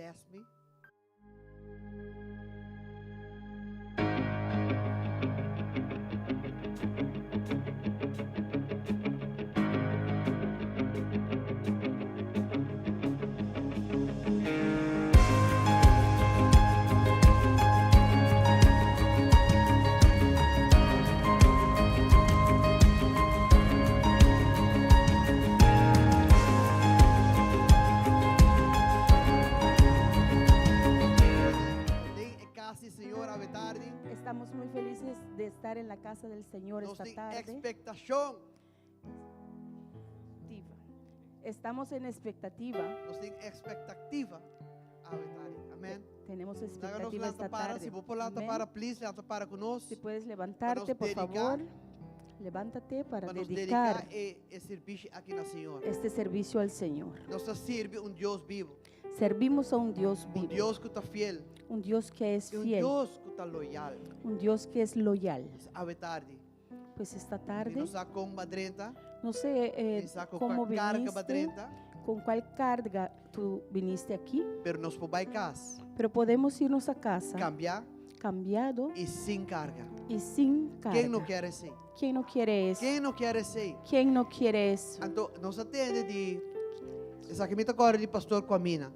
test mi. Den e cas di Señor awe tardi. Estamos muy felices de estar en la casa del Señor Nos esta tin tarde. expectacion. Estamos en expectativa. Nos tin expectativa awe tardi. Amen. Tenemos Laga nos expectativa lanta esta para. tarde. Si bo por lanta Amén. para, please lanta para cu nos. Si puedes levantarte, por dedica- favor, levántate para Pa nos dedica dedicar e, e servicio aki na Señor. este servicio al Señor. Nos ta sirbi un Dios bibo. Servimos a un Dios Un vivo, Dios cu ta fiel. un Dios que es Y un fiel, Dios cu ta loyal. un Dios que es loyal. Awe tardi. Pues esta Mi tarde, no sa con b'a drenta. no sé Mi sa con cómo cua carga viniste, b'a drenta. con cuál carga tú viniste aquí, Pero nos por bay cas. pero podemos irnos a casa Cambia cambiado y sin carga. y sin Ken no carga. kier esey? ¿Quién no quiere eso? Ken no kier esey? ¿Quién no quiere eso? Anto, nos a tende di esaki mi ta corda di pastor Kwamina.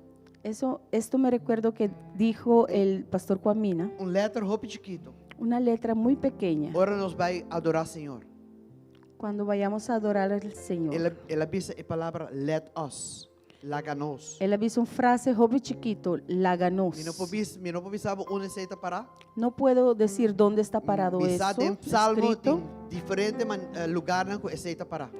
Eso, esto me recuerdo que dijo el pastor Kwamina, Un letter hopi chikito. una letra muy pequeña. Ora nos bay adora Señor. Cuando vayamos a adorar al Señor. El a, el a bisa e palabra let us, laga nos. El a bisa un frase hopi chikito, laga nos. Mi no por bis, mi no por bisa bo unda esey ta para. No puedo decir dónde está parado Mi sa eso, den Salmo escrito, tin diferente man, eh, lugarnan cu esey ta para.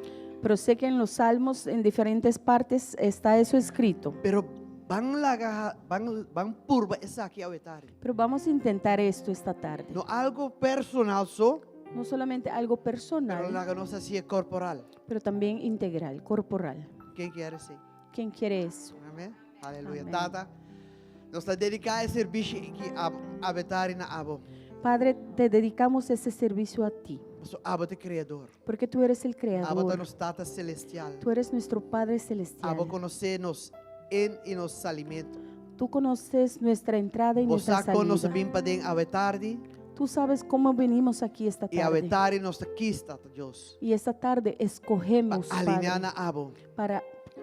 pero sé que en los Salmos, en diferentes partes, está eso escrito. Pero ban laga, ban, ban purba esaki awe tardi. Pero vamos a intentar esto esta tarde. No algo personal so, No solamente algo pero personal, laga nos hacié corporal. pero también integral, corporal. Ken kier esey? ¿Quién quiere eso? Amén. Aleluya. Amén. Tata, nos ta dedica e servicio aki awe tardi na abo. Padre, te dedicamos este servicio a ti, Paso abo ta e creador. porque tú eres el Abo ta creador. nos Tata celestial. Tú eres nuestro Padre celestial. Abo conoce nos in y nos salimento. Tú conoces nuestra entrada y Bo nuestra sa con nos salida. bin paden awe tardi. Tú sabes cómo venimos aquí esta Y awe tarde. tardi nos ta kies, Tata Dios. Y esta tarde Pa escogemos, alinea Padre, na abo. para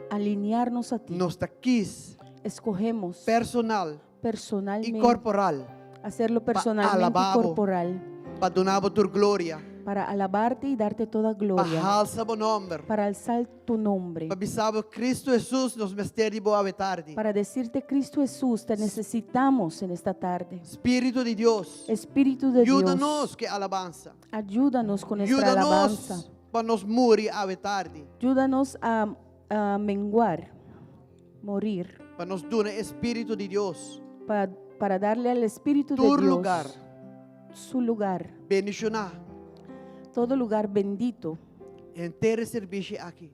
alinearnos a ti. Nos ta kies Escogemos personal y personalmente, corporal. hacerlo Pa personalmente y alaba bo. corporal, Pa duna bo tur gloria. para alabarte y darte toda Pa gloria, halsa bo nomber. para alzar tu nombre, Pa bisa bo Cristo Jesus nos mester di bo awe tardi. para decirte Cristo Jesús, te necesitamos en esta tarde. Spirito di Dios, Espíritu de yuda Dios, nos cu e alabansa. ayúdanos con nuestra Yuda alabanza. nos pa nos muri awe tardi. Ayúdanos a menguar, morir, Pa nos duna e Spirito di Dios para darle al Espíritu de tur Dios lugar. su lugar, Bendiciona todo lugar bendito. Henter e servicio aki.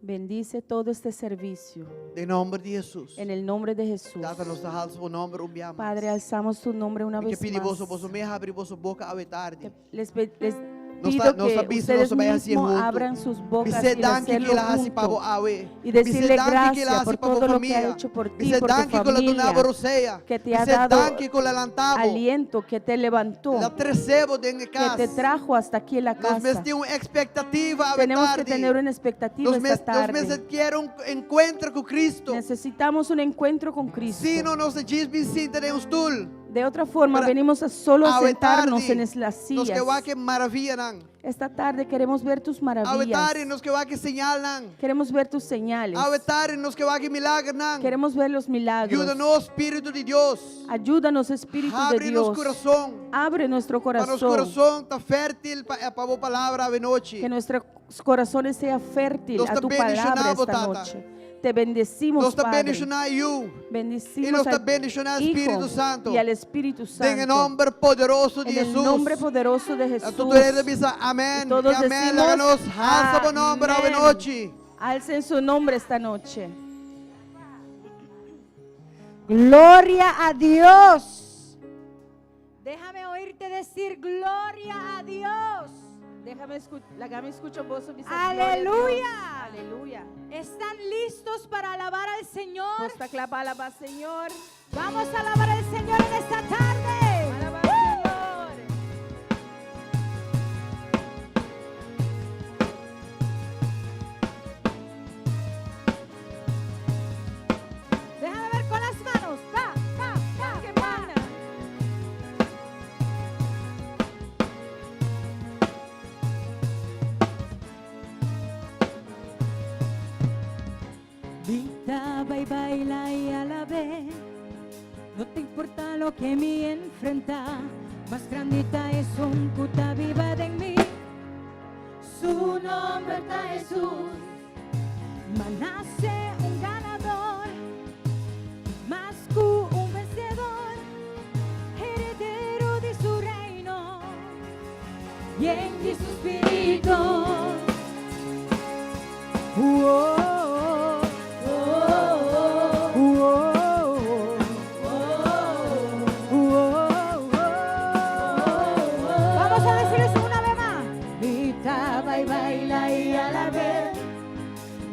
Bendice todo este servicio. Den nomber di Jesus. En el nombre de Jesús. Tata, nos ta halsa bo nomber un bia mas. Padre, alzamos tu nombre una Mi ke vez pidi más. boso, boso mes habri boso boca awe tardi. Les les Nos pido ta, nos que ta bisa, ustedes nos ta bai hacié mismos hunto. abran sus bocas Bis'é y danki hacerlo ke el a hasi pa bo junto. awe. Y Bis'é decirle danki ke el a gracias hasi por pa bo todo lo que ha famia. hecho por ti, Bis'é por tu danki ku el a duna bo familia, rosea. que te ha Bis'é dado danki ku el a lanta bo. aliento, que te levantó, El a trese bo den e que kas. te trajo hasta aquí en la Nos casa. mester tin un expectativa awe Tenemos que tardi. tener una expectativa Nos esta mes, nos tarde. mester kier un encuentro ku Cristo. Necesitamos un encuentro con Cristo. Sino nos ta djis bin sinta den un stoel. De otra forma, Pero venimos a solo a awe sentarnos tardi, en las nos sillas. ke wak e maravillanan. Esta tarde queremos ver tus Awe maravillas. tardi nos ke wak e señalnan. Queremos ver tus señales. Awe tardi nos ke wak e milagernan. Queremos ver los milagros. Yuda nos, Spiritu di Dios. Ayúdanos, Espíritu de Habri nos Dios. kurason. Abre nuestro Pa nos corazón. kurason ta fértil pa, pa bo palabra awe nochi. Que nuestros corazones sea fértil Nos a ta tu palabra bendiciona bo, esta Tata. noche. Te bendecimos, Nos ta Padre. bendiciona Yu. Bendecimos Y nos ta al bendiciona Hijo Spiritu Santo. y al Espíritu Santo. Den e nomber poderoso di En el Jesus. nombre poderoso de Jesús. Anto tur hende bisa amén. Y todos Y amén. decimos, Laga nos halsa bo nomber awe amén. nochi. Alcen su nombre esta noche. Gloria a Dios. Déjame oírte decir gloria a Dios. Déjame escu-, lagami escucha boso bisa gloria a Dios. Aleluya. Aleluya. ¿Están listos? listos para alabar al Señor? Boso ta kla pa alabá Señor. Vamos a alabar al Señor en esta tarde. Alabá Señor. Déjame ver con las manos. Pa, pa, pa, Qué pa. buena. Grita, y baila y alab'é. No ta importá loke mi enfrentá. Mas grandi ta Esun ku ta biba den mi. Su nòmber ta Jesús. M'a nase un ganadó. Mas ku un vensedó. Heredero di su reino. Yen di su spiritu. Oh. Vamos a decir eso una vez más. Grita, y baila y alab'é.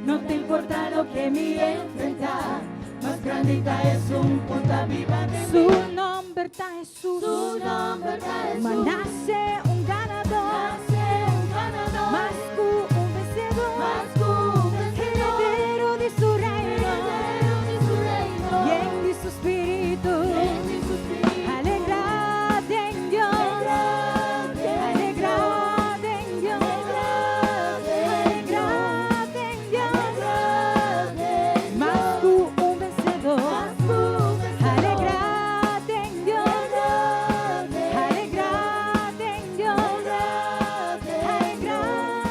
No ta importá loke mi enfrentá. Mas grandi ta Esun ku ta biba. Su nòmber ta Jesús. Su nòmber ta Jesús. M'a nase un ganadó. Mas ku un vensedó. Heredero di su reino. Yen di su spiritu. Alegrá den Dios. Alegrá den Dios. Alegrá den Dios. Mas ku un vensedó. Alegrá den Dios. Alegrá den Dios. Alegrá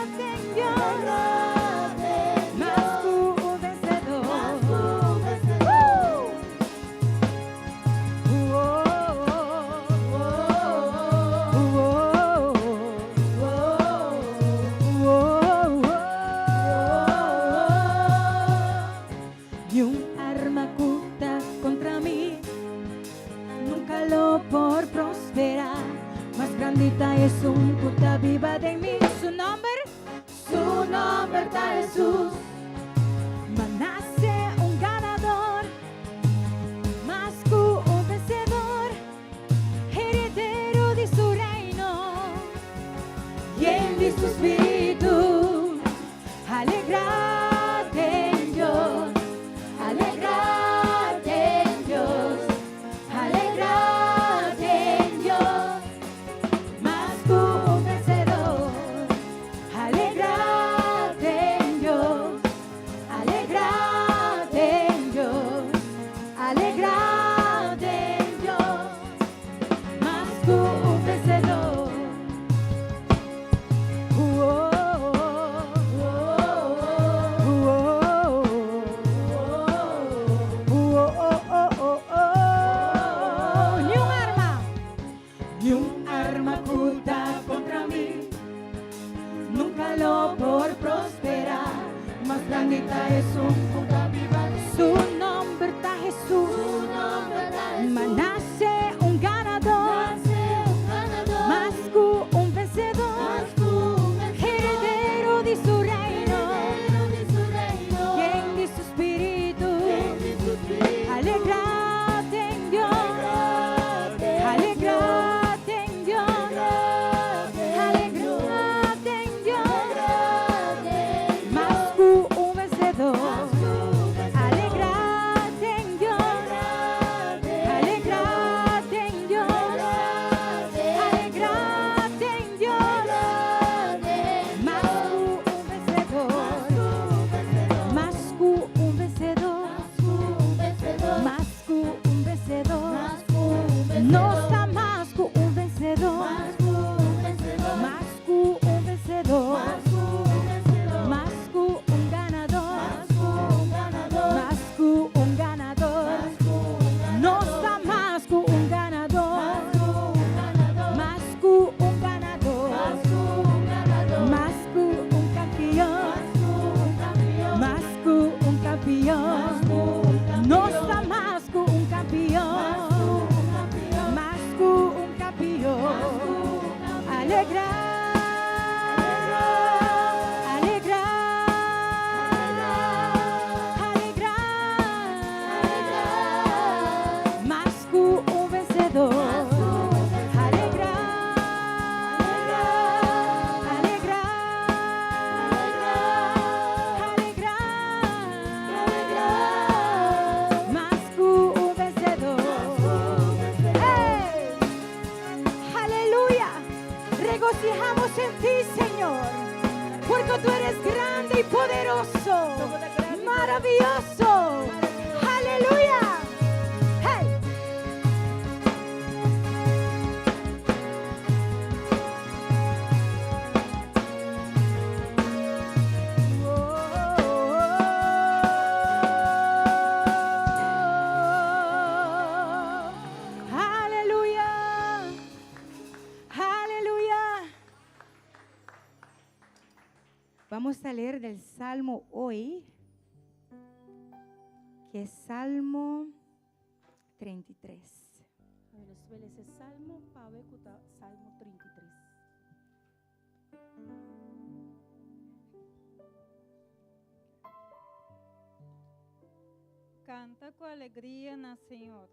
den Dios. Mas ku un vensedó. ¡Woo! Oh. Ni un arma ku ta kontra mi nunka lo por prosperá. Mas grandi ta Esun ku ta biba den mi. Su nòmber ta Jesús. M'a nase un ganadó, mas ku un vensedó, heredero di su reino. Yen di su spiritu, alegrá den Dios, alegrá den Dios, alegrá den Dios, mas ku un vensedó, alegrá den Dios, alegrá den Dios, alegrá den Dios, mas ku un vensedó. Oh. Ni un arma, ni un arma ku ta kontra mi, nunka lo por prosperá. Mas grandi ta Esun ku ta biba. Su nòmber ta Jesús. M'a nase un ganadó, mas ku un vensedó, heredero di su reino. Yen di su spiritu, alegrá den Dios, alegrá den Dios, alegrá den Dios, mas ku un vensedó, alegrá. poderoso, maraviyoso. Aleluya! Hey! Aleluya! Aleluya! Vamos a leer del Salmo hoy, que es Salmo 33. Nos ta bai lesa Salmo p'awe ku ta Salmo 33. Kanta ku alegria na Señor,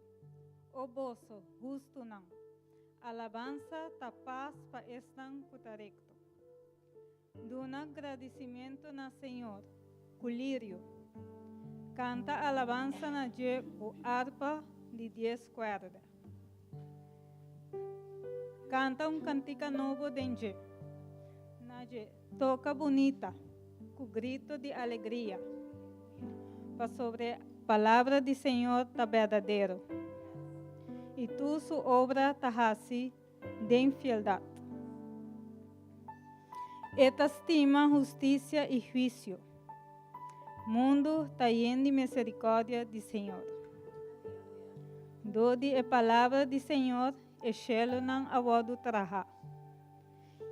o boso, hustunan. Alabansa ta pas pa esnan ku ta rekto. Duna gradisimentu na Señor ku lirio. Kanta alabansa na dje ku arpa di dies kuerda. Kanta un kantika nobo den dje. Na dje toka bunita ku grito di alegria. Pasobra palabra di Señor ta berdadero, i tur su obra ta hasi den fieldat. E ta stima hustisia i huisio. Mundu ta yen di miserikòrdia di Señor. Dor di e palabra di Señor e shelunan a wòrdu trahá,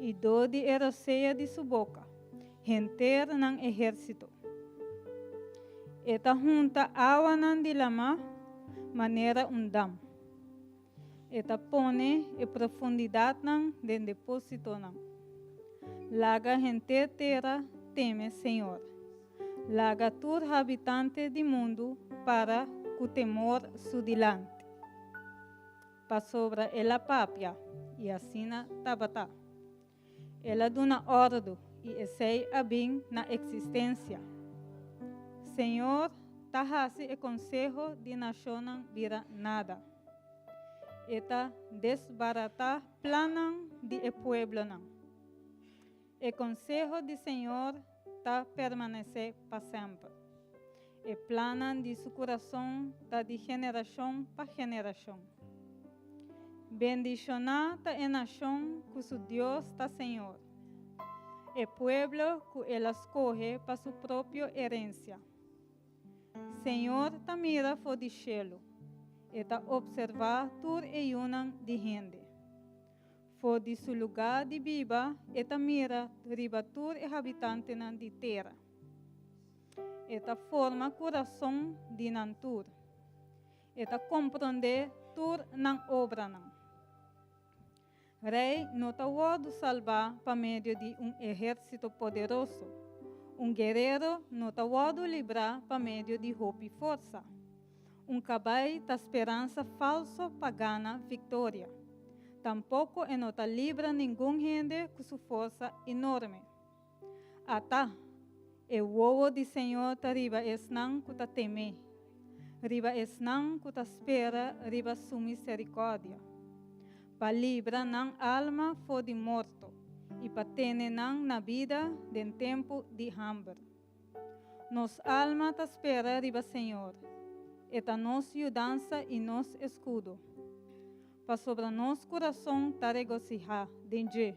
i dor di e rosea di su boka, henter nan ehérsito. E ta hunta awanan di lamá manera un dam. E ta pone e profundidatnan den depósitonan. Laga henter tera teme Señor. Laga tur habitante di mundu para ku temor su dilanti. Pasobra el a papia, i asina tabata. El a duna òrdu, i esei a bin na eksistensia. Señor ta hasi e konseho di nashonnan bira nada. E ta desbaratá plannan di e pueblonan. E konseho di Señor ta permanesé pa semper. E plannan di su kurason ta di generashon pa generashon. Bendishoná ta e nashon ku su Dios ta Señor, e pueblo ku el a skohe pa su propio herensia. Señor ta mira for di shelu, e ta opservá tur e yunan di hende. For di su lugá di biba e ta mira riba tur e habitantenan di tera. E ta forma kurason di nan tur. E ta komprondé tur nan obranan. Rei no ta wòrdu salbá pa medio di un ehérsito poderoso. Un guerero no ta wòrdu librá pa medio di hopi forsa. Un kabai ta speransa falso pa gana viktoria. Tampoko e no ta libra ningun hende ku su forsa enorme. Ata, e wowo di Señor ta riba esnan ku ta tem'é, riba esnan ku ta spera riba su miserikòrdia, pa libra nan alma for di morto i pa tene nan na bida den tempu di hamber. Nos alma ta spera riba Señor, e ta nos yudansa i nos eskudo. Pasobra nos kurason ta regosihá den dje,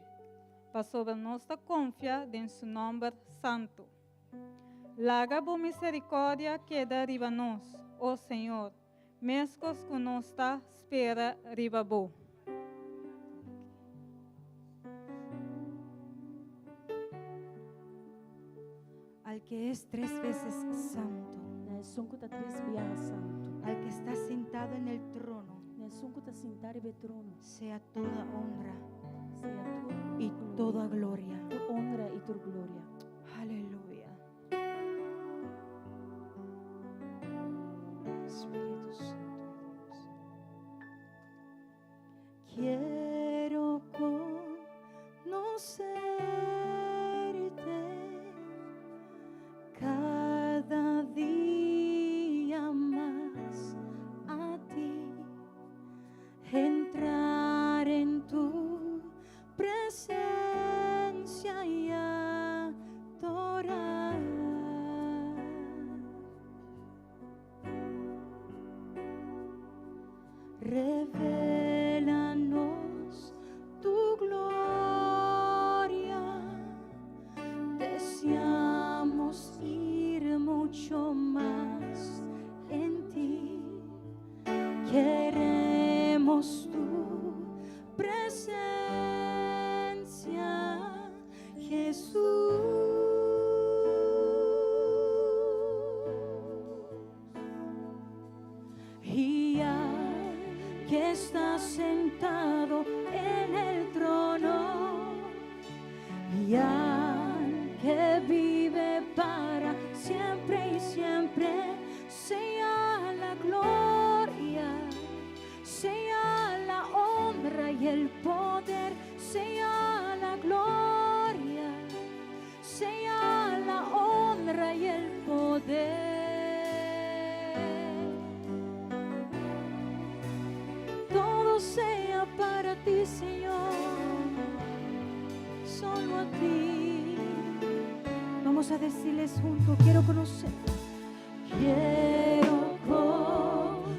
pasobra nos ta konfia den su nòmber santu. Laga bo miserikòrdia keda riba nos, o Señor, meskos ku nos ta spera riba bo. Al que es tres veces santo. Na esun ku ta tres biaha santu. Al que está sentado en el trono. Na esun ku ta sintá riba e trono. Sea toda honra. Sea tur y toda gloria. Tur honra i tur gloria. Aleluya. Espíritu Santo de Dios. Quiero conocerte cada día más a ti, entrar en tu presencia y adorarte. Revélanos tu gloria. Deseamos ir mucho más en ti. Queremos tu presencia, Jesús. Y al que está sentado en el trono y al que vive para siempre y siempre, sea la gloria, sea la honra y el poder, sea la gloria, sea la honra y el poder. Todo sea para ti, Señor, solo a ti. Vamos a decirles juntos, quiero conocer. Quiero conocerte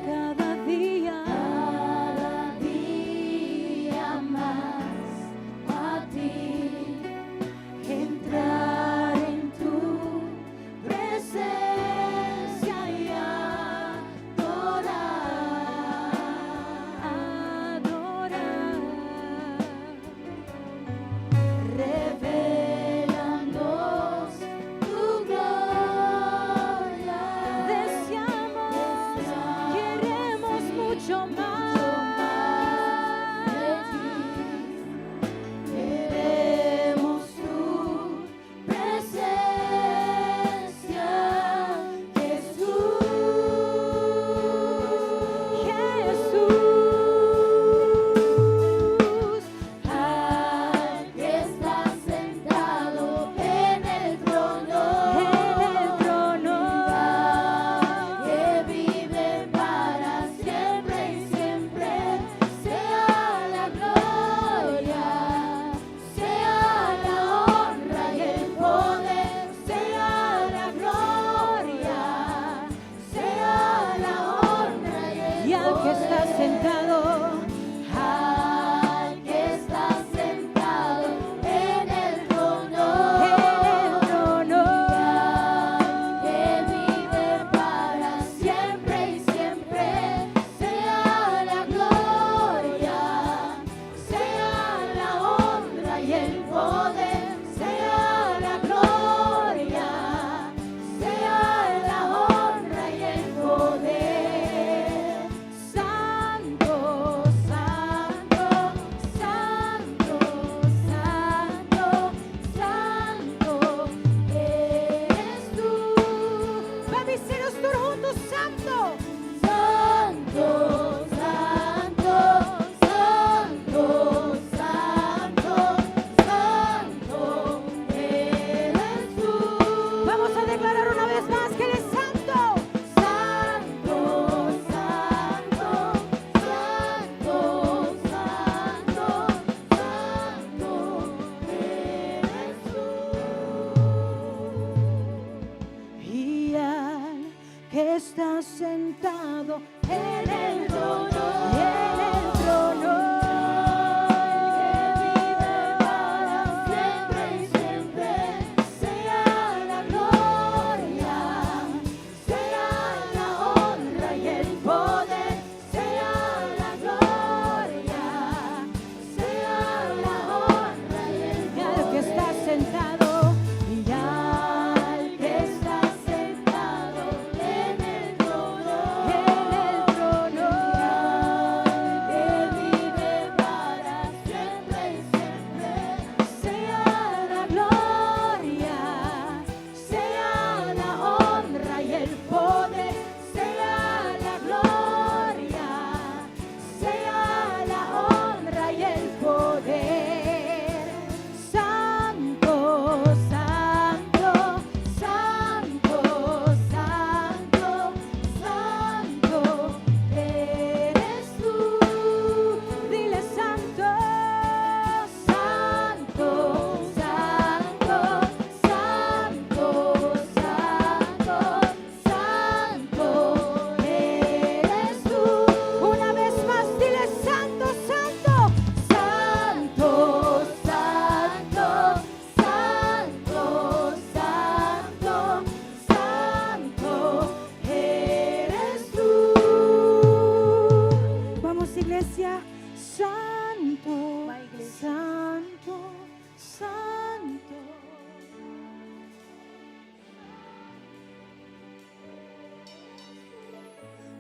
cada día, cada día más a ti, entrar en tu presencia y adorar, adorar. Revélanos tu gloria. Deseamos, queremos mucho más de ti. Queremos tu presencia, Jesús. Jesús, al que está sentado en el trono, en el trono, que vive para siempre y siempre, sea la gloria, sea la honra y el poder, sea la gloria, sea la honra y el y al que está sentado, al que está sentado en el trono, en el trono, que vive para siempre y siempre, sea la gloria, sea la honra y el poder, sea la gloria, sea la honra y el poder. Santo, santo, santo, santo, santo eres tú. Ban bisa nos tur hunto, santo. Santo, santo, santo, santo, santo eres tú. Vamos a declarar una vez más que Él es santo. Santo, santo, santo, santo, santo eres tú. Y al que está sentado en el trono, en el trono, que vive para siempre y siempre, sea la gloria, sea la honra y el poder, sea la gloria, sea la honra y el poder. Y al que está sentado, y al que está sentado en el trono, en el trono,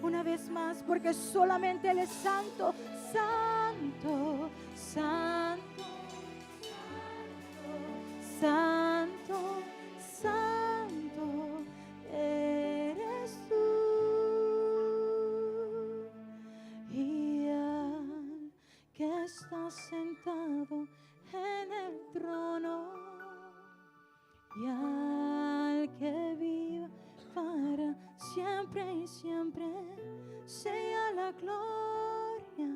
Una vez más, porque solamente Él es santo, santo, santo, santo, santo eres tú. Y al que está sentado en el trono y al que vive para siempre y siempre, sea la gloria,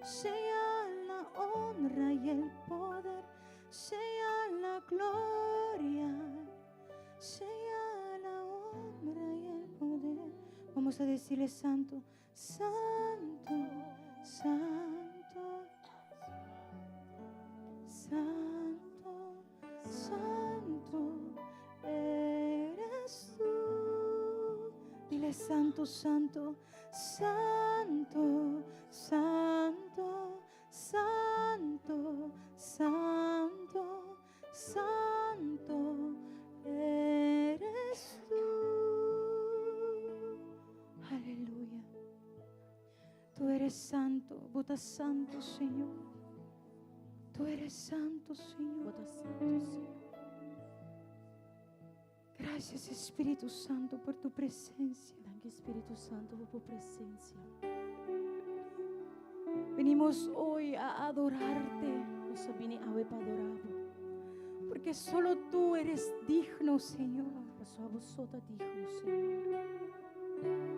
sea la honra y el poder, sea la gloria, sea la honra y el poder. Vamos a decirle santo, santo, santo, santo, santo eres tú. Dile santo, santo, santo, santo, santo, santo, santo eres tú. Aleluya. Tú eres santo, bo ta santo, Señor. Tú eres santo, Señor. Bo ta santo, Señor. Gracias, Espíritu Santo, por tu presencia. Danki, Spiritu Santu, pa bo presensia. Venimos hoy a adorarte, Nos a bini awe pa adorá bo. porque solo tú eres digno, Señor. Pasobra abo so ta digno, Señor.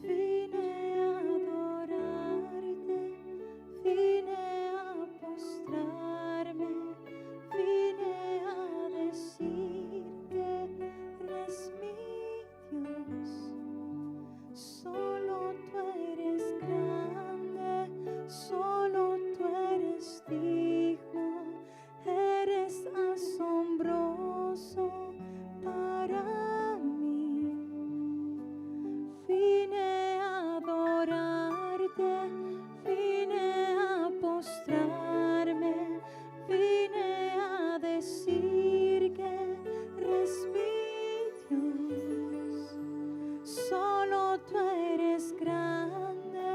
Vine a adorarte, vine a postrarme, vine a decir que eres mi Dios. Solo tú eres grande, solo tú eres digno, eres asombroso para mí. Vine a adorarte, vine a postrarme, vine a decir que eres mi Dios. Solo tú eres grande,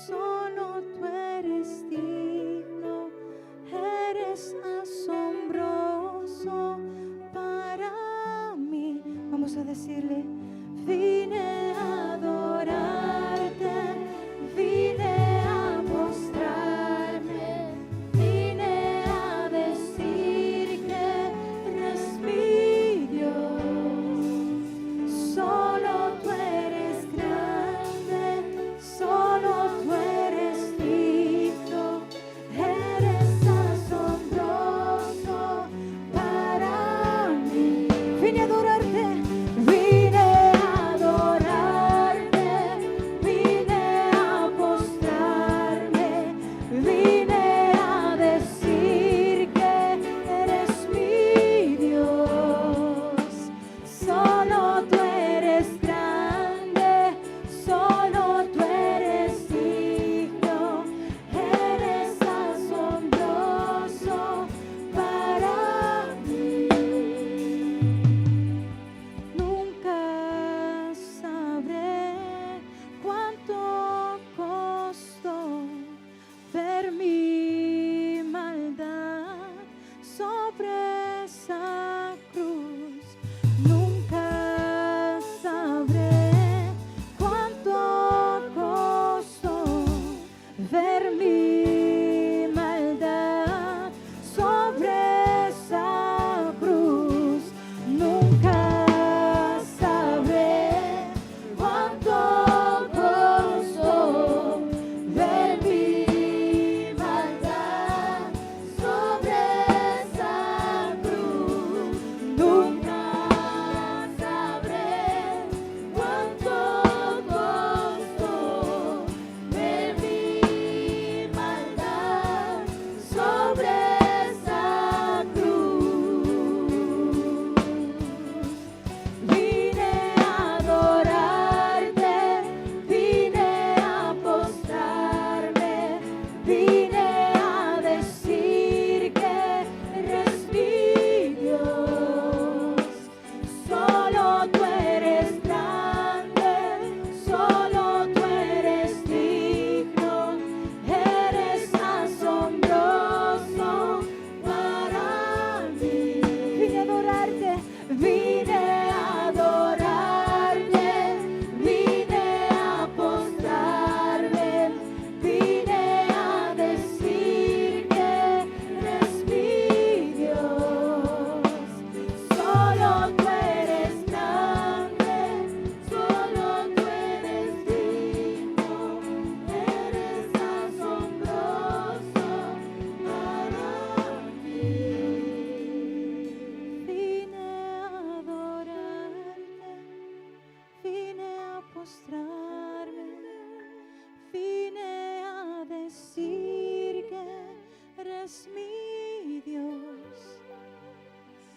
solo tú eres digno, eres asombroso para mí. Vamos a decirle, vine a adorarte, vine a postrarme, vine a decir que eres mi Dios. Solo tú eres grande, solo tú eres digno, eres asombroso para mí. Vine a adorarte, vine a adorarte. tú eres grande, solo tú eres digno, eres asombroso para mí. Vine a adorarte, vine a adorarte, vine a postrarme, vine a decir que eres mi Dios. Solo tú eres grande, solo tú eres digno, eres asombroso para mí. Vine a adorarte, vine a postrarme, vine a decir que eres mi Dios.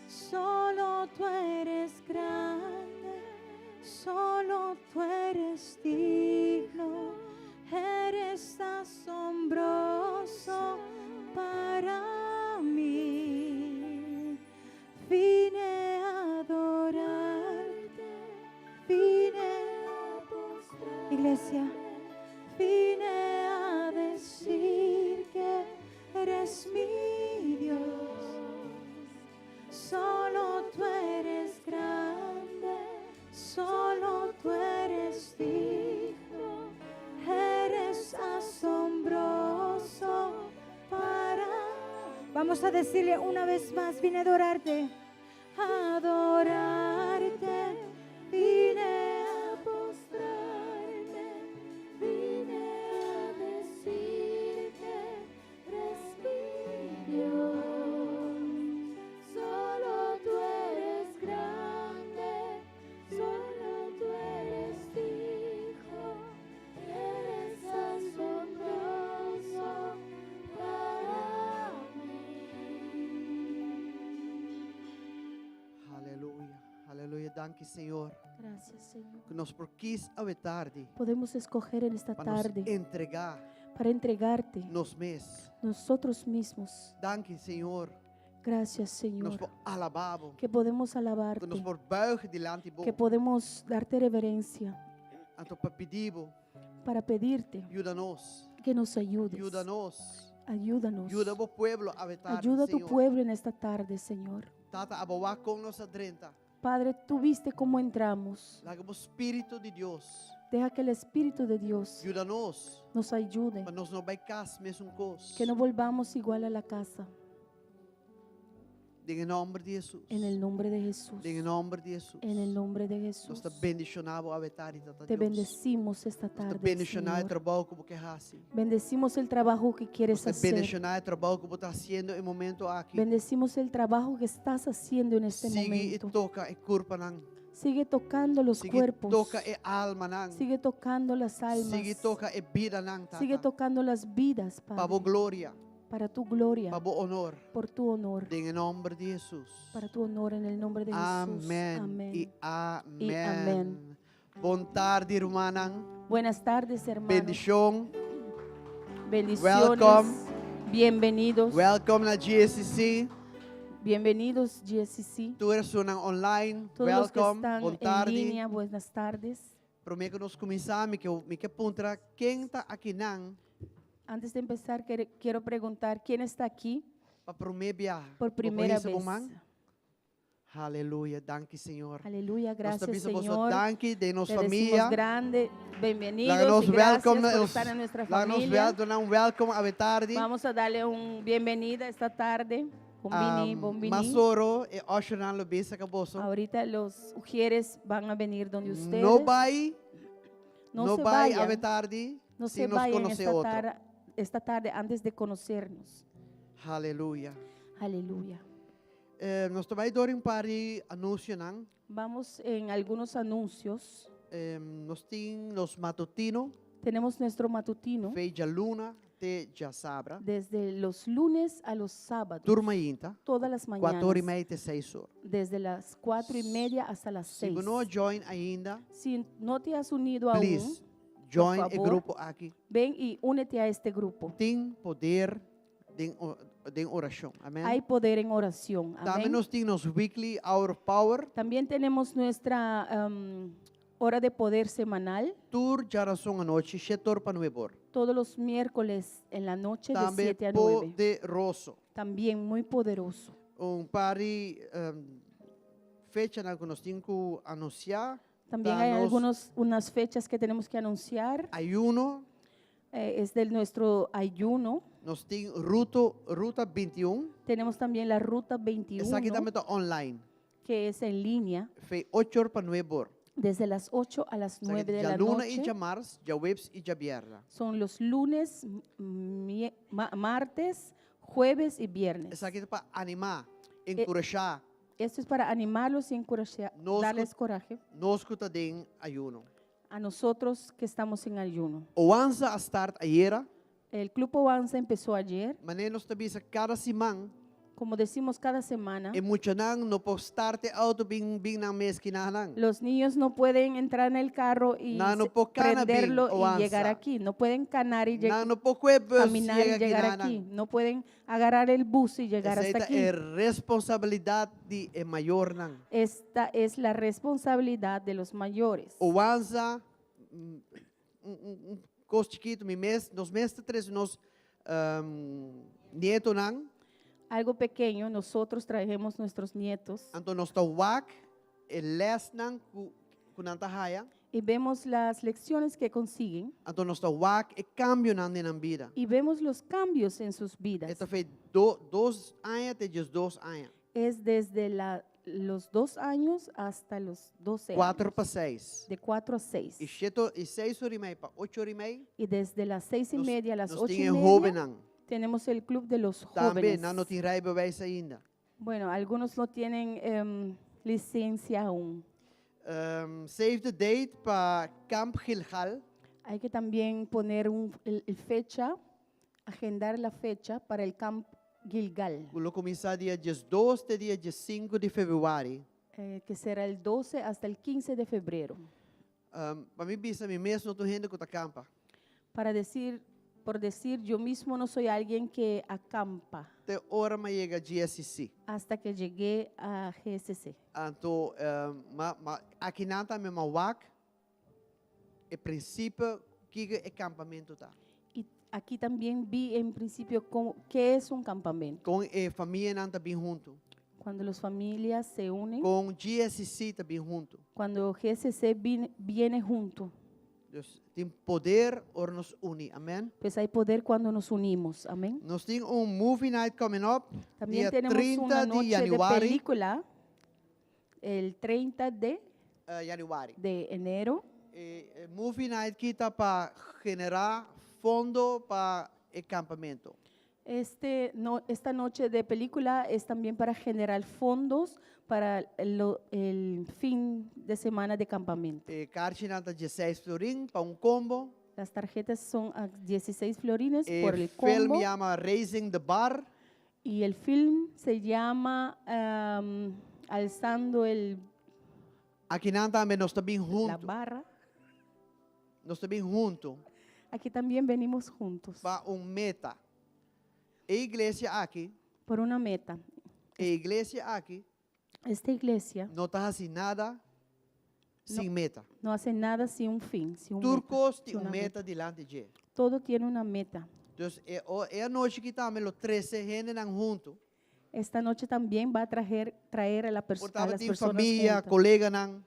Solo tú eres grande, solo tú eres digno, eres asombroso para mí. Vine a adorarte, vine a postrar. Iglesia, vine a decir que eres mi Dios. Solo tú eres grande, solo tú eres digno, eres asombroso para. Vamos a decirle una vez más, vine a adorarte, adorarte, vine a postrarme, vine a decir que eres mi Dios. Solo tú eres grande, solo tú eres digno, eres asombroso para mí. Aleluya, aleluya. Danki, Señor. Gracias, Señor. Ku nos por kies awe tardi Podemos escoger en esta pa nos tarde entregá para entregarte nos mes. nosotros mismos. Danki, Señor. Gracias, Nos Señor, por alabá Bo. que podemos Ku alabarte, nos por buig dilanti bo. que podemos darte reverencia Anto pa pidi Bo, para pedirte yuda nos. que nos ayudes. Yuda nos. Ayúdanos. Yuda bo pueblo awe tardi, Ayuda a tu Señor. pueblo en esta tarde, Señor. Tata, Abo a wak kon nos a drenta. Padre, tú viste cómo entramos. Laga bo Spiritu di Dios. Deja que el Espíritu de Dios Yuda nos. nos ayude, Pa nos no bai kas mesun kos. que no volvamos igual a la casa. Den nòmber di Hesus. En el nombre de Jesús. Den nòmber di Hesus. En el nombre de Jesús. Nos ta bendishoná Bo awe tardi, Tata Te Dios. bendecimos esta Nos ta tarde. bendishoná e Señor. trabou ku Bo ke hasi. Bendecimos el trabajo que quieres Nos ta hacer. bendishoná e trabou ku Bo ta hasiendo e momento aki. Bendecimos el trabajo que estás haciendo en este Sigui e momento. toka e kurpanan. Sigue tocando los Sigui cuerpos. toka e almanan. Sigue tocando las almas. Sigui toka e bidanan, Tata. Sigue tocando las vidas, Pa bo Padre. gloria, Para tu gloria, pa bo honor. por tu honor. Den nòmber di Hesus. Para tu honor en el nombre de Jesús. Amèn. Amén. I amèn. I amèn. Bon tardi, rumannan. Buenas tardes, hermanos. Bendishon. Bendiciones. Welcome. Bienvenidos. Welcome na GSCC. Bienvenidos, GSCC. Tur esnan online. Todos los que Welcome. están Bon en tardi. línea, buenas tardes. Promé ku nos kuminsá, mi ke mi ke puntra ken ta akinan Antes de empezar, quiero preguntar quién está aquí pa promé biaha. por primera Bo vez. man? Aleluya. Danki, Señor. Aleluya, gracias, Nos Señor. Danki den nos Te decimos famia. grande, bienvenidos Laga nos y gracias welcome por estar en nuestra Laga nos familia. wel, un welcome awe tardi. Vamos a darle un bienvenida esta tarde. Bon bini, bon bini. Masoro e ushernan lo bin serka boso. Ahorita los ujieres van a venir donde ustedes. No bai, No no se bai vayan. awe tardi, No si se nos vayan konosé esta otro. tarde, esta tarde antes de conocernos. Aleluya. Aleluya. Eh, nos ta bai dor un par di anunsionan. Vamos en algunos anuncios. Eh, nos tin nos matutino, Tenemos nuestro matutino for di djaluna te djasabra. desde los lunes a los sábados. Tur mainta, Todas las mañanas. 4 i mei te 6 or. Desde las 4:30 hasta las Si 6. bo no a join ainda, Si no te has unido aún, please, join e favor. grupo aki. ven y únete a este grupo. Tin poder den den orashon. Amèn. Hay poder en oración. Tambe Amén. nos tin nos weekly hour of power. También tenemos nuestra hora de poder semanal. Tur djarason anochi, shetor pa nuebor. Todos los miércoles en la noche de Tambe 7 a 9. poderoso. También muy poderoso. Un par di fechanan ku nos tin ku anunsiá. También hay Danos algunos, unas fechas que tenemos que anunciar. Ayuno. Es de nuestro ayuno. Nos tin ruto, ruta 21. Tenemos también la ruta 21. Esaki tambe ta online. Que es en línea. Fe 8 or pa 9 or. Desde las 8 a las 9 de la Djaluna i noche. djamars, djaweps i djabièrnè. Son los lunes, martes, jueves y viernes. Esaki ta pa animá, enkurashá. Esto es para animarlos y encorajar, Nos darles coraje. Nos ku ta den ayuno. A nosotros que estamos en ayuno. Oanza a start ayera. El Club Oanza empezó ayer. Manera nos ta bisa kada siman. Como decimos cada semana. E muchanan no por start e auto bin bin nan mes kinanan. Los niños no pueden entrar en el carro y Nan no por cana bin prenderlo y Oanza. llegar aquí. No pueden canar y Nan no por kue bus caminar y yega llegar kinanan. aquí. No pueden agarrar el bus y llegar Esei hasta ta aquí. e responsabilidat di e mayornan. Esta es la responsabilidad de los mayores. Oanza, un kos chikitu, mi mes, nos mes ta trese nos nietonan. Algo pequeño, nosotros trajemos nuestros nietos. Anto nos ta wak e lesnan ku nan ta haya. Y vemos las lecciones que consiguen. Anto nos ta wak e kambionan den nan bida. Y vemos los cambios en sus vidas. E ta fe do, dos aña te 12 aña. Es desde los 2 años hasta los 12 Kuater años. pa seis. De 4 a 6. I shete, i seis or i mei pa ocho or i mei. Y desde las 6 y Nos, media a las nos 8 y tin e media hóbennan. tenemos el club de los Tambe, jóvenes. nan no tin rijbewijs ainda. Bueno, algunos no tienen licencia aún. Save the date pa Camp Gilgal. Hay que también poner el fecha, agendar la fecha para el Camp Gilgal. Lo kuminsá dia 12 te dia 5 di febrüari. Que será el 12 hasta el 15 de febrero. Pa mi bisa, mi mes no ta un hende ku ta kampa. Para decir, por decir, yo mismo no soy alguien que acampa. Te ora m'a yega GSC. Hasta que llegué a GSC. Anto, ma, akinan tambe m'a wak, e prinsipio kiko e kampamentu ta. Y aquí también vi en principio qué es un campamento. Kon e famianan ta bin huntu. Cuando las familias se unen. Kon GSC ta bin huntu. Cuando GSC viene junto. Dus tin poder ora nos uni. Amèn. Pues hay poder cuando nos unimos. Amén. Nos tin un movie night coming up. También Dia tenemos 30 una de noche de januari. película el 30 de Januari. de enero. Movie night aki ta pa generá fondo pa e kampamentu. Este, no, esta noche de película es también para generar fondos para el fin de semana de campamento. Karchinan ta 16 florin pa un combo. Las tarjetas son a 16 florines por el Film combo. yama Raising the Bar. Y el film se llama Alzando el Akinan tambe nos ta bin la huntu. barra. Nos ta bin huntu. Aquí también venimos juntos. Pa un meta. E iglesia aki. Por una meta. E iglesia aki. Esta iglesia No ta hasi nada sin meta. no hace nada sin un fin, sin un Tur meta, kos sin tin un una meta meta. dilanti dje. Todo tiene una meta. Dus e, o, e anochi aki tambe lo trese hendenan huntu. Esta noche también va a traer a Por tanto, las tin personas famia, juntas. koleganan.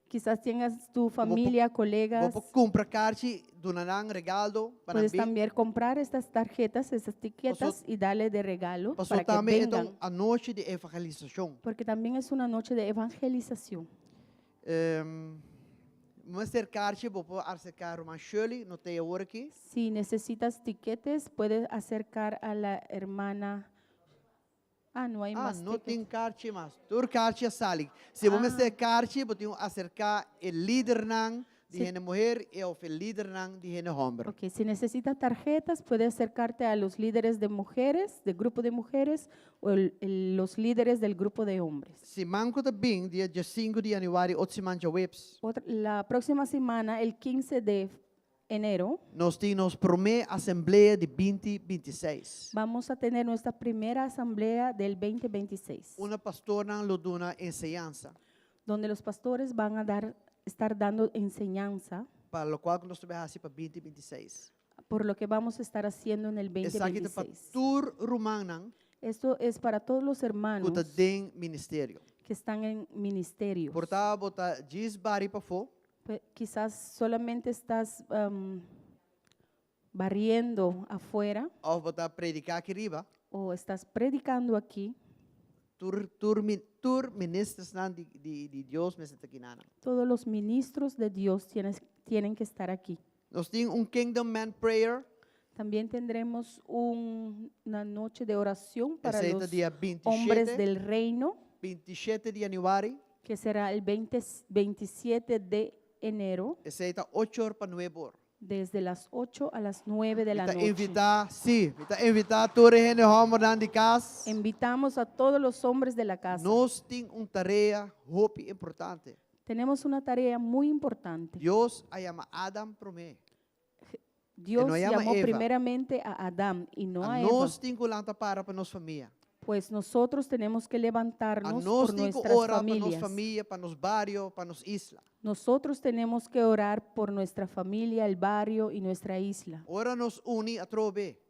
Quizás tengas tu familia, colegas. Bo por kumpra karchi, duna nan regalo pa Puedes bin. también comprar estas tarjetas, estas etiquetas y darle de regalo Paso para que tambe vengan. e ta un anochi di evangelisashon. Porque también es una noche de evangelización. Mester karchi, bo por aserká ruman Shirley, no t'ei awor aki. Si necesitas tiquetes, puedes acercar a la hermana. Ah, no hay Ah, más no tickets. tin karchi mas. Tur karchi a sali. Si bo Ah. mester karchi, bo tin ku aserká e lidernan di Si. hende muhé i òf e lidernan di hende hòmber. Ok, si necesitas tarjetas, puedes acercarte a los líderes de mujeres, del grupo de mujeres, o los líderes del grupo de hombres. Siman ku ta bin, dia 5 di yanüari, otro siman djaweps. La próxima semana, el 15 de enero nos tin nos promé asamblea di 2026. Vamos a tener nuestra primera asamblea del 2026, Unda pastornan lo duna enseñansa. Donde los pastores van a dar, estar dando enseñanza Pa lokual ku nos ta bai hasi pa 2026. Por lo que vamos a estar haciendo en el Esaki ta pa 2026. Tur rumannan Esto es para todos los ku hermanos ta den ministerio. Que están en ministerios. Por ta bo ta djis bari pafó. Quizás solamente estás barriendo afuera Òf bo ta prediká aki riba. O estás predicando aquí. Tur tur mi tur ministersnan di di di Dios mester ta kinanan. Todos los ministros de Dios tienen que estar aquí. Nos tin un Kingdom Man Prayer. También tendremos una noche de oración para Esei ta los dia hombres 27, del reino, 27 di yanüari. Que será el 20 27 de enero, Esei ta 8 or pa 9 or. Desde las 8 a las 9 de la Mi ta noche. invitá, sí, mi ta invitá tur e hende hòmbernan di kas. Invitamos a todos los hombres de la casa. Nos tin un tarea hopi importante. Tenemos una tarea muy importante. Dios a yama Adam promé. Dios No llama llamó Eva. primeramente a Adán y no a Eva. Nos tin ku lanta para pa nos famia. Pues nosotros tenemos que A levantarnos nos por tin ku nuestras ora pa nos familias. famia, pa nos bario, pa nos isla. Nosotros tenemos que orar por nuestra familia, el barrio y nuestra isla. Ora nos uni atrobe.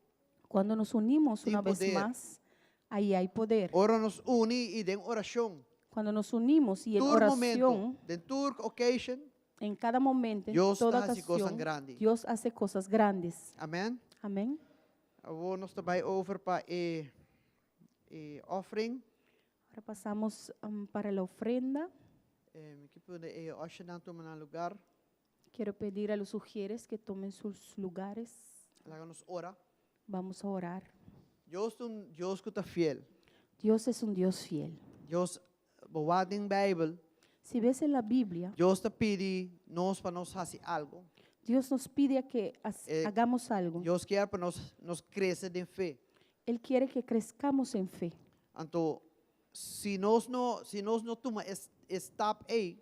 Cuando nos unimos Tin una vez poder. más, ahí hay poder. Ora nos uni i den orashon. Cuando nos unimos y en Tur momento, oración, den tur occasion, en cada momento, en Dios toda ta hasi kosnan ocasión, grandi. Dios hace cosas grandes. Amen. Amén. Awor nos ta bai over pa e e offering. Ahora pasamos para la ofrenda. Eh, mi ke pone e ushernan tuma nan lugar. Quiero pedir a los ujieres que tomen sus lugares. Laga nos ora. Vamos a orar. Dios ta un Dios ku ta fiel. Dios es un Dios fiel. Dios, bo wak den Bijbel, Si ves en la Biblia, Dios ta pidi nos pa nos hasi algo. Dios nos pide a que hagamos algo. Dios kier pa nos nos krese den fe. Él quiere que crezcamos en fe. Anto, si nos no, si nos no tuma e e stap ei,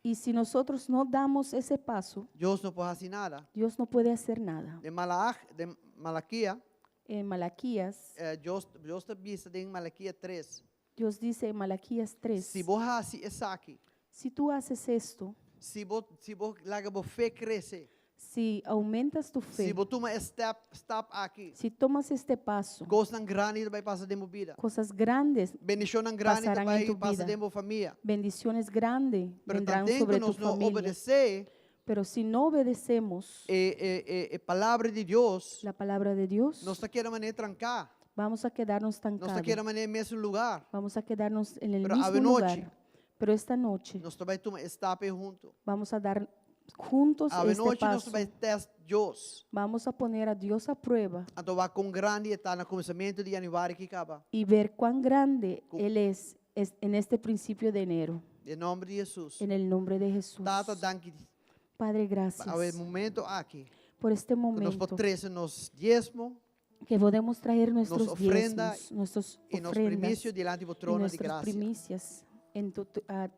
Y si nosotros no damos ese paso, Dios no por hasi nada. Dios no puede hacer nada. Den Malaach, den Malakia, En Malaquías, eh, Dios, Dios ta bisa den Malakia 3. Dios dice en Malaquías 3, Si bo hasi esaki, si tú haces esto, si bo, si bo laga bo fe krese, si aumentas tu fe, si bo tuma e step, stap aki, si tomas este paso, kosnan grandi ta bai pasa den bo bida. Cosas grandes Bendishonnan grandi ta pasarán en bai tu pasa vida. den bo famia. Bendiciones grandes Pero vendrán tanten ku sobre tu nos no familia. obedesé Pero si no obedecemos e, e, e, e palabra di Dios, la palabra de Dios, nos ta keda manera tranká. Vamos a quedarnos Nos ta estancados. keda manera mesun lugá. Vamos a quedarnos en el Pero mismo avenochi, lugar. Pero esta noche nos ta bai tuma e stap ei huntu. Vamos a dar juntos este Avenochi nos paso. ta bai test Dios. Vamos a poner a Dios a prueba Anto wak kon grandi e ta na kuminsamentu di yanüari ki kaba. Y ver cuán grande Ku- Él es en este principio de enero. Den nòmber di Hesus. En el nombre de Jesús. Tata, danki Padre, pa gracias awe momento aki. Por este Ku nos por momento trese nos diesmo, que podemos traer nuestros nos ofrenda diezmos, nuestras i nos ofrendas primisio dilanti bo y trono di nuestras grasia. primicias en tu, tu- a-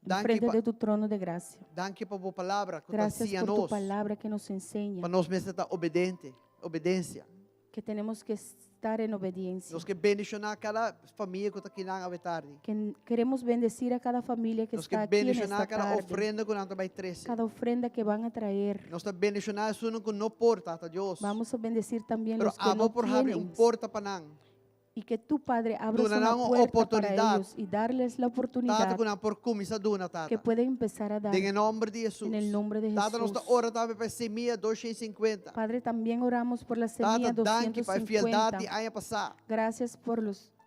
Danki frente pa- de tu trono de gracia. Danki pa bo palabra ku ta Gracias siña por tu nos. Palabra que nos enseña Pa nos mester ta obediente, obedensia. Que tenemos que estar en obediencia. Nos ke bendishoná kada famia ku ta akinan awe tardi. Que queremos bendecir a cada familia que Nos ke está aquí en bendishoná esta kada tarde. ofrenda ku nan ta bai trese. Cada ofrenda que van a traer. Nos ta bendishoná esunnan ku no por, Tata Dios. Vamos a bendecir también Pero los que abo no por habri un tienen. porta pa nan. Y que tú, Padre, abras Duna una nan un puerta para oportunidat. ellos y darles la Tata oportunidad ku nan por kuminsá duna, Tata. que pueden empezar a dar. Den e nòmber di Hesus. En el nombre de Tata, nos ta Jesús. ora tambe pa e semia 250. Padre, también oramos por la semilla Tata, danki pa e fieldat 250. di aña pasá. Gracias por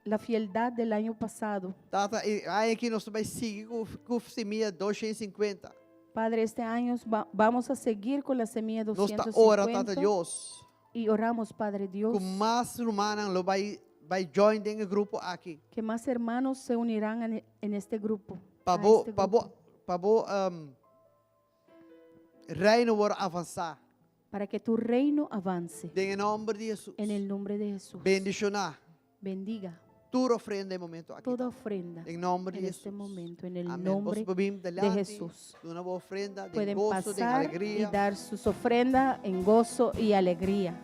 la fieldad del año pasado. Tata, e aña aki nos ta bai sigui ku ku semia 250. Padre, este año vamos a seguir con la semilla Nos ta ora, Tata 250 Dios, y oramos, Padre Dios, ku mas rumannan lo bai bai join den e grupo aki. Que más hermanos se unirán en este grupo. Pa A bo, este pa bo, grupo, pa bo reino por avansá. Para que tu reino avance. Den e nòmber di Hesus. En el nombre de Jesús. Bendishoná. Bendiga. Tur ofrenda e momento aki. Toda ofrenda Den nòmber di en este Jesus. momento, en el Amèn. nombre Boso por bin de dilanti, Jesús. Duna bo ofrenda den Pueden goso, den pasar y alegria. dar sus ofrendas en gozo y alegría.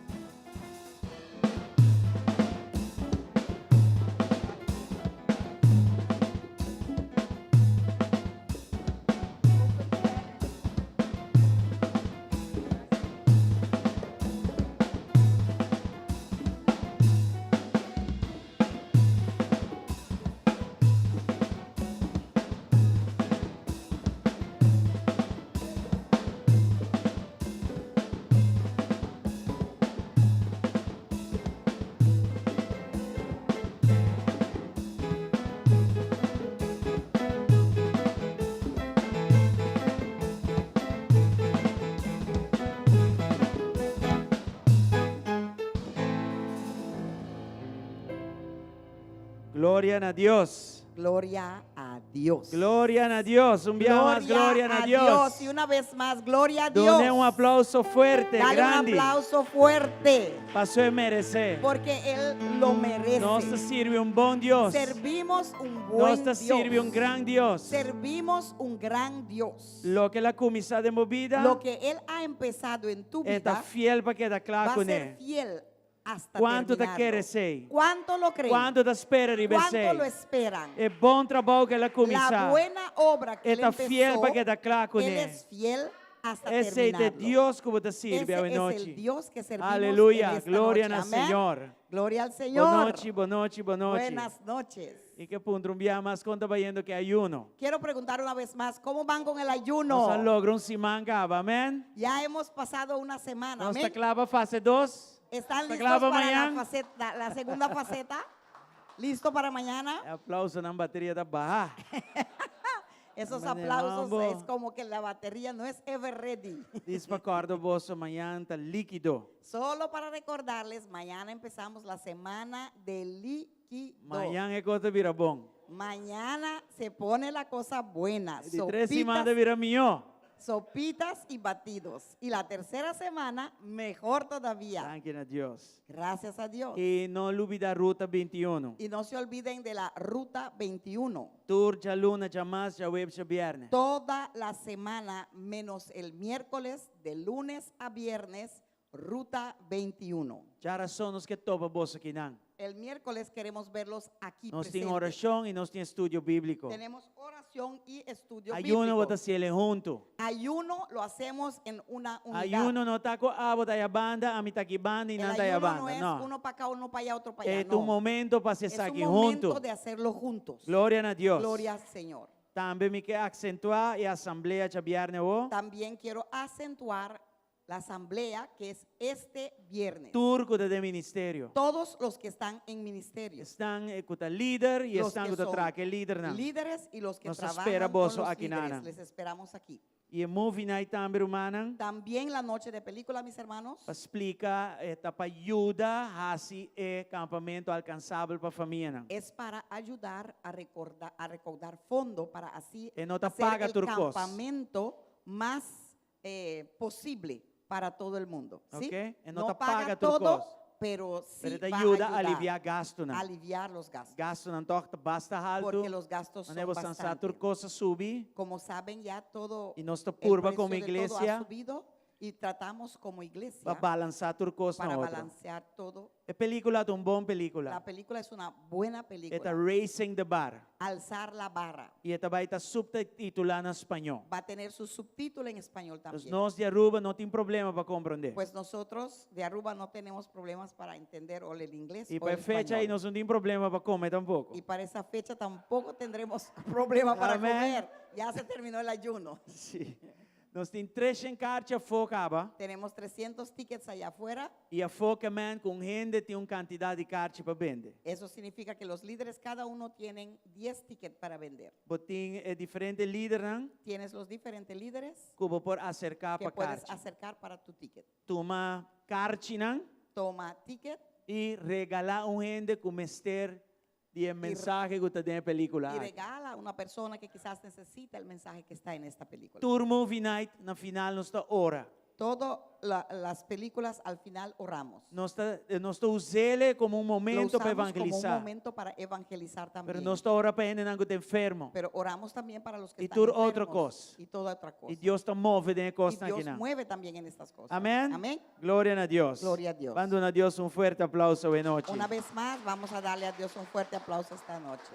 Gloria na Dios. Gloria a Dios. Gloria na Dios. Un biaha mas, gloria na Dios. Y una vez más, gloria a Dios. Dun'é un aplouso fuerte, Dale grandi. un aplauso fuerte, Paso e meresé. porque Él lo merece. Nos ta sirbi un bon Dios. Servimos un buen Nos ta Dios. sirbi un gran Dios. Servimos un gran Dios. Loke el a kuminsá den bo bida, Lo que Él ha empezado en tu e ta vida, fiel pa keda kla va a kuné. ser fiel hasta Kuantu ta terminarlo. kere esei? ¿Cuánto lo creen? Kuantu ta spera riba ¿Cuánto lo esei? esperan? E bon trabou ku el a La kuminsá. buena obra que él E ta fiel empezó, pa keda kla Él kuné. es fiel hasta Esei ta terminarlo. Dios ku bo ta sirbi Ese awe es el nochi. Dios que servimos Aleluya. en esta Gloria noche. na Amén. Señor. Gloria al Señor. Bon nochi, bon nochi, bon nochi. Buenas noches. Mi ke puntra un biaha mas kon ta bayendo ku ayuno. Quiero preguntar una vez más, ¿cómo van con el ayuno? Nos a logra un siman kaba, amèn? Ya hemos pasado una semana. Nos ta Amén. kla pa fase 2. ¿Están Ta listos kla pa para la, mañan? faceta, la segunda faceta? ¿Listo para mañana? E aplousonan bateria ta baha. Esos Amén, aplausos mambo. es como que la batería no es ever ready. Djis pa kòrda boso mañan ta líkido. Solo para recordarles, mañana empezamos la semana de líquido. Mañan e kos ta bira bon. Mañana se pone la cosa buena. Di tres siman ta Sopitas, bira mihó. sopitas y batidos. Y la tercera semana, mejor todavía. Danki na Dios. Gracias a Dios. I no lubidá Ruta 21. Y no se olviden de la Ruta 21. Tur djaluna, djamars, djaweps, djabièrnè. Toda la semana, menos el miércoles, de lunes a viernes, Ruta 21. Djarason nos ke topa boso akinan. El miércoles queremos verlos aquí Nos tin presentes. orashon i nos tin estudio bíbliko. Tenemos oración y estudio Ayuno bíblico. bo ta hasié huntu. Ayuno lo hacemos en una unidad. Ayuno no ta ku abo ta aya banda, ami ta aki banda i El nan ta aya ayuno banda. no es No. uno para acá, uno para allá, otro para allá. E ta un No. momento pa Es hasi un esaki momento huntu. de hacerlo juntos. Gloria na Dios. Gloria al Señor. Tambe mi ke aksentuá e asamblea djabièrnè awo. También quiero acentuar la asamblea que es este viernes. Tur ku ta den ministerio. Todos los que están en ministerio. Esnan ku ta lider i Los esnan que ku ta son traha ku e lidernan. Líderes y los que Nos ta trabajan spera con boso los aki, líderes. nana. Les esperamos aquí. I e movie night tambe, rumannan. También la noche de película, mis hermanos. Pa splika, e ta pa yuda hasi e kampamentu alkansabel pa famianan. Es para ayudar a recorda, a recaudar fondo para así E no ta hacer paga el tur kos. campamento más eh, posible para todo el mundo. ¿sí? Ok, e no No ta paga paga tur todo, kos. pero sí Pero ta va a yuda ayudar aliviá gastunan. aliviar los gastos. Gastunan tòg ta basta haltu. Porque los gastos son Manera bo sa bastante. tur kos a subi. Como saben ya todo I nos ta el purba precio komo de todo ha iglesia subido y tratamos como iglesia pa balansá tur kos na para otro. balancear todo. E pelíkula ta un bon La pelíkula. película es una buena E ta película. Raising the Bar. Alzar la barra. I e ta bai ta suptitulá na spañó. Va a tener su subtítulo en español Entonces también. nos di Aruba no tin problema pa komprondé. Pues nosotros de Aruba no tenemos problemas para entender o el inglés I o pa el e fecha ei español. nos no tin problema pa kome tampoko. Y para esa fecha tampoco tendremos problema para Amén. comer. Ya se terminó el ayuno. Sí. Nos tin 300 karchi afó kaba. Tenemos 300 tickets allá afuera. I afó ke men ku un hende tin un kantidat di karchi pa bende. Eso significa que los líderes cada uno tienen 10 tickets para vender. Bo tin e diferente lidernan Tienes los diferentes líderes ku bo por aserká que pa puedes karchi. acercar para tu ticket. Tuma karchinan Toma ticket i regalá un hende ku mester di e mensahe ku ta den e pelíkula y aki. regala a una persona que quizás necesita el mensaje que está en esta película. Tur movie night na final nos ta ora. Todas las películas al final oramos. Nos ta, nos ta us'é komo un Lo momento pa usamos como un evangelisá. momento para evangelizar Pero también. nos ta ora pa hendenan ku ta enfermo. Pero oramos también para los que I están tur otro enfermos kos. y toda otra cosa. I Dios ta move den Y kos Dios aki nan. mueve también en estas cosas. Amèn. Amén. Gloria na Dios. Gloria a Dios. Ban duna Dios un fuerte aplouso awe nochi. Una vez más, vamos a darle a Dios un fuerte aplauso esta noche.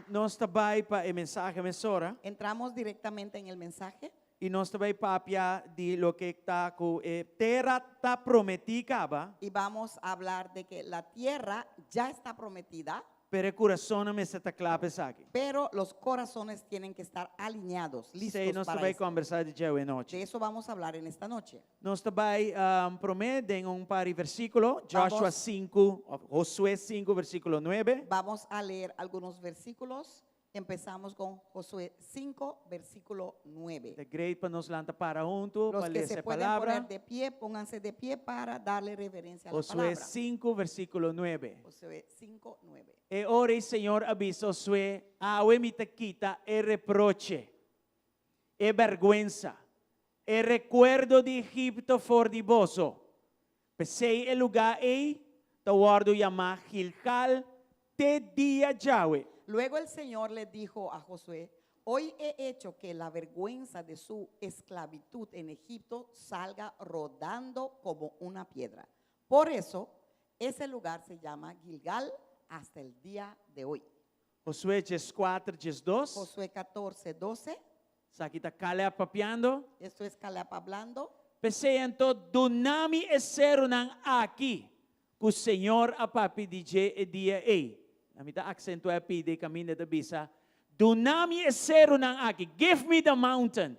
Nos ta bai pa e mensahe mesora. Entramos directamente en el mensaje. I nos ta bai papia di loke ta ku e tera ta prometí kaba. Y vamos a hablar de que la tierra ya está prometida, Pero e kurasonnan mester ta kla pa esaki. pero los corazones tienen que estar alineados, listos Esei nos para ta bai esto. kombersá di dje awe nochi. De eso vamos a hablar en esta noche. Nos ta bai promé den un par di versíkulo, Joshua Vamos. 5, Josué 5, versíkulo 9. Vamos a leer algunos versículos. Empezamos con Josué 5, versículo 9. Ta great pa nos lanta para huntu, Los pa que lesa se e pueden palabra. poner de pie, pónganse de pie para darle reverencia a la Josué palabra. 5, versíkulo 9. Josué 5, 9. E ora ei Señor a bisa Josué, Awe mi ta kita e reproche, e bèrgwensa, e rekuerdo di Egipto for di boso. P'esei e lugá ei ta wòrdu yamá Gilgal te dia djawe. Luego el Señor le dijo a Josué, Hoy he hecho que la vergüenza de su esclavitud en Egipto salga rodando como una piedra. Por eso, ese lugar se llama Gilgal hasta el día de hoy. Josué 14, 12. Josué 14, 12. Esaki ta Caleb papiando. Esto es Caleb hablando. P'esei anto, duna mi e serunan aki, ku Señor a papia di dje e dia ei. Na mi ta aksentuá e pida ei kaminda ta bisa, Duna mi e serunan aki, give me the mountain.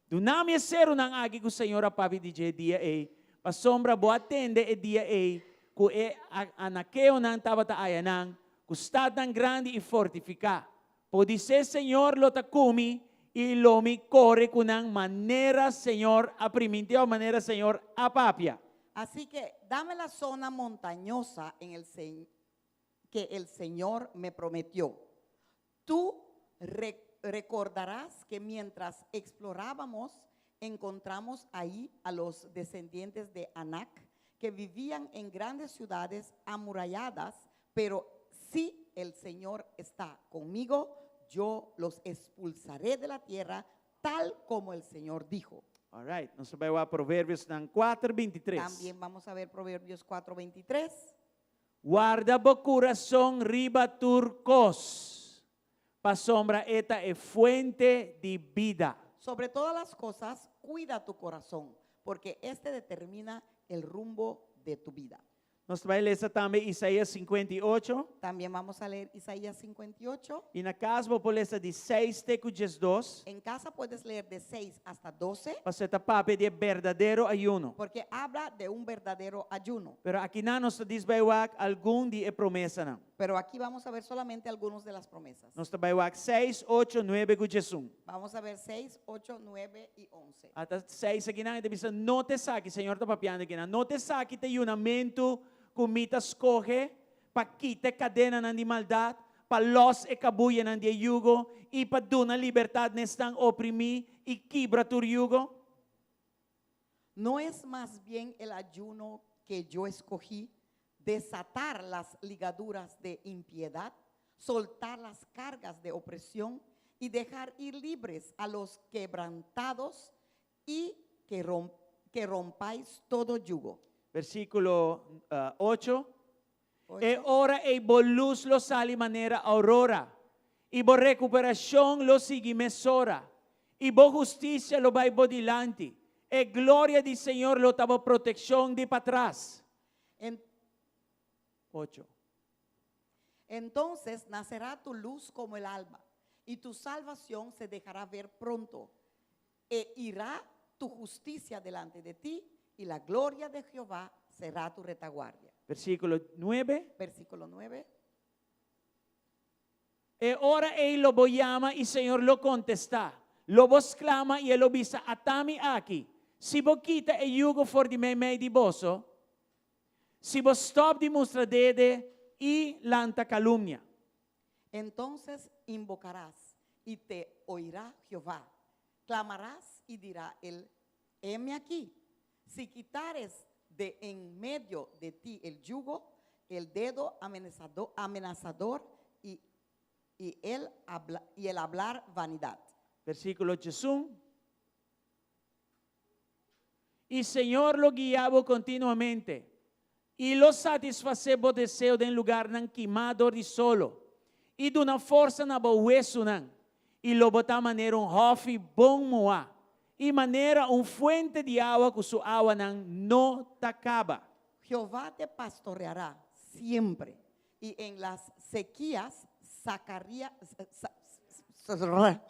Duna mi e serunan aki ku Señor a papia di dje e dia ei, pasobra bo a tende e dia ei ku e anakeonan tabata ayanan, ku statnan grandi i fortifiká. Podisé Señor lo ta ku mi i lo mi kore ku nan manera Señor a primintí òf manera Señor a papia. Así que dame la zona montañosa en el que el Señor me prometió. Tú recordarás que mientras explorábamos, encontramos ahí a los descendientes de Anac que vivían en grandes ciudades amuralladas, pero si el Señor está conmigo, yo los expulsaré de la tierra, tal como el Señor dijo. All right, nos ta bai wak Proverbiosnan 4, 23. También vamos a ver Proverbios 4:23. Warda bo kurason riba tur kos, pasobra e ta e fuente di bida. Sobre todas las cosas, cuida tu corazón, porque este determina el rumbo de tu vida. Nos ta bai lesa tambe Isaías 58. También vamos a leer Isaías 58. I na kas bo por lesa di 6 te ku 12. En casa puedes leer de 6 hasta 12. Pasobra e ta papia di e berdadero ayuno. Porque habla de un verdadero ayuno. Pero akinan nos ta djis bai wak algun di e promesanan. Pero aquí vamos a ver solamente algunos de las promesas. Nos ta bai wak 6, 8, 9 ku 11. Vamos a ver 6, 8, 9 y 11. Ata 6 akinan e ta bisa, No ta esaki, Señor ta papiando akinan, no ta esaki ta e yunamentu ku mi ta skohe pa kita e kadenanan di maldat, pa lòs e kabuyanan di e yugo i pa duna libertat na esnan oprimí i kibra tur yugo? No es mas bien el ayuno que yo escogí, desatar las ligaduras de impiedad, soltar las cargas de opresión y dejar ir libres a los quebrantados y que, que rompáis todo yugo. Versíkulo 8. E ora ei bo lus lo sali manera aurora, i bo rekuperashon lo sigui mesora, i bo hustisia lo bai bo dilanti, e gloria di Señor lo ta bo protekshon di patras. En 8. Entonces nacerá tu luz como el alba, y tu salvación se dejará ver pronto, e irá tu justicia delante de ti, y la gloria de Jehová será tu retaguardia. Versíkulo 9. Versículo 9. E ora ei lo bo yama i Señor lo kontestá. Lo bo sklama i e lo bisa, Ata mi aki. Si bo kita e yugo for di meimei di boso, si bo stòp di mustra dede i lanta kalumnia. Entonces invocarás y te oirá Jehová, clamarás y dirá él. Heme aquí, si quitares de en medio de ti el yugo, el dedo amenazado- amenazador y, y el habla- y el hablar vanidad. Versíkulo 11. I Señor lo guia bo kontinuamente i lo satisfasé bo deseo den lugánan kimá dor di solo i duna forsa na bo wesunan i lo bo ta manera un hòfi bon muhá i manera un fuente di awa ku su awanan no ta kaba. Jehová te pastoreará siempre y en las sequías sacaría, sa- sa-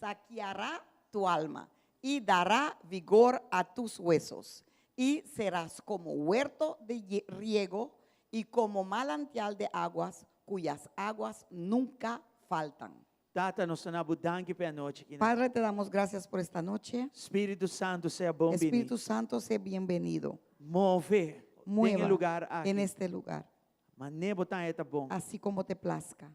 saciará tu alma y dará vigor a tus huesos. Y serás como huerto de riego y como manantial de aguas cuyas aguas nunca faltan. Tata, nos ta duna danki pa e anochi aki. Padre, te damos gracias por esta noche. Spiritu Santu, sea bon biní. Espíritu Santo, sé bienvenido. Move den Mueva lugá aki. en este lugar, Manera bo ta ta bon. así como te plazca.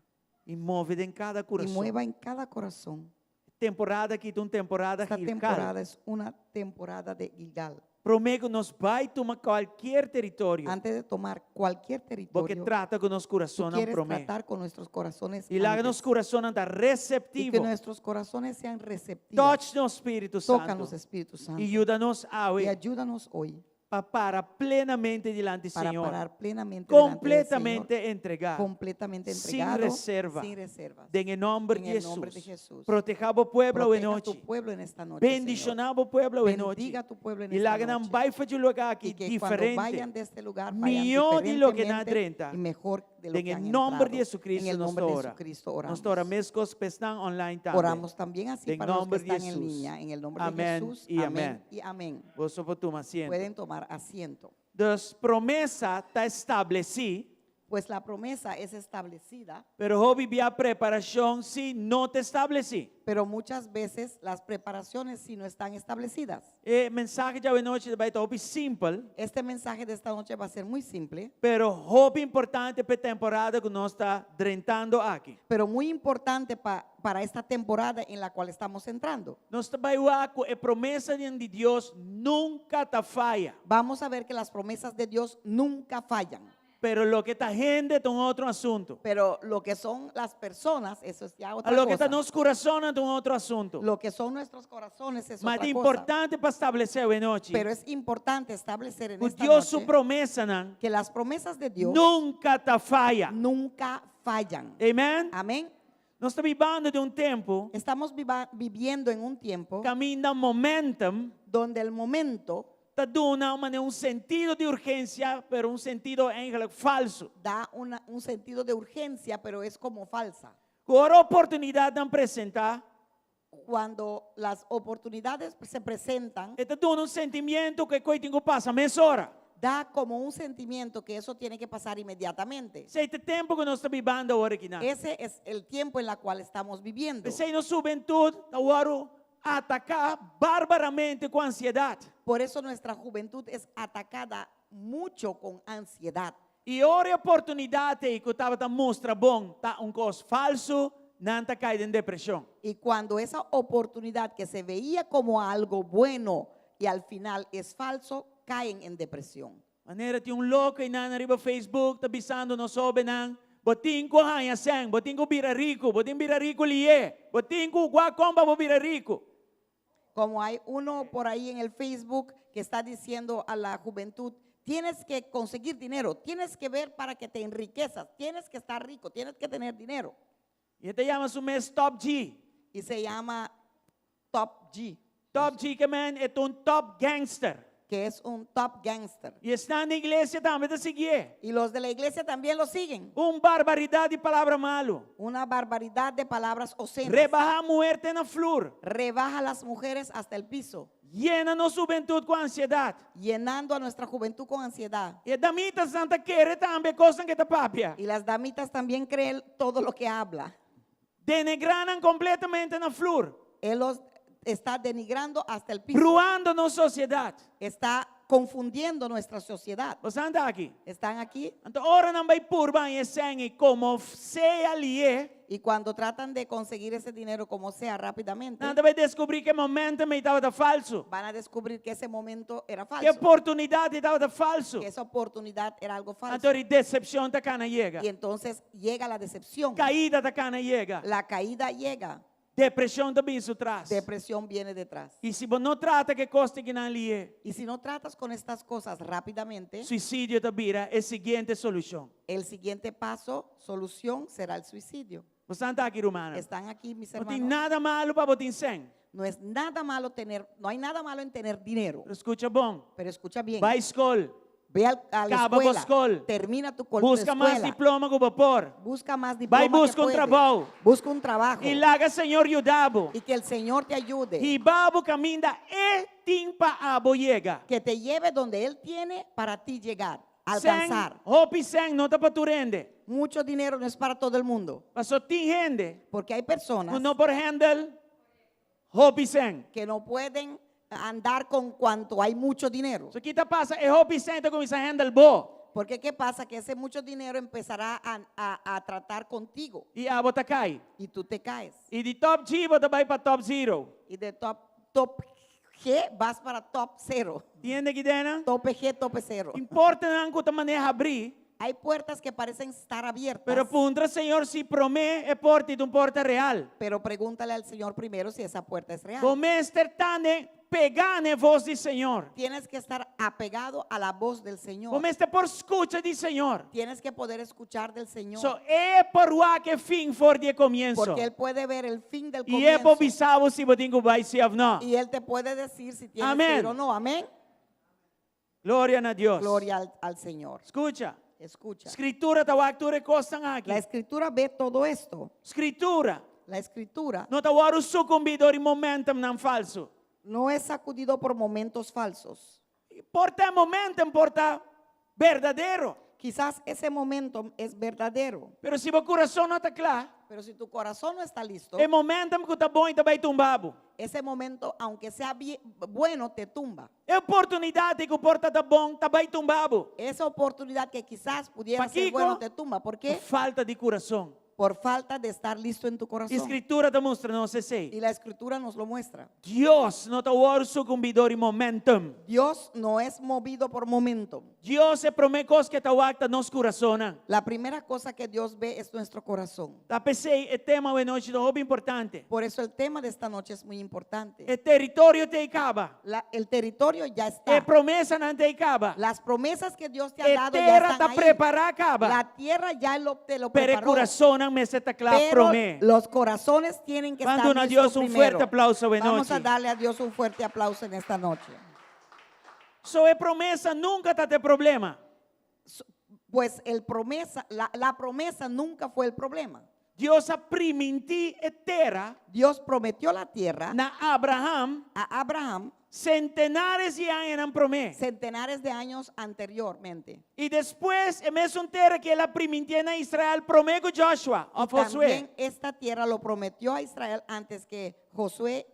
I move den kada Y kurason. mueva en cada corazón. Temporada aki ta un temporada Esta Gilgal. temporada es una temporada de Gilgal. Promé ku nos bai tuma kualke teritorio. Antes de tomar cualquier Bo ke territorio, trata ku nos tú kurason quieres promé. tratar con nuestros corazones I laga antes. nos kurason ta Y que reseptivo. nuestros corazones sean receptivos. Touch nos, Spiritu Santu. Tócanos, Espíritu Santo. I yuda nos Y awe ayúdanos hoy pa para plenamente dilanti para Señor. parar plenamente delante del Kompletamente Señor, entregá. completamente Sin entregado, reserva. sin reservas. Den nòmber En di el Hesus. nombre de Jesús. Protehá bo pueblo Proteja anochi. tu pueblo en esta noche, Señor. Bendishoná bo pueblo anochi. Bendiga tu pueblo en I esta laga nan noche. bai for di e lugá aki Y que cuando diferente. vayan de este lugar, vayan Mihó di loke nan a diferentemente drenta. y mejor de lo En que el han nombre de entrado. Jesucristo En el nos nombre de ora. Jesucristo oramos. Nos ta ora meskos pa esnan online tambe. Oramos también así En para los que nombre de están en Jesús. línea. En el nombre de Amén Jesús. y Amén amén. y amén. Boso por tuma asiento. Pueden tomar asiento. Dus promesa ta establesí, Pues la promesa es establecida, pero hopi bia preparashon sí no ta establesí. pero muchas veces las preparaciones sí no están establecidas. E mensahe di anochi ta bai ta hopi simpel, Este mensaje de esta noche va a ser muy simple, pero hopi importante pa e temporada ku nos ta drentando aki. pero muy importante para esta temporada en la cual estamos entrando. Nos ta bai wak ku e promesa di Dios nunka ta faya. Vamos a ver que las promesas de Dios nunca fallan. Pero loke ta hende ta un otro asuntu. Pero lo que son las personas, eso es ya otra Loke ta cosa. nos kurason ta un otro asuntu. Lo que son nuestros corazones es Mas otra ta cosa. importante pa establesé anochi. Pero es importante establecer en Ku esta Dios su noche promesanan que las promesas de Dios nunka ta faya. nunca fallan. Amèn? Amén. Nos ta bibando den un tempu Estamos viviendo en un tiempo kaminda momentum donde el momento ta duna un sentido di urgensia, pero un sentido eigenlijk falsu. da un sentido de urgencia, pero es como falsa. Ora oportunidatnan presentá, Cuando las oportunidades se presentan, e ta duna un sentimentu ku e kos tin ku pasa mesora. da como un sentimiento que eso tiene que pasar inmediatamente. Esei ta e tempu ku nos ta bibando awor aki. Ese es el tiempo en el cual estamos viviendo. P'esei nos hubentut ta wòrdu ataká barbaramente ku ansiedat. Por eso nuestra juventud es atacada mucho con ansiedad. I ora e oportunidat ku tabata mustra bon, ta un kos falsu, nan ta kai den depreshon. Y cuando esa oportunidad que se veía como algo bueno y al final es falso, caen en depresión. Manera tin un loko einan riba Facebook, ta bisando nos hóbennan, bo tin ku haña sèn, bo tin ku bira riku, bo tin bira riku lihé, bo tin ku wak kon pa bo bira riku. Como hay uno por ahí en el Facebook que está diciendo a la juventud, tienes que conseguir dinero, tienes que ver para que te enriquezas, tienes que estar rico, tienes que tener dinero. I e ta yama su mes Top G. Y se llama Top G, Top G ke men e un top gangster. que es un top gangster. I esnan na iglesia tambe ta siguié. Y los de la iglesia también lo siguen. Un barbaridat di palabra malu. Una barbaridad de palabras obscenas. Rebahá muhé te na flur. Rebaja a las mujeres hasta el piso, Yena nos hubentut ku ansiedat. llenando a nuestra juventud con ansiedad. I e damitanan ta kere tambe kos ku e ta papia. Y las damitas también creen todo lo que habla. Denigrá nan kompletamente na flur. Él los está denigrando hasta el piso. Bruhando nos sosiedat. Está confundiendo nuestra sociedad. Boso ta aki? ¿Están aquí? Anto ora nan bai purba haña sèn komo sea lihé. Y cuando tratan de conseguir ese dinero como sea rápidamente, Nan ta bai deskubrí ku e momentum ei tabata falsu. van a descubrir que ese momento era Ku e falso. oportunidat ei tabata falsu. Que esa oportunidad era algo falso. Anto e desepshon ta kana yega. Y entonces llega la decepción. Kaida ta kana yega. La caída llega. Depreshon ta bin su tras. Depresión viene detrás. I si bo no trata ku e kosnan akinan lihé, Y si no tratas con estas cosas rápidamente, suisidio ta bira e siguiente solushon. el siguiente paso, solución, será el suicidio. Bo ta aki, rumannan. Están aquí mis No tin hermanos. nada malu pa bo tin sèn. No es nada malo tener, no hay nada malo en tener dinero. Pero skucha bon. Pero escucha bien. Bai skol. Ve al- a la Kaba bo escuela. skol. Termina tu col- Buska mas escuela. diploma ku bo por. Busca más diploma Bai que buska un puedes. trabou. Busca un trabajo. I laga Señor yuda bo. Y que el Señor te ayude. Hiba bo kaminda E tin pa abo yega. Que te lleve donde Él tiene para ti llegar, Sèn, alcanzar. hopi sèn no ta pa tur hende. Mucho dinero no es para todo el mundo. Paso tin hende Porque hay personas ku no por handle hopi sèn. que no pueden andar con cuanto hay mucho dinero. So kiko ta pasa, e hopi sèn ta kuminsá handle bo. Porque ¿qué pasa? Que ese mucho dinero empezará a, a- a tratar contigo I abo ta kai. y tú te caes. I di top G bo ta bai pa top zero. Y de top, top G vas para top cero. Tin hende aki den? Tope G, tope cero. Tin portanan ku ta manera habrí, Hay puertas que parecen estar abiertas. pero puntra Señor si promé e porta ta un porta real. Pero pregúntale al Señor primero si esa puerta es real. Bo mester ta pegá na voz di Señor. Tienes que estar apegado a la voz del Señor. Bo mester por skucha di Señor. Tienes que poder escuchar del Señor. So E por wak e fin for di e komienso. porque Él puede ver el fin del I E por comienzo. bisa bo si bo tin ku bai sí òf no. Y Él te puede decir si tienes Amén. que ir o no. Amén. Gloria na Dios. Gloria al, al Señor. Skucha. Escucha. Skritura ta wak tur e kosnan aki. La escritura ve todo esto. Skritura La escritura no ta wòrdu sukumbí dor di momentumnan falsu. no es sacudido por momentos falsos. Por ta momentum por ta berdadero. Quizás ese momento es verdadero, Pero si bo kurason no ta kla, pero si tu corazón no está listo, e momentum ku ta bon ta bai tumba bo. ese momento, aunque sea bien- bueno, te tumba. E oportunidat ku por ta bon ta bai tumba bo. Esa oportunidad que quizás pudiera ser Pakiko? bueno, te tumba. ¿Por qué? Falta di kurason. Por falta de estar listo en tu corazón. Skritura ta mustra nos esei. Y la escritura nos lo muestra. Dios no ta wòrdu sukumbí dor di momentum. Dios no es movido por momento. Dios e promé kos ku E ta wak ta nos kurason. La primera cosa que Dios ve es nuestro corazón. Ta p'esei e tema awe nochi ta hopi importante. Por eso el tema de esta noche es muy importante. E teritorio t'ei kaba. La- el territorio ya E está. promesanan t'ei kaba. Las promesas que Dios te ha E dado ya tera están ta ahí. prepará kaba. La tierra ya lo, te lo Pero e preparó. kurason mester ta kla Pero promé. los corazones tienen que Manda estar a listos Dios un primero. fuerte aplauso de Vamos a noche. darle a Dios un fuerte aplauso en esta noche. So e promesa nunka tabata e problema. Pues el promesa, la, la promesa nunca fue el problema. Dios a primintí e tera Dios prometió la tierra na Abraham a Abraham sentenares di aña promé. centenares de años anteriormente. I despues, e mesun tera ku el a primintí na Israel, promé ku Joshua, Y òf Josué. también esta tierra lo prometió a Israel antes que Josué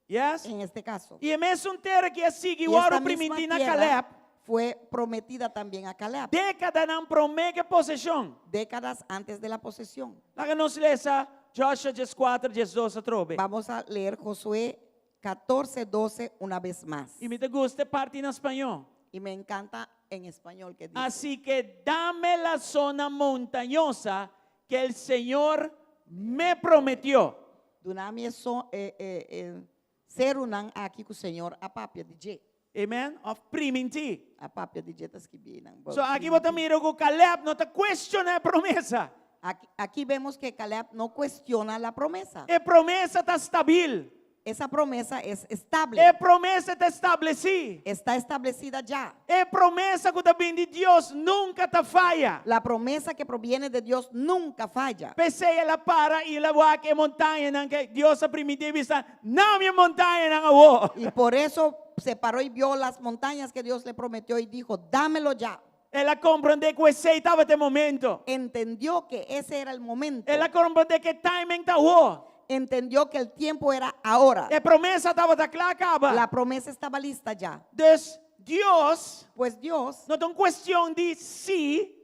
Yes? en este caso. I e mesun tera ku el a sigui Y wòrdu esta misma primintí na tierra Caleb, fue prometida también a Caleb dékadanan promé ku e poseshon. décadas antes de la posesión. Laga nos lesa Joshua 4, 12 atrobe. Vamos a leer Josué 14, 12 una vez más. I mi ta gusta e parti na spañó. Y me encanta en español que dice, Así que dame la zona montañosa que el Señor me prometió. Duna mi so, eh, eh, eh, serunan aki ku Señor a papia di dje. Amen. Òf primintí. A papia di dje ta skibí nan. So aki bo ta mira ku Caleb no ta kuestioná e promesa. Aquí, aquí vemos que Caleb no cuestiona la promesa. E promesa ta stabil. Esa promesa es estable. E promesa ta establesí. Está establecida ya. E promesa ku ta bin di Dios nunka ta faya. La promesa que proviene de Dios nunca falla. P'esei el a para i el a wak e montañanan ku Dios a primintí i bisa, duna mi e montañanan awor. Y por eso se paró y vio las montañas que Dios le prometió y dijo, dámelo ya. El a komprondé ku esei tabata e momento. Entendió que ese era el momento. El a komprondé ku e timing ta awor. Entendió que el tiempo era ahora. E promesa tabata kla kaba. La promesa estaba lista ya. Dus Dios Pues Dios no ta un kuestion di si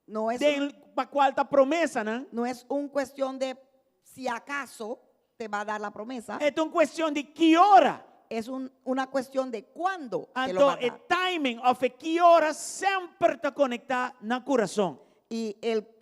no es, den pa kual ta promesanan. No es un cuestión de si acaso te va a dar la promesa. E ta un kuestion di ki ora. Es una cuestión de cuándo te lo va Anto a e dar. timing òf e ki ora semper ta konektá na kurason. Y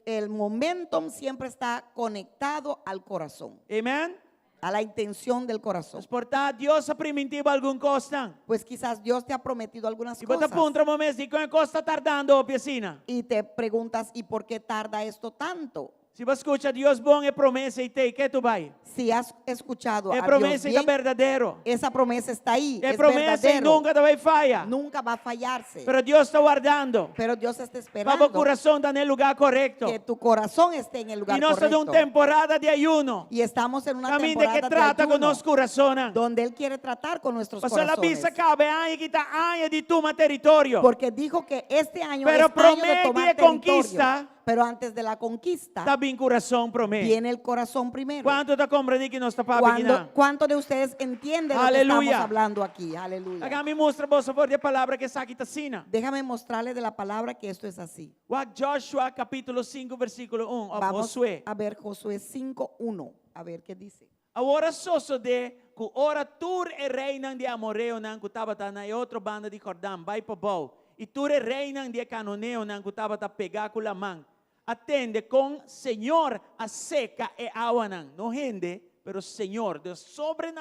el momentum siempre está conectado al corazón. Amen? A la intención del corazón. Pues por ta Dios a primintí bo algun kosnan. Pues quizás Dios te ha prometido algunas I bo ta cosas. puntra bo mes dikon e kos ta tardando hopi asina. Y te preguntas, ¿y por qué tarda esto tanto? Si bo skucha Dios bon e promesa ei t'ei, ke tu bai? Si has escuchado E a Dios promesa ei ta bien, berdadero. esa promesa está ahí, E es promesa ei verdadero. nunka ta bai faya. Nunca va a fallarse. Pero Dios ta wardando Pero Dios está pa bo esperando kurason ta na e lugá korekto. que tu corazón esté en el lugar I nos ta den un correcto. temporada di ayuno. Y estamos en una Kaminda ke temporada de trata ku ayuno, nos kurasonnan. donde Él quiere tratar con nuestros Pasobra el a corazones. bisa kaba e aña aki ta aña di tuma teritorio. Porque dijo que este año Pero es año de promé tomar di e territorio. konkista, Pero antes de la conquista, ta bin kurason promé. viene el corazón primero. Kuantu ta komprendé ki nos ta papia ¿Cuándo, akinan? ¿Cuántos de ustedes entienden lo que Aleluya. estamos hablando aquí? Aleluya. Laga mi mustra boso for di e palabra ku esaki ta asina. Déjame mostrarle de la palabra que esto es así. Wak Joshua kapítulo sinku versíkulo un, òf Vamos Josué. a ver Josué 5.1. A ver qué dice. Awor a sosodé ku ora tur e reinan di e amoreonan ku tabata na e otro banda di Jordan bai pabou, i tur e reinan di e kanoneonan ku tabata pegá ku laman a tende kon Señor a seka e awanan, no hende, pero Señor, dus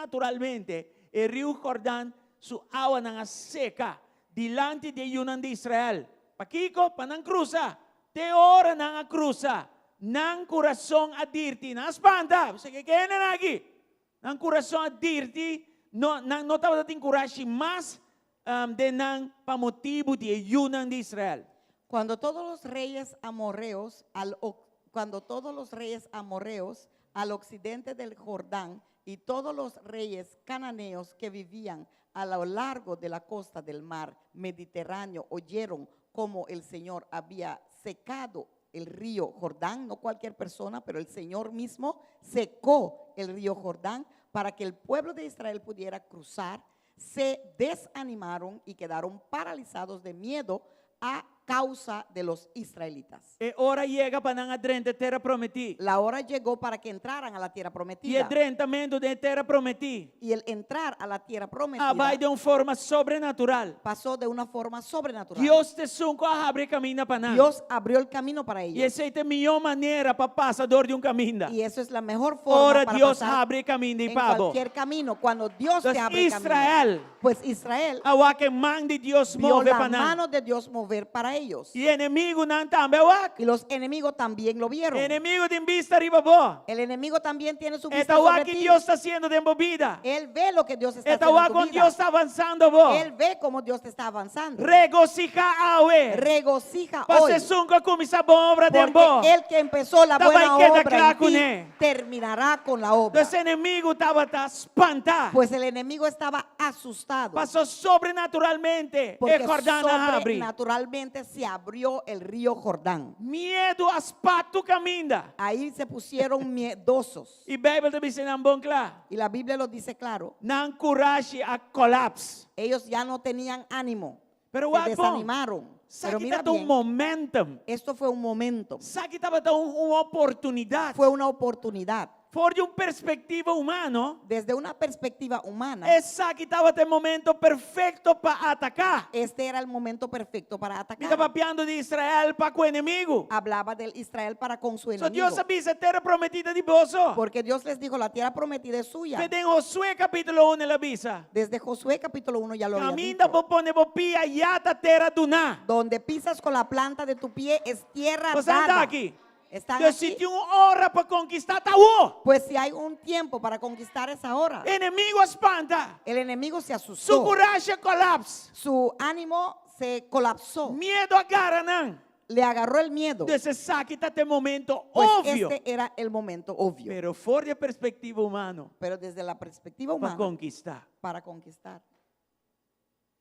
sobrenaturalmente e riu Jordan su awanan a seka dilanti di e yunan di Israel. Pakiko? Pa nan krusa. Te ora nan a krusa, nan kurason a dirti. Nan a spanta. Bo sa ke hendenan aki? Nan kurason a dirti. No, nan no tabata tin kurashi mas den nan pa motibu di e yunan di Israel. Cuando todos los reyes amorreos al cuando todos los reyes amorreos al occidente del Jordán y todos los reyes cananeos que vivían a lo largo de la costa del mar Mediterráneo oyeron cómo el Señor había secado el río Jordán, no cualquier persona, pero el Señor mismo secó el río Jordán para que el pueblo de Israel pudiera cruzar, se desanimaron y quedaron paralizados de miedo a causa de los israelitas. E ora yega pa nan a drenta e tera prometí. La hora llegó para que entraran a la tierra I e prometida. drentamentu den e tera prometí Y el entrar a la tierra a prometida bai den un forma sobrenatural. pasó de una forma sobrenatural. Dios ta esun ku a habri e kaminda pa nan. Dios abrió el camino para I ellos. esei ta e mihó manera pa pasa dor di un kaminda. Y eso es la mejor forma Ora para Dios pasar habri e kaminda i en pa bo. cualquier camino. Cuando Dios te Entonces, abre el camino. Israel Pues Israel a wak e man di Dios vio move la pa nan. mano de Dios mover para ellos. I enemigunan tambe a wak. Y los enemigos también lo vieron. Enemigu tin bista riba bo. El enemigo también tiene su E vista ta wak sobre ki ti. Dios ta hasiendo den bo bida. Él ve lo que Dios está E ta haciendo en wak tu kon vida. Dios ta avansando bo. Él ve cómo Dios te está avanzando. Regosihá awe. Regocija Pasobra hoy. esun ku a kuminsá bon obra den bo. Porque el que empezó la Ta buena bai keda obra kla en ti, kuné. terminará con la obra. Dus enemigu tabata spantá. Pues el enemigo estaba asustado. Paso sobrenaturalmente e Porque Jordán a habri. sobrenaturalmente se abrió el río Jordán. Miedu a spat tur kaminda. Ahí se pusieron miedosos. I Beibel ta bisa nan bon kla. Y la Biblia lo dice claro. Nan kurashi a kolaps. Ellos ya no tenían ánimo. Pero se wak bon. desanimaron. Pero Esaki mira tabata un bien, momentum. esto fue un momento. Esaki tabata un, un oportunidat. Fue una oportunidad. For di un perspektiva humano, Desde una perspectiva humana, esaki tabata e momento perfekto pa ataká. este era el momento perfecto para Mi ta atacar. papiando di Israel pa ku enemigu. Hablaba del Israel para con su So enemigo. Dios a bisa, tera prometí ta di boso. Porque Dios les dijo, la tierra prometida es suya. Fe den Josué kapítulo 1 el a bisa. Desde Josué capítulo 1 ya lo había Kaminda dicho. bo pone bo pia ya ta tera duná. Donde pisas con la planta de tu pie es tierra Bo sa dada. aki. Están Entonces, si aquí. tin un ora pa konkistá, ta awor. Pues si hay un tiempo para conquistar es ahora. Enemigu a spanta. El enemigo se Su asustó. kurashi a kolaps. Su ánimo se colapsó. Miedu a gara nan. Le agarró el miedo. Entonces, esaki tabata e momento Pues obvio. este era el momento obvio. Pero for di perspektiva humano, Pero desde la perspectiva pa humana, konkistá. para conquistar.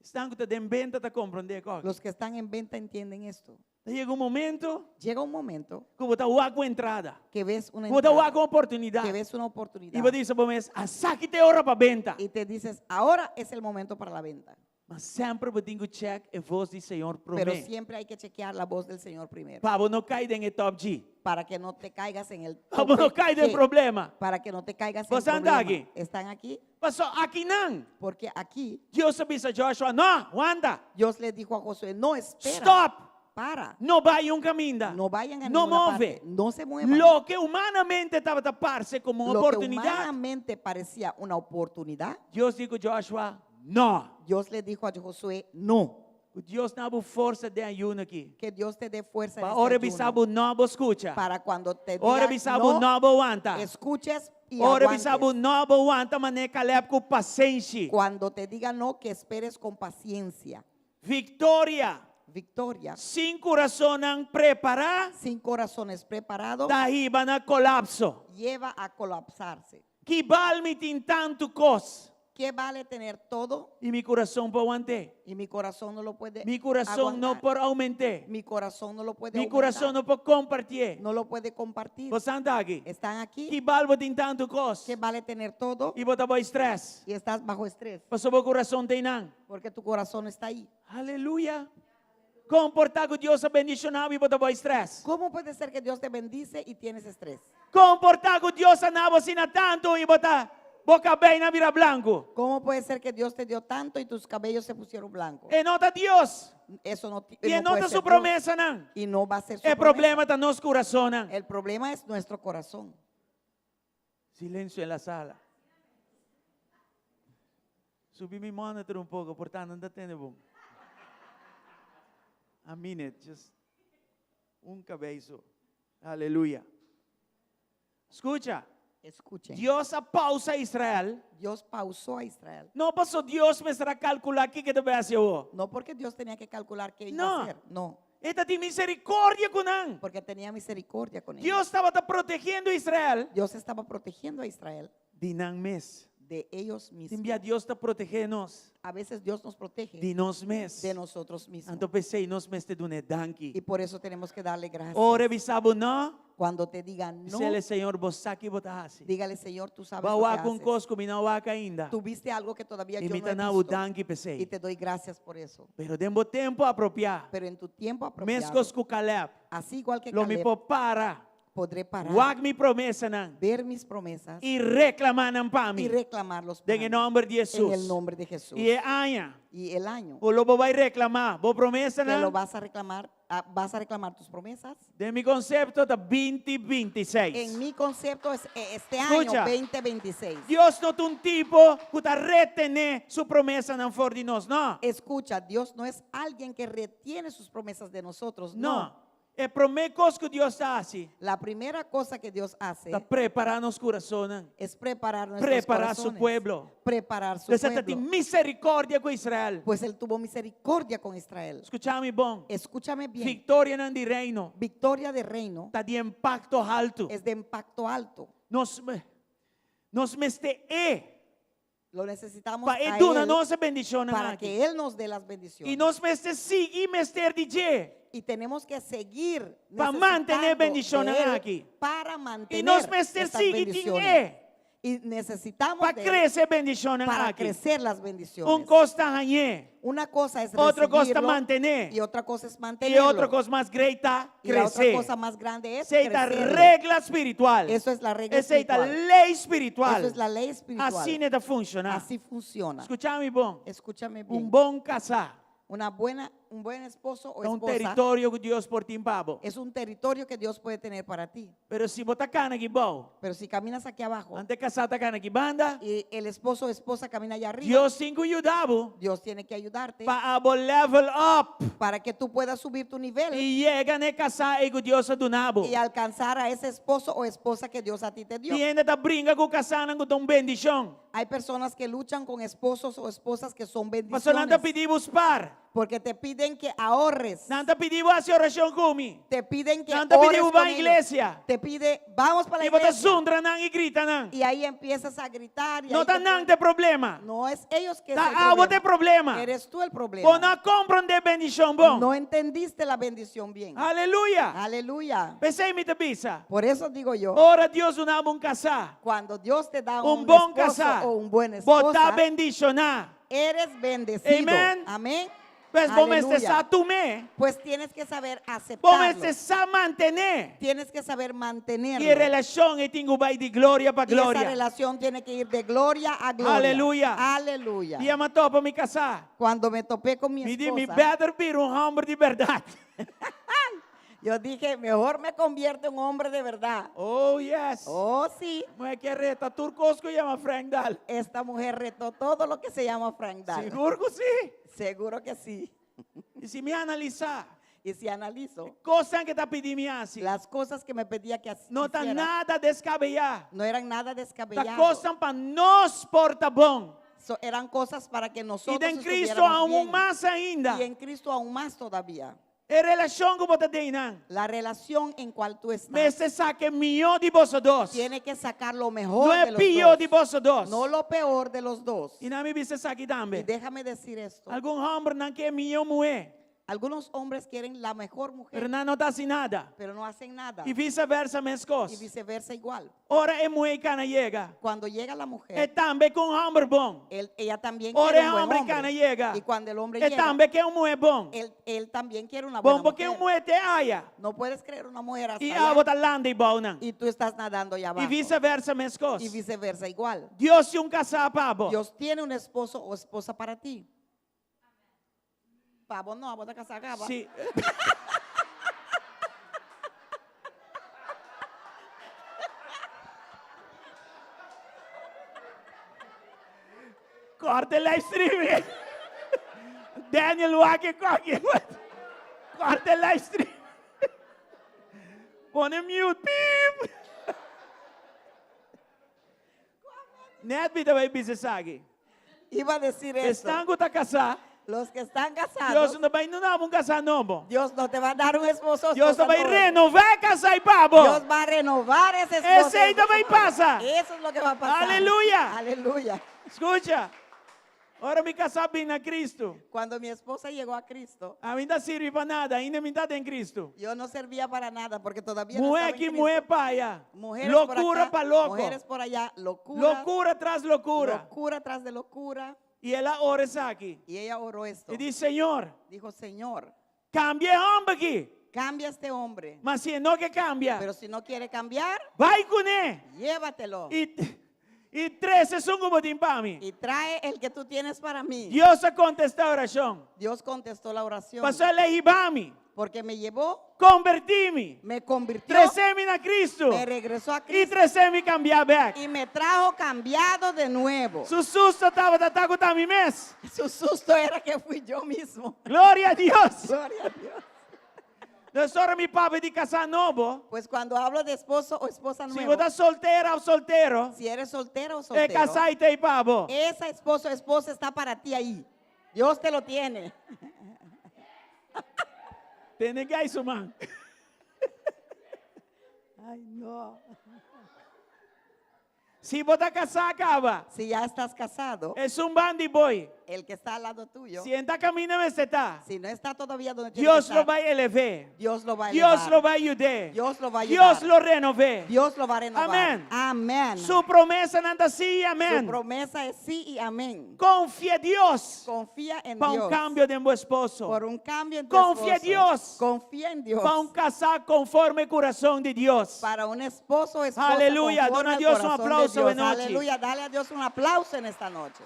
Esnan ku ta den benta ta komprondé kos. Los que están en venta entienden esto. Ta yega un momento Llega un momento ku bo ta wak un entrada. que ves una Ku bo ta entrada, wak un oportunidat. que ves una oportunidad I bo ta bisa bo mes, esaki ta e ora pa benta. y te dices, ahora es el momento para la venta. Ma semper bo tin ku check e vos di Señor Pero promé. siempre hay que chequear la voz del Señor primero. Pa bo no kai den e top G. Para que no te caigas en el Pa bo no tope kai den G. problema. Para que no te caigas en Boso anda problema. aki? ¿Están aquí? Paso akinan Porque aquí Dios a bisa Joshua, no, wanta. Dios le dijo a Josué, no espera. Stop. Para. No bai un kaminda. No vayan a No ninguna move. parte. No se muevan. Loke humanamente tabata parse komo un Lo que oportunidat. humanamente parecía una oportunidad, Dios di ku Joshua, no. Dios le dijo a Josué, no. Ku Dios duna bo forsa den ayuno aki. Que Dios te dé fuerza en Pa este ora ayuno. bisa bo no bo skucha. Para cuando te Ora diga bisa bo no, no bo wanta. escuches y Ora bisa bo aguantes. no bo wanta manera Caleb ku pasenshi. Cuando te diga no, que esperes con paciencia. Victoria. Victoria. Sin kurasonnan prepará. Sin corazones preparados. Ta hiba na kolapso. Lleva a colapsarse. Ki bal mi tin tantu kos. ¿Qué vale tener todo? I mi kurason por want'é. Y mi corazón no lo puede Mi kurason no aguantar. por oument'é. Mi corazón no lo puede Mi kurason aumentar. no por kompartié. No lo puede compartir. Boso ta aki. Están aquí. Ki bal bo tin tantu kos. ¿Qué vale tener todo? I bo ta bou stress. Y estás bajo estrés. Paso bo kurason t'einan. Porque tu corazón está ahí. Aleluya. Kon por ta ku Dios a bendishoná bo i bo ta bou stress? ¿Cómo puede ser que Dios te bendice y tienes estrés? Kon por ta ku Dios a duna bo asina tantu i bo ta bo kabei a bira blanku? ¿Cómo puede ser que Dios te dio tanto y tus cabellos se pusieron blancos? E no ta Dios. Eso no, ti- I e no no puede ta ser su Dios. promesanan. Y no va a ser su E promesa. problema ta nos kurasonnan. El problema es nuestro corazón. Silensio en la sala. Subi mi monitor un poko, por ta nan ta tende bon. A minute, just un kabeiso. Aleluya. Skucha. Escuchen. Dios a pausa Israel. Dios pausó a Israel. No paso Dios mester a kalkulá kiko e ta bai hasi awor. No porque Dios tenía que calcular qué iba No. a hacer. No, E tabatin miserikordia ku nan. porque tenía misericordia con ellos. Dios tabata protegiendo Israel. Dios estaba protegiendo a Israel Di nan mes. de ellos mismos. Tin bia Dios ta protehé nos. A veces Dios nos protege Di nos mes. de nosotros mismos. Anto p'esei nos mester dun'é danki. Y por eso tenemos que darle gracias. Ora e bisa bo no. Cuando te digan no, Bis'é Señor, bo sa ki bo ta hasi. dígale, Señor, tú sabes Bo a lo que wak un haces. kos ku mi no a wak ainda. Tú viste algo que todavía I yo mi no he ta duna bo visto. danki Y p'esei. te doy gracias por eso. Pero den bo tempu apropiá. Pero en tu tiempo apropiado, Meskos ku Caleb. así igual que Lo mi Caleb, por para. podré parar, Wak mi promesanan. ver mis promesas I reklamá nan pa mi. y reclamarlos para Den e mí. nòmber di En Hesus. el nombre de Jesús. I e aña. Y el año Ku lo bo bai reklamá bo que promesanan. lo vas a reclamar, ah, vas a reclamar tus promesas. Den mi konsepto ta 2026. En mi concepto es eh, este año Skucha. 2026. Dios no ta un tipo ku ta retené su promesanan for di nos, no. Escucha, Dios no es alguien que retiene sus promesas de nosotros, no. No. E promé kos ku Dios ta hasi, La primera cosa que Dios hace ta prepará nos kurason, es preparar nuestros prepará su corazones, pueblo. preparar su Dios tabatin pueblo. miserikordia ku Israel. Pues él tuvo misericordia con Israel. Skucha mi bon. Escúchame bien. Viktorianan di reino Victoria de reino ta di impakto haltu. es de impacto alto. Nos nos mester e Lo necesitamos pa e a duna él nos e bendishonnan para aki. que Él nos dé las bendiciones. I nos mester sigui mester di dje. Y tenemos que seguir Pa mantené necesitando bendishonnan de Él aki. para I mantener nos mester estas sigui tin bendiciones. e Y necesitamos pa de Él krese bendishonnan para aki. crecer las bendiciones. Un kos ta hañ'é. Una cosa es Otro kos ta recibirlo mantené. y otra cosa es I mantenerlo. otro kos mas great ta y la otra krese. cosa más grande es Esei ta crecerlo. regla spiritual. Eso es la regla Esei ta espiritual. lei spiritual. Eso es la ley espiritual. Asina e ta funshoná. Así funciona. Skucha mi bon. Escúchame bien. Un bon kasá. Una buena, un buen esposo o Ta un esposa teritorio ku Dios por tin pa bo. es un territorio que Dios puede tener para ti. Pero si bo ta kana aki bou, Pero si caminas aquí abajo anto e kasá ta kana aki banda, y el esposo o esposa camina allá arriba, Dios tin ku yuda bo Dios tiene que ayudarte pa abo level up para que tú puedas subir tu nivel i yega na e kasá ei ku Dios a duna bo. y alcanzar a ese esposo o esposa que Dios a ti te dio. Tin hende ta bringa ku kasánan ku ta un bendishon. Hay personas que luchan con esposos o esposas que son Pasobra nan ta bendiciones pidi bo spar. porque te piden que ahorres. Nan ta pidi bo hasi orashon ku mi. Te piden que Nan ta pidi ores bo con bai ellos. iglesia. Te pide, vamos para la I bo ta iglesia. zundra nan i grita nan. Y ahí empiezas a gritar. Y No ahí ta te nan ta e problema. No es ellos que es Ta el abo ta e problema. Eres tú el problema. Bo no a komprondé bendishon bon. No entendiste la bendición bien. Aleluya. Aleluya. P'esei mi ta bisa. Por eso digo yo, Ora Dios duna bo un kasá. cuando Dios te da Un un bon esposo kasá. o un buen Bo ta esposa, bendishoná. Eres bendecido. Amen. Amén. Pues bo mester Aleluya. sa tum'é. Pues tienes que saber Bo aceptarlo. mester sa mantené. Tienes que saber mantenerlo. I e relashon ei tin ku bai di gloria pa Y esa gloria. relación tiene que ir de gloria a gloria. Aleluya. Aleluya. Dia m'a topa mi kasá. Cuando me topé con mi Mi di mi esposa, better bira un hòmber di bèrdat. yo dije, mejor me convierto en hombre de verdad. Oh yes. Oh, sí. Muhé aki a reta tur kos ku yama Frank Dahl. Esta mujer retó todo lo que se llama Frank Dahl. Sigur ku sí. Seguro que sí. I si mi analisá. Y si analizo Kosnan ku e ta pidi mi hasi. las cosas que me pedía que hiciera, No ta nada deskabeyá. no eran nada Ta descabelladas. kosnan pa nos por ta bon. So, eran cosas para que I nosotros den Cristo estuviéramos aún bien. mas ainda. Y en Cristo aún más todavía. E relashon ku bo ta den nan. La relación en cual tú estás. Mester saka e mihó di boso dos. Tiene que sacar lo mejor No de e los pió dos. di boso dos. No lo peor de los dos. I laga mi bisa esaki Y tambe. déjame decir esto. Algun hòmbernan ke e mihó muhé. Algunos hombres quieren la mejor mujer, Pero nan no ta hasi nada. pero no hacen nada. I viseversa meskos. Y viceversa igual. Ora e muhé kana yega. Cuando llega la mujer, E tambe ke un hòmber bon. él- ella también Ora quiere e un buen hòmber hombre. kana yega. Y cuando el hombre E llega, tambe ke un muhé bon. él, él también quiere una Bon buena por kere mujer. un muhé te aya. No puedes creer una mujer hasta I allá abo ta landa eibou nan. y tú estás nadando allá I abajo. viseversa meskos. Y viceversa igual. Dios tin un kasá pa bo. Dios tiene un esposo o esposa para ti. Pa bo no, abo ta kasá kaba. Sí. Korta e live streaming. Daniel wak e koki. Korta e live stream. Pone mute. Piep. Net mi ta bai bisa esaki. Iba a decir esto. Esnan ku ta kasá. Los que están Dios casados, no ta bai duna bo un kasá nobo. Dios no te va a dar un esposo. Dios esposa ta bai nuevo. renová e kasá ei pa bo. Dios va a renovar ese esposo. Esei ta bai pasa. Eso es lo que va a pasar. Aleluya. Aleluya. Skucha. Ora mi kasá bin na Cristo. Cuando mi esposa llegó a Cristo, Ami n' ta sirbi pa nada, ainda mi n' ta den Cristo. yo no servía para nada porque todavía no Muhé estaba en aki, Cristo. muhé p'aya. Mujeres por Locura acá, pa loko. Mujeres por allá, locura. Locura tras locura. Locura tras de locura. I el a ora esaki. Y ella oró esto. E di, Señor, Dijo, Señor, kambia e hòmber aki. cambia este hombre. Ma si e no ke kambia, Pero si no quiere cambiar, bai kuné. llévatelo. I, i trese esun ku bo tin pa mi. Y trae el que tú tienes para mí. Dios a kontestá orashon. Dios contestó la oración. Pasó el a hiba mi. Porque me llevó, Konvertí mi. me convirtió, Trese mi na Cristo. me regresó a I Cristo trese mi kambiá bèk. y me trajo cambiado de nuevo. Su susto tabata ta ku ta mi mes. Su susto era que fui yo mismo. Gloria a Dios. Gloria a Dios. Dus ora mi papia di kasá nobo. Pues cuando hablo de esposo o esposa Si nuevo, bo ta soltera òf soltero, si eres soltero o e soltero, kasá ei t'ei pa bo. esa esposo o esposa está para ti ahí. Dios te lo tiene. Tene gai su man. Ay, no. Si bo ta kasá kaba. Si ya estás casado, Esun band'i bo. el que está al lado tuyo, Si e n' ta kaminda mester ta. si no está todavía donde tiene Dios que lo estar, bai elev'é. Dios lo va a Dios elevar. lo bai yud'é. Dios lo va a ayudar. Dios lo renov'é. Dios lo va a renovar. Amén. Amén. Su promesanan ta sí i amèn. Su promesa es sí y amén. Konfia Dios Confía en pa un Dios. kambio den bo esposo. Por un cambio en tu Confía esposo. Dios. Confía en Dios. Pa un kasá konforme kurason di Dios. Para un esposo o esposa Aleluya. conforme Duna al Dios un corazón de aplauso Dios. e nochi. Aleluya. Dale a Dios un aplauso en esta noche.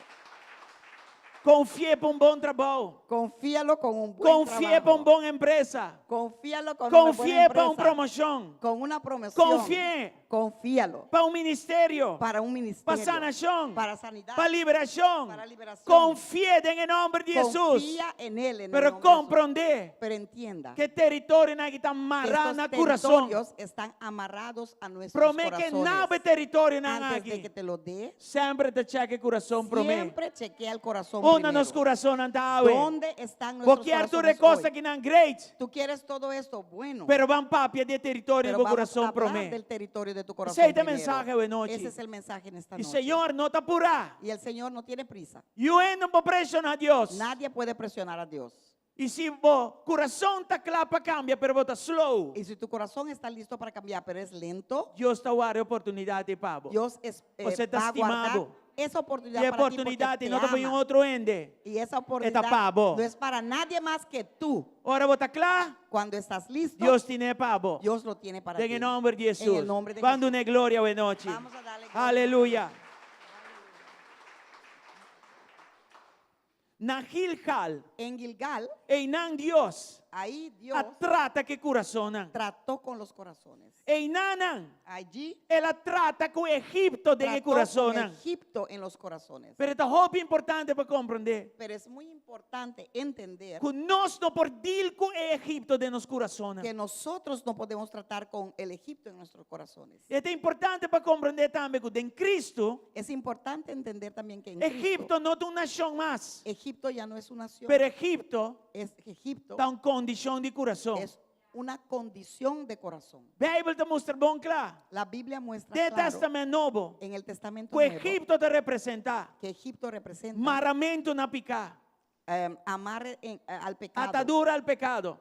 Konfi'é pa un bon trabou. Confíalo con un buen Konfi'é pa un trabajo. bon empresa. Confíalo con una buena Konfi'é pa un empresa. promoshon. Con una promoción. Konfi'é. Confíalo. Pa un ministerio. Para un ministerio. Pa sanashon. Para sanidad. Pa liberashon. Para liberación. Konfi'é den e nòmber di Hesus. Confía en él. En el Pero nombre de Jesús. komprondé Pero entienda ku e teritorionan aki ta que mará estos na kurason. territorios están amarrados a nuestros Promé ku e corazones. duna bo e teritorionan Antes de aki. que te lo dé, Semper e ta chèk e kurason promé. siempre chequea el corazón Unda nos primero. kurason ta awe? ¿Dónde están nuestros Bo kier tur corazones e kos hoy? akinan great. Tú quieres todo esto, bueno. Pero ban papia di e teritorio pero di bo vamos a kurason hablar promé. del territorio de tu corazón Esei ta e primero. mensahe awe nochi. Ese es el mensaje en esta I noche. Señor no ta purá. Y el Señor no tiene prisa. Niun hende no por preshoná Dios. Nadie puede presionar a Dios. I si bo kurason ta kla pa kambia, pero bo ta slow. Y si tu corazón está listo para cambiar, pero es lento, Dios ta warda e oportunidat ei pa bo. Dios es, eh, Você está va a guardar estimado. Esa oportunidad E para ti porque oportunidat te no ta pa ama. un otro hende. Y esa oportunidad pa bo. no es para nadie más que tú. Ora bo ta kla, Cuando estás listo, Dios tin'é pa bo. Dios lo tiene para Den ti. e nòmber di En Hesus. el nombre de Ban Jesús. dun'é gloria awe nochi. Vamos a darle gloria. Aleluya. Na Gilgal, En Gilgal, einan Dios ahí Dios a trata ku e kurason. trató con los corazones. Einan, Allí el a trata ku Egipto den trató con kurason. Egipto en los corazones. Pero ta hopi importante pa komprondé Pero es muy importante entender ku nos no por deal ku Egipto den nos kurason. que nosotros no podemos tratar con el Egipto en nuestros corazones. Ta importante pa komprondé tambe ku den Kristu, Es importante entender también que en Cristo, Egipto no ta un nashon mas. Egipto ya no es una nación. Pero Egipto es Egipto ta un kondishon di kurason. es una condición de corazón. Beibel ta mustra bon kla. La Biblia muestra Den claro Tèstamènt Nobo, en el Testamento ku Nuevo Egipto ta representá que Egipto representa maramentu na piká, amarre al pecado, atadura al pecado,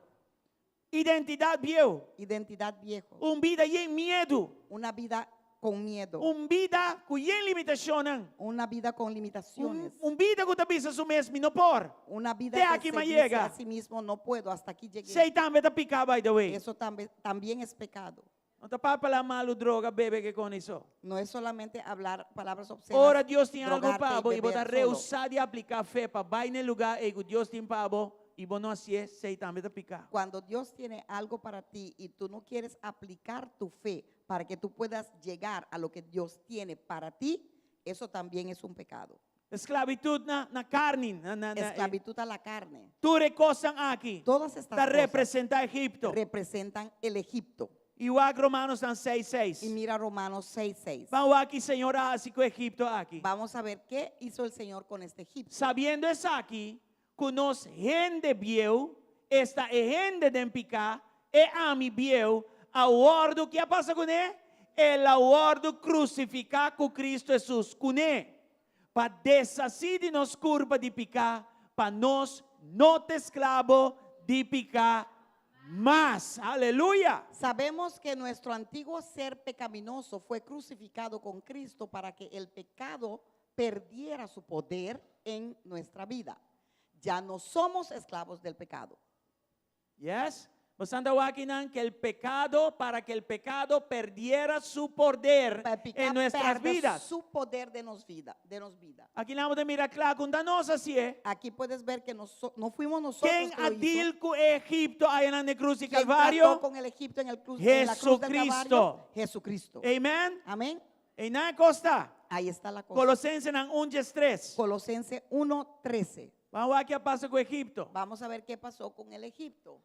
identidat bieu, identidad viejo, un bida yen miedu, una vida con miedo, un bida ku yen limitashon, una vida con un, limitaciones, un bida ku ta bisa su mes mi no por. una vida Te que aki se m'a dice yega. a sí mismo no puedo, hasta aquí llegué. Esei tambe ta piká, by the way. Eso también es pecado. No ta papia malu, droga, bebe ku kos so. No es solamente hablar palabras obscenas. Ora Dios tin algu drogarte pa bo i bo ta beber solo. rehusá di apliká fe pa bai na e lugá ei ku Dios tin pa bo i bo no hasié, esei tambe ta piká. Cuando Dios tiene algo para ti y tú no quieres aplicar tu fe para que tú puedas llegar a lo que Dios tiene para ti, eso también es un pecado. Sklabitut na na karni, na na na Esclavitud a la carne. Tur e kosnan aki Todas estas ta cosas representá Egipto. representan el Egipto. I wak Romanonan 6, Y 6. mira Romanos 6:6. Ban wak kiko Señor a hasi ku Egipto aki. Vamos a ver qué hizo el Señor con este Egipto. Sabiendo esaki, ku nos hende bieu, esta e hende den piká, e ami bieu, a wòrdu, kiko a pasa kuné? El a wòrdu krusifiká ku Kristu Hesus, kuné, pa deshasí di nos kurpa di piká, pa nos no ta esklabo di piká mas. Aleluya! Sabemos que nuestro antiguo ser pecaminoso fue crucificado con Cristo para que el pecado perdiera su poder en nuestra vida. Ya no somos esclavos del pecado. Yes? Bo ta wak einan ku el pecado, para que el pecado perdiera su poder Para el pecado en nuestras perder vidas. su poder de nos vida, de nos vida. Aki nos ta mira kla ku no ta nos a hasié. Aquí puedes ver que no fuimos nosotros Ken que lo a hizo. deal ku Egipto einan na krus di ¿Quién Kalvario? trató con el Egipto en, el cruz, en la cruz del Jesucristo. Calvario? Jesucristo. Amen. Amén. Einan kos ta. Ahí está la cosa. Kolosensenan 1:3. Colosenses 1:13. Ban wak kiko a pasa ku Egipto. Vamos a ver qué pasó con el Egipto.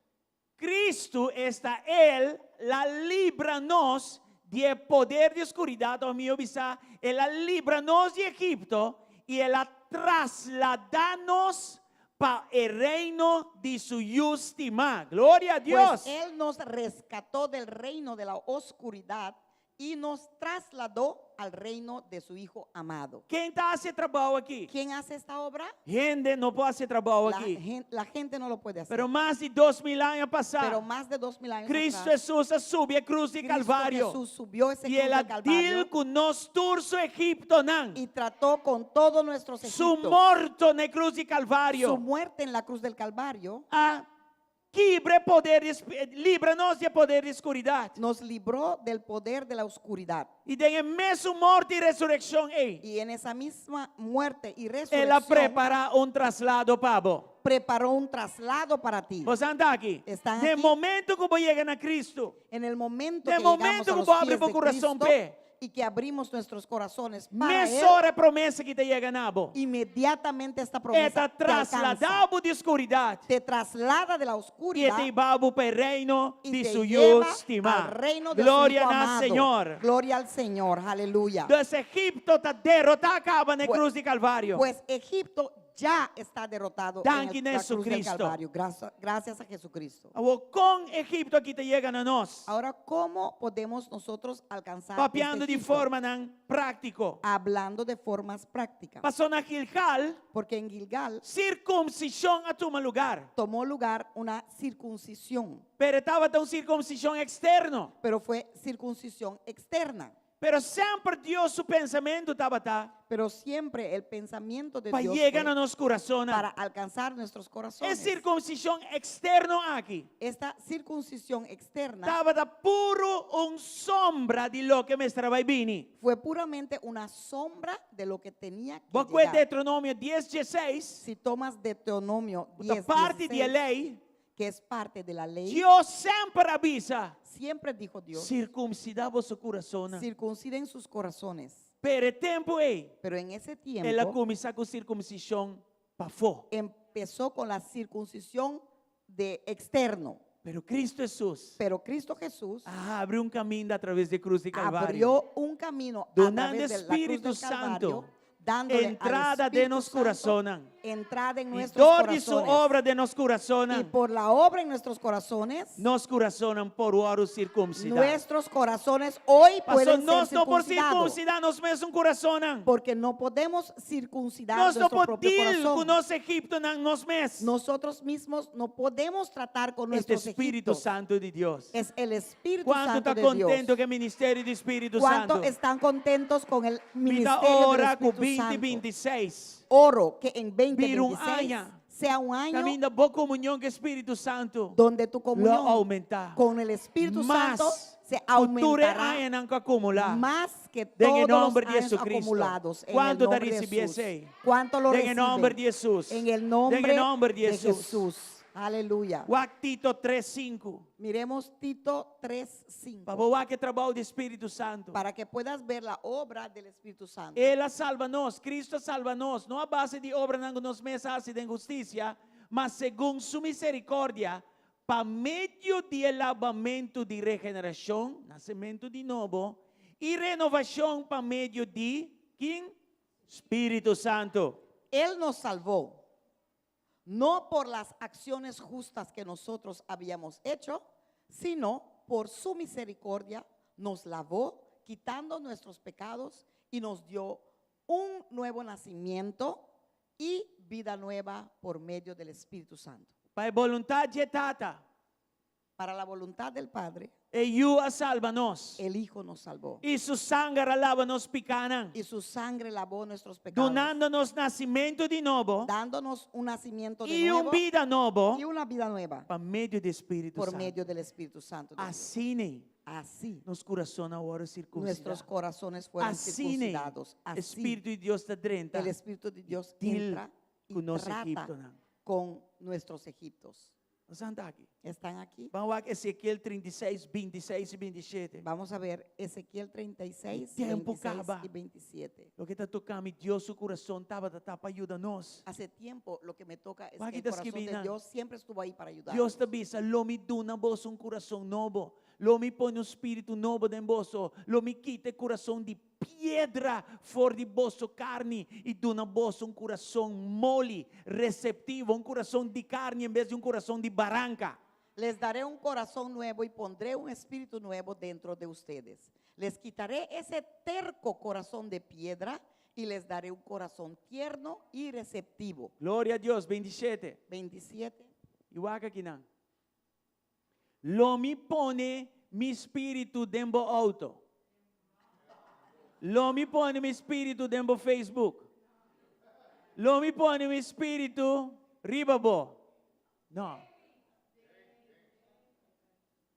Kristu, esta El a libra nos di poder di skuridat, òf mihó bisá, el a libra nos di Egipto i el a trasladá nos pa e reino di su Yu stimá. Gloria na Dios. Pues Él nos rescató del reino de la oscuridad y nos trasladó al reino de su Hijo amado. Ken ta hasi e trabou aki? ¿Quién hace esta obra? Hende no por hasi e trabou La, aki. la gente no lo puede hacer. Pero mas di 2000 aña pasá, Pero más de 2000 años Kristu atrás, Hesus a subi e krus di Cristo Kalvario. Jesús subió ese I cruz el del a Calvario deal ku nos tur su Egiptonan. y trató con todos nuestros Su Egiptos. morto na krus di Kalvario. Su muerte en la cruz del Calvario A kibra poder, libra nos di poder di skuridat. nos libró del poder de la oscuridad. I den e mesun morto i resurekshon, ei, Y en esa misma muerte y el a resurrección prepará un traslado pa bo. preparó un traslado para ti. Bo ta aki. Están Den aquí. momento ku bo yega na Kristu, En el momento De que momento llegamos a que los vos abre pies tu de corazón, Cristo p'E. y que abrimos nuestros corazones para Él, mesora e promesa aki ta yega na bo. inmediatamente esta promesa E ta te alcanza. trasladá bo di skuridat. Te traslada de la I oscuridad ta hiba bo pa e reino y di te su lleva Yu stimá. al reino de Gloria su Hijo na amado. Señor. Gloria al Señor, aleluya. Entonces Egipto ta derotá kaba na Pues- krus di Kalvario. Pues Egipto ya está derrotado en Danki el, na la cruz del Jesucristo. Calvario. Gracias, gracias a Jesucristo. Awor kon Egipto aki ta yega na nos. Ahora, ¿cómo podemos nosotros alcanzar Papiando este di Egipto? formanan práktiko. Hablando de formas prácticas. Pasó na Gilgal, Porque en Gilgal sirkunsishon a tuma lugá. tomó lugar una circuncisión, Pero tabata un sirkunsishon eksterno. pero fue circuncisión externa. Pero semper Dios su pensamentu tabata Pero siempre el pensamiento de pa Dios yega fue na nos kurasonnan. para alcanzar nuestros E corazones. sirkunsishon eksterno aki Esta circuncisión externa tabata puru un sombra di loke mester a bai bini. fue puramente una sombra de lo que tenía que Bo kue llegar. Deuteronomio dies dieseis, Si tomas Deuteronomio ku ta 10, parti di e 16, lei, que es parte de la ley, Dios semper a bisa, siempre dijo Dios, Sirkunsidá boso kurasonnan. circunciden sus corazones. Pero e tempu ei, Pero en ese el a tiempo kuminsá ku sirkunsishon pafó. empezó con la circuncisión de externo. Pero Cristo Hesus Pero Cristo Jesús a habri un kaminda a traves di krus di Kalvario. abrió un camino a Dunando través de la cruz Spiritu del Santo Calvario, dándole al entrada den Espíritu nos Santo kurasonnan. entrada en I nuestros dor di su corazones. obra den nos Y kurasonnan, por la obra en nuestros corazones, nos kurasonnan por wòrdu sirkunsidá. nuestros corazones hoy Pasó pueden ser nos no por circuncidados. sirkunsidá nos mesun kurasonnan. Porque no podemos circuncidar Nos no nuestro por propio deal ku corazón. nos Egiptonan nos mes. Nosotros mismos no podemos tratar con E ta nuestros Spiritu Egiptos. Santu di Dios. Es el Espíritu Kuantu Santo ta de Dios. kontentu ku e ministerio di Spiritu ¿Cuánto Santu? están contentos con el Mi ta ministerio del ora ku Espíritu 20 Santo? 26. Oro que en Bira un 2026 aña. sea un año Kaminda bo komunion ku Spiritu Santu donde tu lo comunión oumentá. con el Espíritu Mas Santo se ku tur e aumentará añanan ku akumulá. más que Den e todos los nomber di años Jesucristo. acumulados. En el Kuantu ta nombre de risibí Jesús. esei? ¿Cuánto lo Den e nomber reciben? di Hesus. En el Den nombre e nomber di de Hesus. Jesús. Aleluya. Wak Tito 3, 5. Miremos Tito 3, 5. Pa bo wak e trabou di Spiritu Santu. Para que puedas ver la obra del Espíritu Santo. El a salba nos, Cristo a salba nos, no a base di obranan ku nos mes a hasi den hustisia, ma segun su misericordia, pa medio di e labamentu di regenerashon, nasementu di nobo, i renovashon pa medio di, kin? Spiritu Santu. Él nos salvó, no por las acciones justas que nosotros habíamos hecho, sino por su misericordia nos lavó, quitando nuestros pecados y nos dio un nuevo nacimiento y vida nueva por medio del Espíritu Santo. Pa e boluntat dje Tata. Para la voluntad del Padre, E Yu a salba nos. el Hijo nos salvó. I su sanger a laba nos pikánan. Y su sangre lavó nuestros pecados. Dunando nos nasimentu di nobo. Dándonos un nacimiento de I un nuevo bida nobo. y una vida nueva Pa medio di Spiritu por Santu. medio del Espíritu Santo. de Dios. Asina Así nos kurason a wòrdu sirkunsidá. nuestros corazones fueron Asina circuncidados. Así Spiritu di Dios ta drenta el Espíritu de Dios deal entra y ku nos trata Egiptonan. con nuestros egiptos. Nos ta aki. ¿Están aquí? Ban wak Ezekiel 36, 26 i 27. Vamos a ver Ezequiel 36, Tempu 26 kaba. y 27. Loke ta toka mi, Dios su kurason tabata ta pa yuda nos. Hace tiempo lo que me toca es Wak que el ta corazón skirbi de nan. Dios siempre estuvo ahí para ayudar. Dios ta bisa, lo mi duna boso un kurason nobo. Lo mi pone un spiritu nobo den boso. Lo mi kita e kurason di piedra for di boso karni i duna boso un kurason moli, reseptivo, un kurason di karni en bes di un kurason di baranka. Les daré un corazón nuevo y pondré un espíritu nuevo dentro de ustedes. Les quitaré ese terco corazón de piedra y les daré un corazón tierno y receptivo. Gloria a Dios, 27. 27. I wak akinan. Lo mi pone mi spiritu den bo auto. Lo mi pone mi spiritu den bo Facebook. Lo mi pone mi spiritu riba bo. No.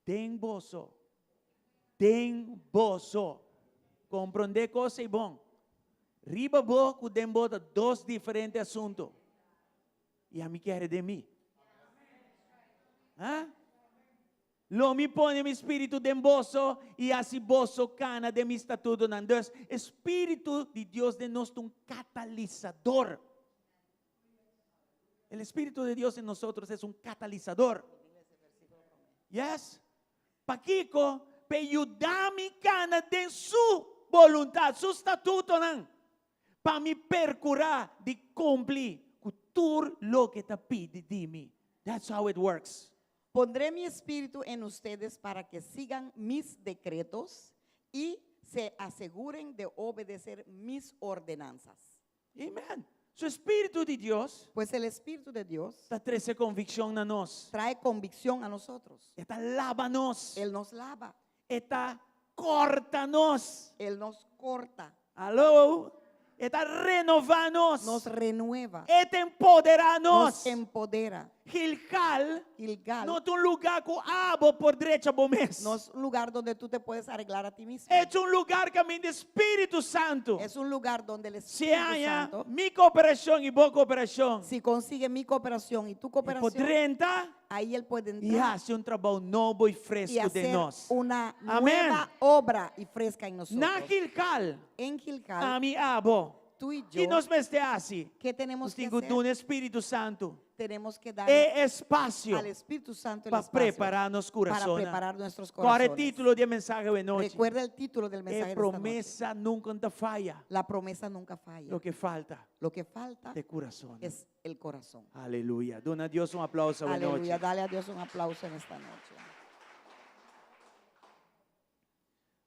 Den boso. Den boso. Komprondé kos ei bon. Riba bo ku den bo ta dos diferente asunto. I ami kere den mi. Ha? Lo mi pone mi spiritu den boso i hasi boso kana den mi statutonan. Dus, e spiritu di Dios den nos ta un katalisador. El espíritu de Dios en nosotros es un catalizador. Yes. Pakiko? P'e yuda mi kana den su boluntat, su statutonan, pa mi perkurá di kumpli ku tur loke e ta pidi di mi. That's how it works. Pondré mi espíritu en ustedes para que sigan mis decretos y se aseguren de obedecer mis ordenanzas. Amen. Su Spiritu di Dios Pues el Espíritu de Dios ta trese konvikshon na nos. trae convicción a nosotros. E ta laba nos. Él nos lava. E ta. kòrta nos. Él nos corta. Aló? E ta renová nos. Nos renueva. E ta empoderá Nos nos. empodera. Gilgal Gilgal no ta un lugá ku abo por drecha bo mes. no es un lugar donde tú te puedes arreglar a ti mismo. E ta un lugá kaminda Spiritu Santu. Es un lugar donde el Si Espíritu haña Santo, mi kooperashon i bo kooperashon, si consigue mi cooperación y tu e por cooperación, drenta ahí Él puede i entrar hasi un trabou nobo i y fresku den hacer nos. una Amén. nueva obra y fresca en nosotros. Na Gilgal, En Gilgal, ami abo. tú y Ki yo, nos mester hasi? ¿qué tenemos Nos que tin ku hacer? duna Spiritu Santu Tenemos que dar e espasio al Espíritu Santo el pa espacio prepará nos para kurason. preparar nuestros Kòrda e corazones. título di e mensahe awe nochi. Recuerda el título del mensaje E de esta noche. promesa nunka no ta faya. La promesa nunca falla. Loke falta Lo que falta ta e kurason. es el corazón. Aleluya. Duna Dios un aplouso awe nochi. Aleluya. Dale a Dios un aplauso en esta noche.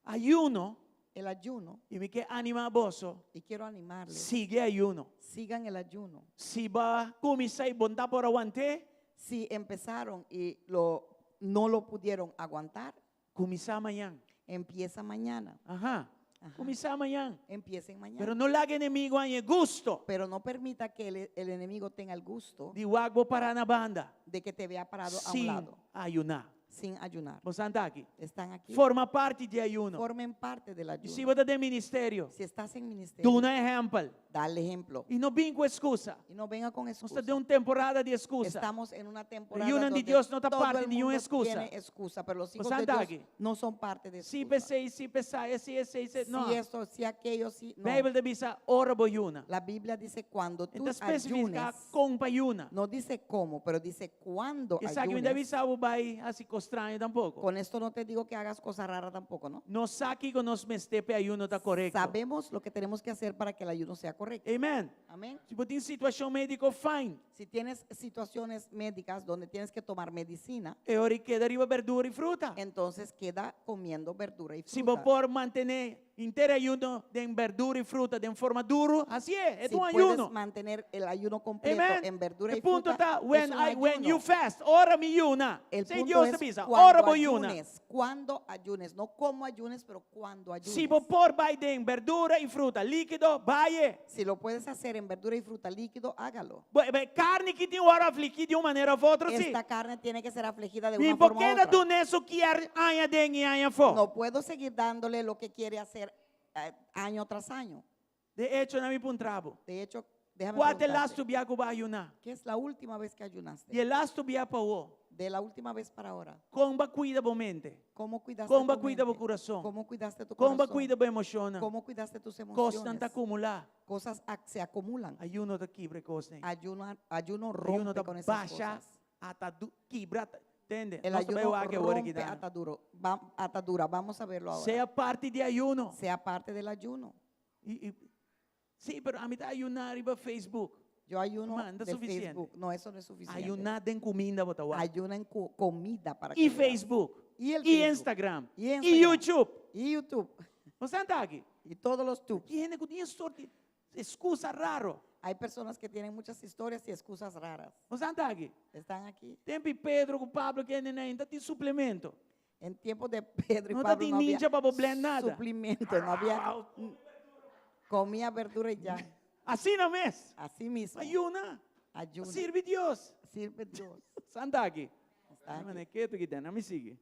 Ayuno, El ayuno, i mi ke animá boso, y quiero animarles, sigui ayuno. sigan el ayuno. Si b'a kuminsá i bo n' ta por awant'é, Si empezaron y lo, no lo pudieron aguantar, kuminsá mañan. empieza mañana. Aha. Ajá. Kuminsá mañan. Empiecen mañana. Pero no laga enemigu haña gustu Pero no permita que el, el enemigo tenga el gusto di wak bo pará na banda de que te vea parado a un sin lado, ayuná. sin ayunar. Boso ta aki. Están aquí. Forma parti di ayuno. Formen parte del I ayuno. si bo ta den ministerio, Si estás en ministerio, duna ehèmpel. da el ejemplo. I no bin ku ekskusa. Y no venga con Nos ta excusa. den un temporada di ekskusa. Estamos en una temporada Yunan di donde Dios no ta todo parte el di ningun mundo excusa. tiene excusa, pero los hijos Boso de ta Dios aki. no son parte de Si excusa. p'esei, si p'esaki, si esei, si no. Si esto, si aquello, si no. Beibel ta bisa ora bo yuna. La Biblia dice cuando tú E n' ta spesifiká ayunes. kon pa yuna. No dice cómo, pero dice cuándo Esaki mi n' ta ayunes. bisa bo bai hasi kos straño tampoko. Con esto no te digo que hagas cosas raras tampoco, ¿no? Nos sa kiko nos mester pa ayuno ta korekto. Sabemos lo que tenemos que hacer para que el ayuno sea correcto. Amen. Amén. Si bo tin situashon médiko, fine. Si tienes situaciones médicas donde tienes que tomar medicina, E ora ei keda riba berdura i fruta. entonces queda comiendo verdura y Si bo fruta. por mantené henter ayuno den berdura i fruta den forma duru, hasié, e Si un puedes ayuno. mantener el ayuno completo Amen. en verdura E y punto fruta, ta es when un I when ayuno. you fast, ora mi yuna. El Si punto Dios es ta bisa, cuando ora bo yuna. ayunes, cuando ayunes, no cómo ayunes, pero cuando ayunes. Si bo por bai den berdura i fruta líkido, bai. Si lo puedes hacer en verdura y fruta líquido, hágalo. Bo, e karni aki tin ku wòrdu afligí di un manera òf otro, sí. Esta carne tiene que ser afligida de Mi una por forma u keda otra. dun'é su kier aña den i aña afó. No puedo seguir dándole lo que quiere hacer eh, año tras año. De echo, laga mi puntra bo. De hecho, déjame Kua ta e preguntarte, lastu bia ku b'a ayuná? ¿qué es la última vez que ayunaste? Di e lastu bia pa awor. De la última vez para ahora. Kon b'a kuida bo mente? ¿Cómo cuidaste Kon b'a tu kuida bo mente? kurason? ¿Cómo cuidaste tu Kon b'a corazón? kuida bo emoshonnan? ¿Cómo cuidaste tus Kosnan ta emociones? akumulá. Cosas ac- se acumulan. Ayuno ta kibra e kosnan. Ayuno, ayuno Ayuno rompe ta con esas basha, cosas. ata kibra, tende. El Nos ta bai ayuno wak awor aki rompe dan. ataduro, va- atadura. Vamos a verlo ahora. Sea parti di ayuno. Sea parte del ayuno. I, i, sí, pero ami ta ayuná riba Facebook. Yo ayuno Man, no es de suficiente. Facebook. No, eso no es suficiente. Ayuná den kuminda bo ta wak. Ayuna en cu- comida para que I veas. Facebook. Y el I Facebook. Instagram. Y I Instagram. YouTube. Y YouTube. Bo ta aki. Y todos los tubes. Tin hende ku tin sorto di ekskusa raro. Hay personas que tienen muchas historias y excusas raras. Bo ta aki. Están aquí. Tempu di Pedro ku Pablo ku ainda no tin suplemento. En tiempo de Pedro y No Pablo tin no había ninja pa blend nada. suplemento, no había comía verdura y ya. Asina mes. Así mismo. Ayuna. Ayuna. Sirbi Dios. Sirve Dios. Boso ta aki. Está aquí. Mane, ketu aki den, mi sigui.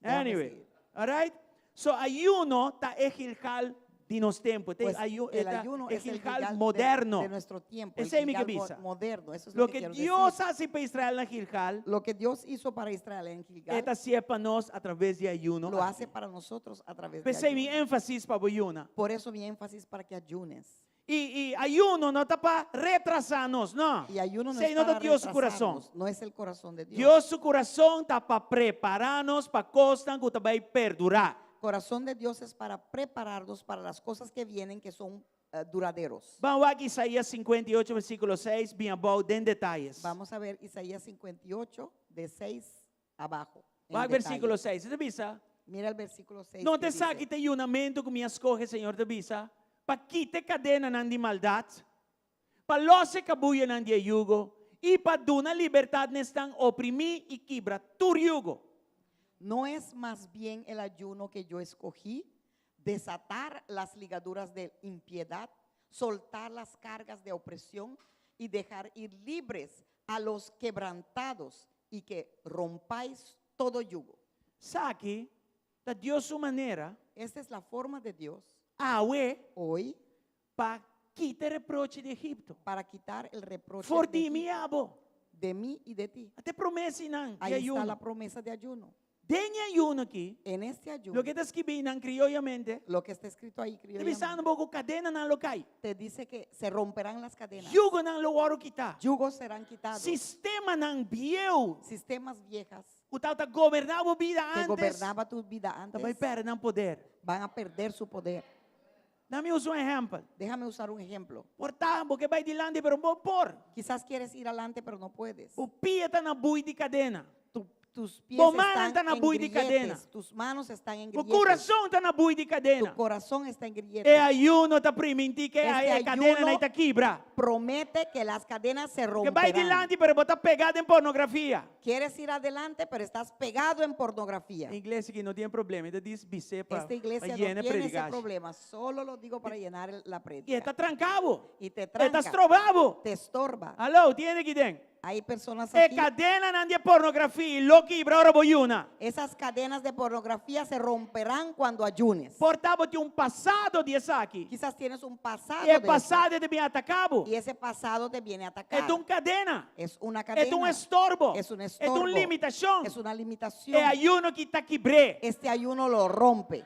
Déjame Anyway, seguir. all right? So ayuno ta e Gilgal di nos tempu. Te Pues, ayu, el ta ayuno e es el Gilgal Gilgal de- moderno. de, nuestro tiempo. El Esei ta mi Gilgal mo- kabes. moderno. Eso es lo, Lo que que quiero Dios decir. a hasi pa Israel na Gilgal, Lo que Dios hizo para Israel en Gilgal, e ta hasié pa nos a traves di ayuno. lo hace para nosotros a través de P'esei mi ayuno. énfasis pa bo yuna. Por eso mi énfasis para que ayunes. I, i ayuno no ta pa retrasá nos, no. Y ayuno no Esei es no para ta Dios su kurason. retrasarnos, no es el corazón de Dios. Dios su kurason ta pa prepará nos pa kosnan ku ta bai perdurá. Corazón de Dios es para prepararnos para las cosas que vienen que son eh, duraderos. Ban wak Isaías 58, versíkulo 6, bin abou den detaye. Vamos a ver Isaías 58, de 6 abajo. en Wak detalle. versíkulo 6. E ta bisa? Mira el versículo 6. No que ta dice, esaki ta e yunamentu ku mi a skohe, Señor ta bisa, pa kita kadenanan di maldat, pa lòs e kabuyanan di e yugo, i pa duna libertat na esnan oprimí i kibra tur yugo. ¿No es más bien el ayuno que yo escogí? Desatar las ligaduras de impiedad, soltar las cargas de opresión y dejar ir libres a los quebrantados y que rompáis todo yugo. Esaki ta Dios su manera Esta es la forma de Dios awe hoy pa kita reproche di Egipto. para quitar el reproche For de, di mi Egipto, abo. de mí y de ti. Ata e promesanan di Ahí está ayuno. la promesa de ayuno. Den ayuno aki, En este ayuno, loke ta skibí nan krioyamente, lo que está escrito ahí, ta criollamente, bisando ku kadenanan lo kai. te dice que se romperán las cadenas, Yugonan lo wòrdu kitá. yugos serán quitados, Sistemanan bieu, sistemas viejas ku tabata goberná bo bida que antes, gobernaba tu vida ta bai antes pèrdè nan poder. van a perder su poder. Laga mi usa un ehèmpel. Déjame usar un ejemplo. Por ta, bo ke bai dilanti, pero bo no por. Quizás quieres ir adelante, pero no puedes. Bo pia ta na bui di kadena. Tus pies Bo mannan están ta na en bui di grilletes, kadena. tus manos están en Bo grilletes, kurason ta na bui di tu kadena. corazón está en E grilletes. ayuno ta primintí ku Este e kadena ayuno nan ta kibra. Promete que las cadenas se Ke bai romperán. dilanti, pero bo ta pegá den pornografia. Quieres ir adelante, pero estás pegado en pornografía. E iglesia aki no tin problema, mi ta bis'é pa Esta iglesia no yena tiene ese prediká. problema. Solo lo digo para llenar la E prédica. ta tranka bo. Y te E ta tranca, stroba bo. te estorba. Aló, tin hende aki den. Hay personas E aquí. kadenanan di pornografia lo kibra ora bo yuna. Esas cadenas de pornografía se romperán cuando ayunes. Por ta bo tin un pasado di esaki. Quizás tienes un pasado E de eso, pasado ta bin ataká bo. y ese pasado te viene a atacar. E ta un kadena. Es una E ta un cadena. estorbo. Es un E ta estorbo. un limitashon. Es una limitación. E ayuno aki ta kibr'é. Este ayuno lo rompe.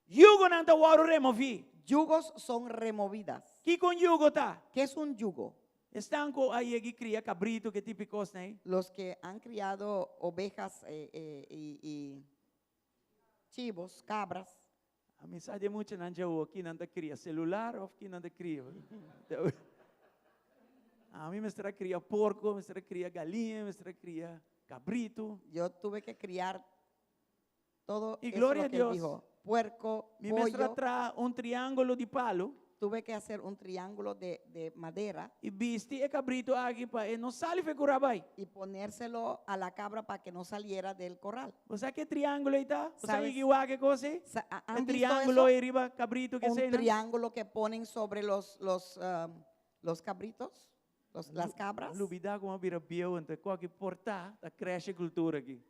Yugonan ta wòrdu removí. Yugos son removidas. Kiko un yugo ta? ¿Qué es un yugo? Esnan ku a yega di kria kabritu, ki tipo di kos, ne? Los que han criado ovejas y chivos, cabras. Ami sa di muchanan djawe ku nan ta kria selular òf ku nan ta kria. Ami mester a kria porko, mester a kria galiña, mester a kria kabritu. Yo tuve que criar todo Y eso gloria lo a que él Dios. dijo. Puerco, Mi mester pollo. a traha un triángulo di palu Tuve que hacer un triángulo de madera i bisti e kabritu aki pa e no sali for di kurá bai. y ponérselo a la cabra para que no saliera del corral. Bo sa ki e triángulo ei ta? Bo sa Sabes? ki wak kos ei? ¿Han E visto triángulo eso? ei riba kabritu ku Un sei, no? triángulo que ponen sobre los cabritos, las cabras. Lubidá ku m'a bira bieu, anto kualke porta, ta crash e kultura aki.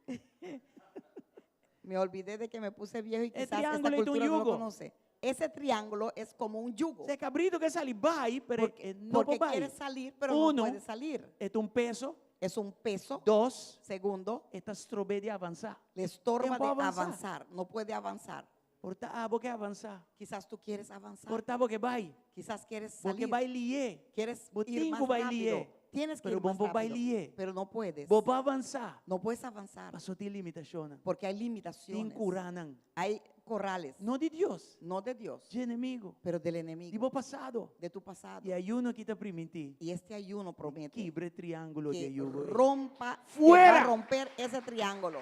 Me olvidé de que me puse viejo y El quizás esta triángulo es un cultura no lo yugo. conoce. Ese triángulo es como un yugo. E kabritu ke sali bai, pero Porque, no porque bai. quiere salir, pero Uno. no puede salir. E ta un peso. Es un peso. Dos, Segundo, e ta strob'é di avansá. le estorba Tiempo de avanzar. avanzar. No puede avanzar. Por ta abo ke avansá. Quizás tú quieres avanzar. Por ta bo ke bai. Quizás quieres Bo ke salir. bai lihé. Quieres Bo ir tin más ku bai rápido. lihé. Tienes que Pero ir más bo no bai rápido. lihé. Pero no puedes. Bo no por avansá. No puedes avanzar. Paso tin limitashon. Porque hay Tin limitaciones. kuránan. Hay corrales. No di Dios. No de Dios, Di enemigu. pero del Di enemigo. bo pasado. De tu pasado. E ayuno aki ta primintí. Y este ayuno promete Kibra e triángulo di que yugo. rompa, que Fuera. va a romper ese triángulo.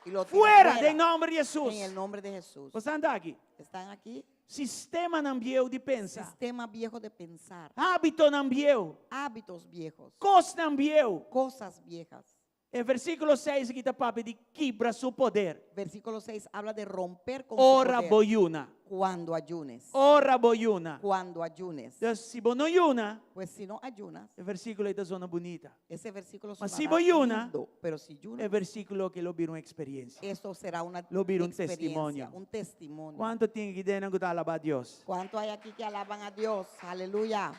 Y lo tira Fuera fuera den nòmber di Hesus. en el nombre de Jesús. Boso ta aki. ¿Están aquí? Sistemanan bieu di pensa. Sistema viejo de pensar. Hábitonan bieu. Hábitos viejos. Kosnan bieu. Cosas viejas. E versíkulo 6 aki ta papia di kibra su poder. Versículo 6 habla de romper con su Ora poder. bo yuna. Cuando ayunes. Ora bo yuna. Cuando ayunes. Anto, si bo no yuna, Pues si no ayunas, e versíkulo ei ta zona bunita. ese versículo Mas sonará si bo yuna, lindo, pero si ayunas, E versíkulo aki lo bira un eksperensia. eso será una Lo bira un experiencia, testimonio. un testimonio. Kuantu tin aki ku ta alabá Dios? ¿Cuánto hay aquí que alaban a Dios? Aleluya.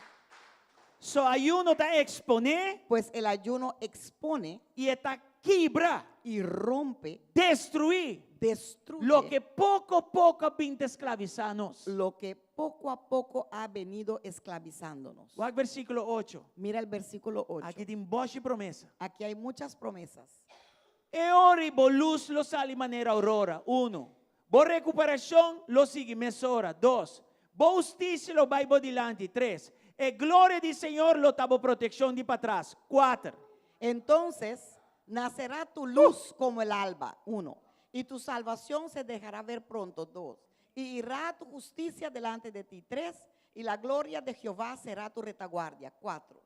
So ayuno ta eksponé Pues el ayuno expone i e ta kibra, y rompe, destruí destruye loke poko poko a bin ta esklavisá nos. lo que poco a poco ha venido esclavizándonos. Wak versíkulo 8. Mira el versículo 8. Aki tin bòshi promesa. Aquí hay muchas promesas. E ora ei bo lus lo sali manera ourora. 1. Bo rekuperashon lo sigui mesora. 2. Bo hustisia lo bai bo dilanti. 3. E gloria di Señor lo ta bo protekshon di patras. 4. Entonces nacerá tu luz como el alba. 1. Y tu salvación se dejará ver pronto. 2. Y irá tu justicia delante de ti. 3. Y la gloria de Jehová será tu retaguardia. 4.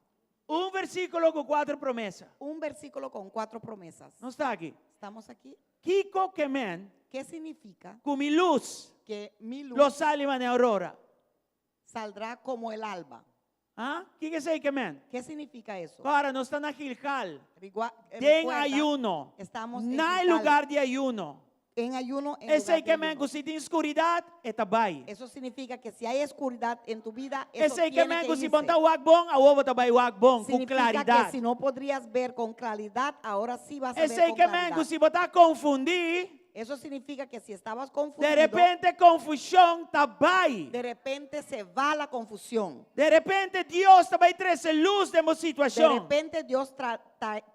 Un versíkulo ku kuater promesa. Un versículo con cuatro promesas. Nos ta aki? ¿Estamos aquí? Kiko ke men ¿Qué significa ku mi lus que mi luz lo sali manera aurora? saldrá como el alba? Ah? Kiko esei ke men? ¿Qué significa eso? Awor nos ta na Gilgal. Den Recuerda, ayuno. Estamos en Na Gilgal. lugá di ayuno. En ayuno. En Esei lugar de ke men ayuno. ku si tin skuridat, e ta bai. Eso significa que si hay oscuridad en tu vida, eso Esei ke tiene men que ku si irse. bo n' ta wak bon, awor bo ta bai wak bon, ku Significa klaridat. que si no podrías ver con claridad, ahora sí vas a ver Esei con ke men claridad. ku si bo ta konfundí, Eso significa que si estabas de confundido, repente konfushon ta bai. de repente se va la confusión. De repente Dios ta bai trese lus den bo De situashon. repente Dios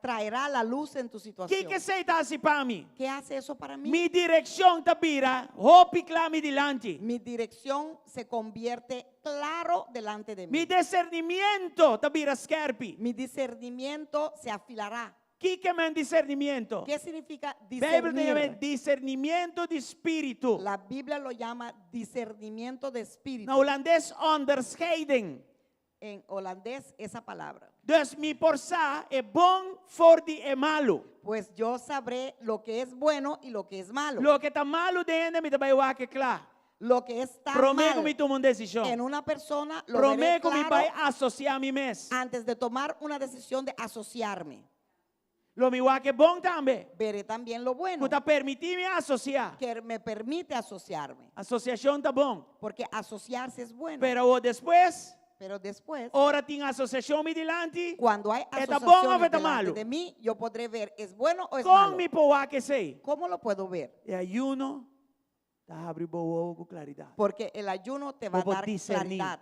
traerá la luz en tu situación. Kiko esei ta hasi pa mi? ¿Qué hace eso para mí? Mi direkshon ta bira hopi kla mi dilanti. Mi dirección se convierte claro delante de mí. Mi disernimentu ta bira skèrpi. Mi discernimiento se afilará. Kiko ke men disernimentu? ¿Qué significa Beibel ta yam'é discernir? disernimentu di spiritu. La Biblia lo llama discernimiento de espíritu. Na hulandes onderscheiding. En holandés esa palabra. Dus mi por sa e bon for di e malu. Pues yo sabré lo que es bueno y lo que es malo. Loke ta malu den hende mi ta bai wak e kla. Lo que está Promé ku mal mi tuma un desishon. en una persona lo Promé veré ku mi claro bai asosiá mi mes. antes de tomar una decisión de asociarme. Lo mi wak e bon tambe. Veré también lo bueno Ku ta permití mi asosiá. que me permite asociarme. Asosiashon ta bon. Porque asociarse es bueno. Pero despues, Pero después, ora tin asosiashon mi dilanti, cuando hay E ta bon òf asociaciones e ta delante malu? de mí, yo podré ver, ¿es bueno o es Kon malo? mi por wak esei? ¿Cómo lo puedo ver? E ayuno ta habri bo wowo ku klaridat. Porque el ayuno te va a Bo por dar discernir. claridad.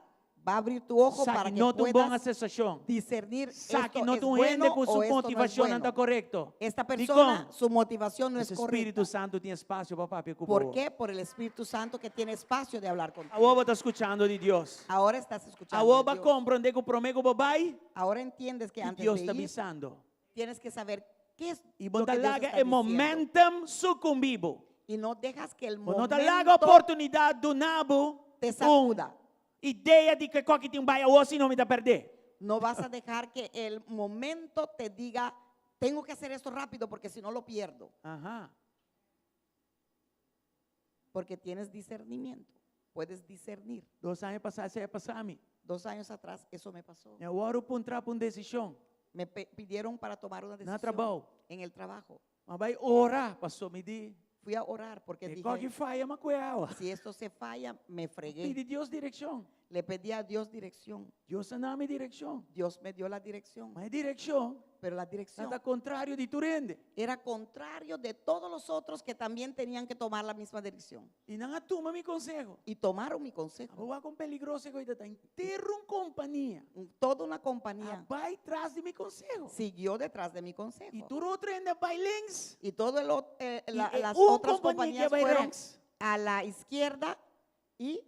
Va a abrir tu ojo Sa para ki que no ta un bon puedas asosiashon. discernir Sa ki esto no es ta un hende bueno ku o su esto no es motivashon bueno. ta korekto. Esta Di persona, kon? su motivación no es E Spiritu correcta. Santu tin espasio pa papia ku ¿Por bo. qué? Por el Espíritu Santo que tiene espacio de hablar contigo. Awor bo ta skuchando di Dios. Ahora estás escuchando. Awor de bo a Dios. komprondé ku promé ku bo bai, Ahora entiendes que antes Dios de ta ir, bisando. tienes que saber qué es I bo lo n' ta que Dios laga está e diciendo. momentum sukumbí bo. Y no dejas que el Bo no ta laga momento oportunidat duna bo te un sacuda. idea di ku esaki tin bai awor sino mi ta pèrdè. No vas a dejar que el momento te diga, tengo que hacer esto rápido porque si no lo pierdo. Aha. Porque tienes discernimiento. Puedes discernir. Dos aña pasá esei a pasa mi. Dos años atrás eso me pasó. Mi a wòrdu puntrá pa un desishon. Me pidieron para tomar una Na decisión trabou. en el trabajo. M'a bai ora, pasó mi di. Fui a orar porque E kos aki dije, faya, m'a kue awa. si esto se falla, me fregué. Pidi Dios direkshon. Le pedí a Dios dirección. Dios a duna mi direkshon. Dios me dio la dirección. Ma e direkshon Pero la dirección tabata kontrario di tur hende. era contrario de todos los otros que también tenían que tomar la misma dirección. I nan a tuma mi konseho. Y tomaron mi consejo. Bo wak kon peligroso e ta henter un kompania. Toda una compañía A bai tras di mi konseho. siguió detrás de mi consejo. I tur otro hende a bai links. Y todo el ot- I las un otras kompania ku compañías a bai fueron rechts. a la izquierda y,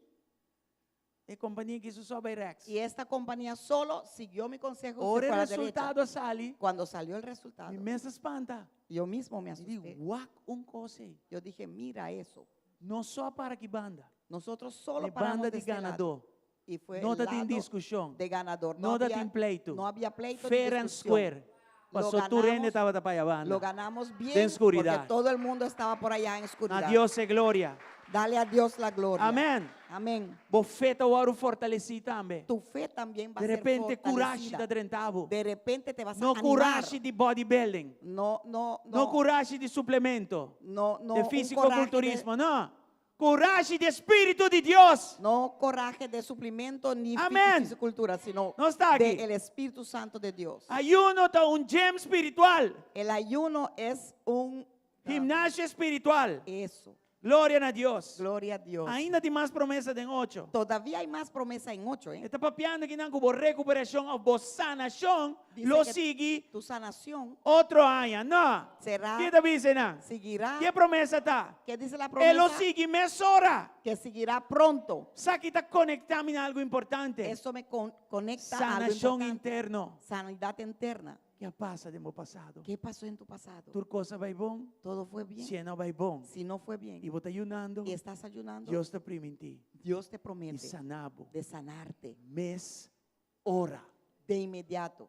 E kompania aki so a bai rechts. y esta compañía solo siguió mi consejo y se Ora fue a la derecha. resultado a sali. Cuando salió el resultado, Mi mes a spanta. yo mismo me Mi di asusté. wak un kos ei. Yo dije, mira eso. Nos so a para aki banda. Nosotros solo E paramos banda de de este lado. ganadó. Y fue No el tabatin lado diskushon. de ganador. No tabatin pleitu. No había pleito ni Fair and discusión. square. Lo Pasó tur hende ganamos, tabata pa banda. Lo ganamos bien Den skuridat. porque todo el mundo estaba por allá en oscuridad. Na Dios e gloria. Dale a Dios la gloria. Amèn. Amén. Bo fe ta wòrdu fortalesí tambe. Tu fe también va De a ser repente kurashi fortalecida. ta drenta bo. De repente te vas a No animar. kurashi di bodybuilding. No, no, No no. kurashi di suplemento. No, no. De un fisicoculturismo, coraje no. Kurashi di Spiritu di Dios. No coraje de suplemento ni Amén. fisicultura, sino Nos ta aki. del Espíritu Santo de Dios. Ayuno ta un gym spiritual. El ayuno es un Gimnasio spiritual. eso. Gloria na Dios. Gloria a Dios. Ainda tin mas promesa den 8. Todavía hay más promesa en 8, ¿eh? E ta papiando aki nan ku bo rekuperashon òf bo sanashon Dice lo que sigui Tu sanación otro aña. No. será, Kiko ta bisa nan? seguirá. Ki promesa ta? ¿Qué dice la E lo promesa? sigui mesora. Que seguirá pronto. Esaki ta konektá mi na algu importante. Eso me conecta a algo Sanashon importante. interno. Sanidad interna. Kiko a pasa den bo pasado? ¿Qué pasó en tu pasado? Tur kos a bai bon, Todo fue bien. si no a bai bon. Si no fue bien I bo ta yunando, y estás ayunando, Dios ta primintí. Dios te Di promete sana bo. de sanarte Mesora. de inmediato.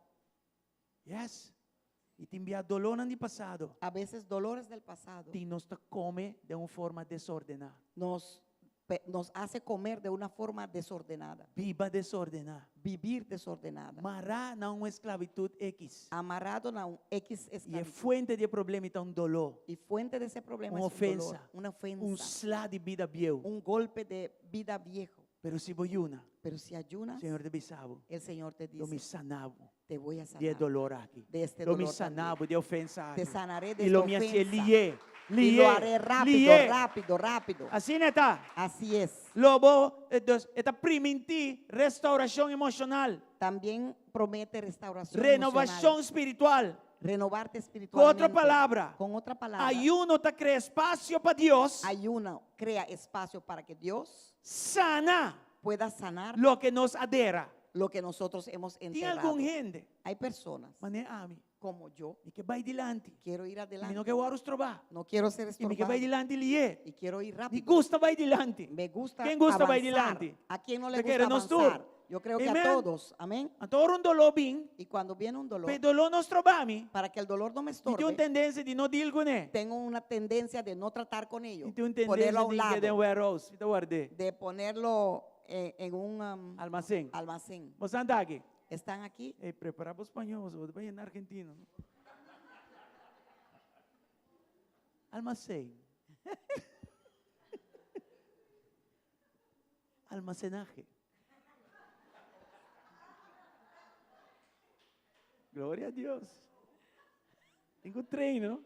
Yes. I tin bia dolónan di pasado. A veces dolores del pasado Tin nos ta kome den un forma desordená. nos, nos hace comer de una forma desordenada, Biba desordená. vivir desordenada, Mará na un esklabitut X. amarrado a un X I e esclavitud. fuente di e problema ta un doló, Y fuente de ese problema un es un dolor, ofensa, una un ofensa, sla di bida bieu. un golpe de vida viejo. Pero si bo yuna, Pero si ayunas, Señor ta bisa bo, el Señor te lo mi dice, sana bo te voy a di e sanar dolor aki. de este Lo mi dolor sana también. bo di e ofensa Te aki. sanaré de I esta lo mi hasié ofensa. lié, Y lié, lo haré rápido, lié. rápido, rápido. Asina ta. Así es. Lo bo, dus, e ta primintí restaurashon emoshonal, También promete restauración renovashon emocional, spiritual. renovarte Ku otro espiritualmente. palabra, Con otra palabra, ayuno ta krea espasio pa Dios ayuno crea espacio para que Dios sana pueda sanar loke nos a dera. lo que nosotros hemos Tin enterrado. algun hende, Hay personas manera ami, como yo, mi ke bai dilanti. quiero ir Mi no adelante. ke wòrdu strobá. No quiero ser I mi ke bai estorbado. dilanti lié. Y quiero ir Mi rápido. gusta bai dilanti. Me gusta Ken gusta bai avanzar. dilanti? ¿A quién no le Te gusta kere nos tur. avanzar? Yo creo que a Amen. todos. Amén. Anto ora un doló bin, Y cuando viene un dolor, pa e doló no stroba mi, para que el dolor no me mi tin un estorbe, tendensia di no deal kuné. tengo una tendencia de no tratar con ello, Mi tin un ponerlo tendensia a un di keda den lado, warehouse, mi ta ward'é. de ponerlo en un Almacén. almacén. Bo sa aki? ¿Están aquí? Ey, prepará bo spañó, bo ta bai na Argentina, no? Almacén. Almacenaje. Gloria a Dios. Tin ku train, no?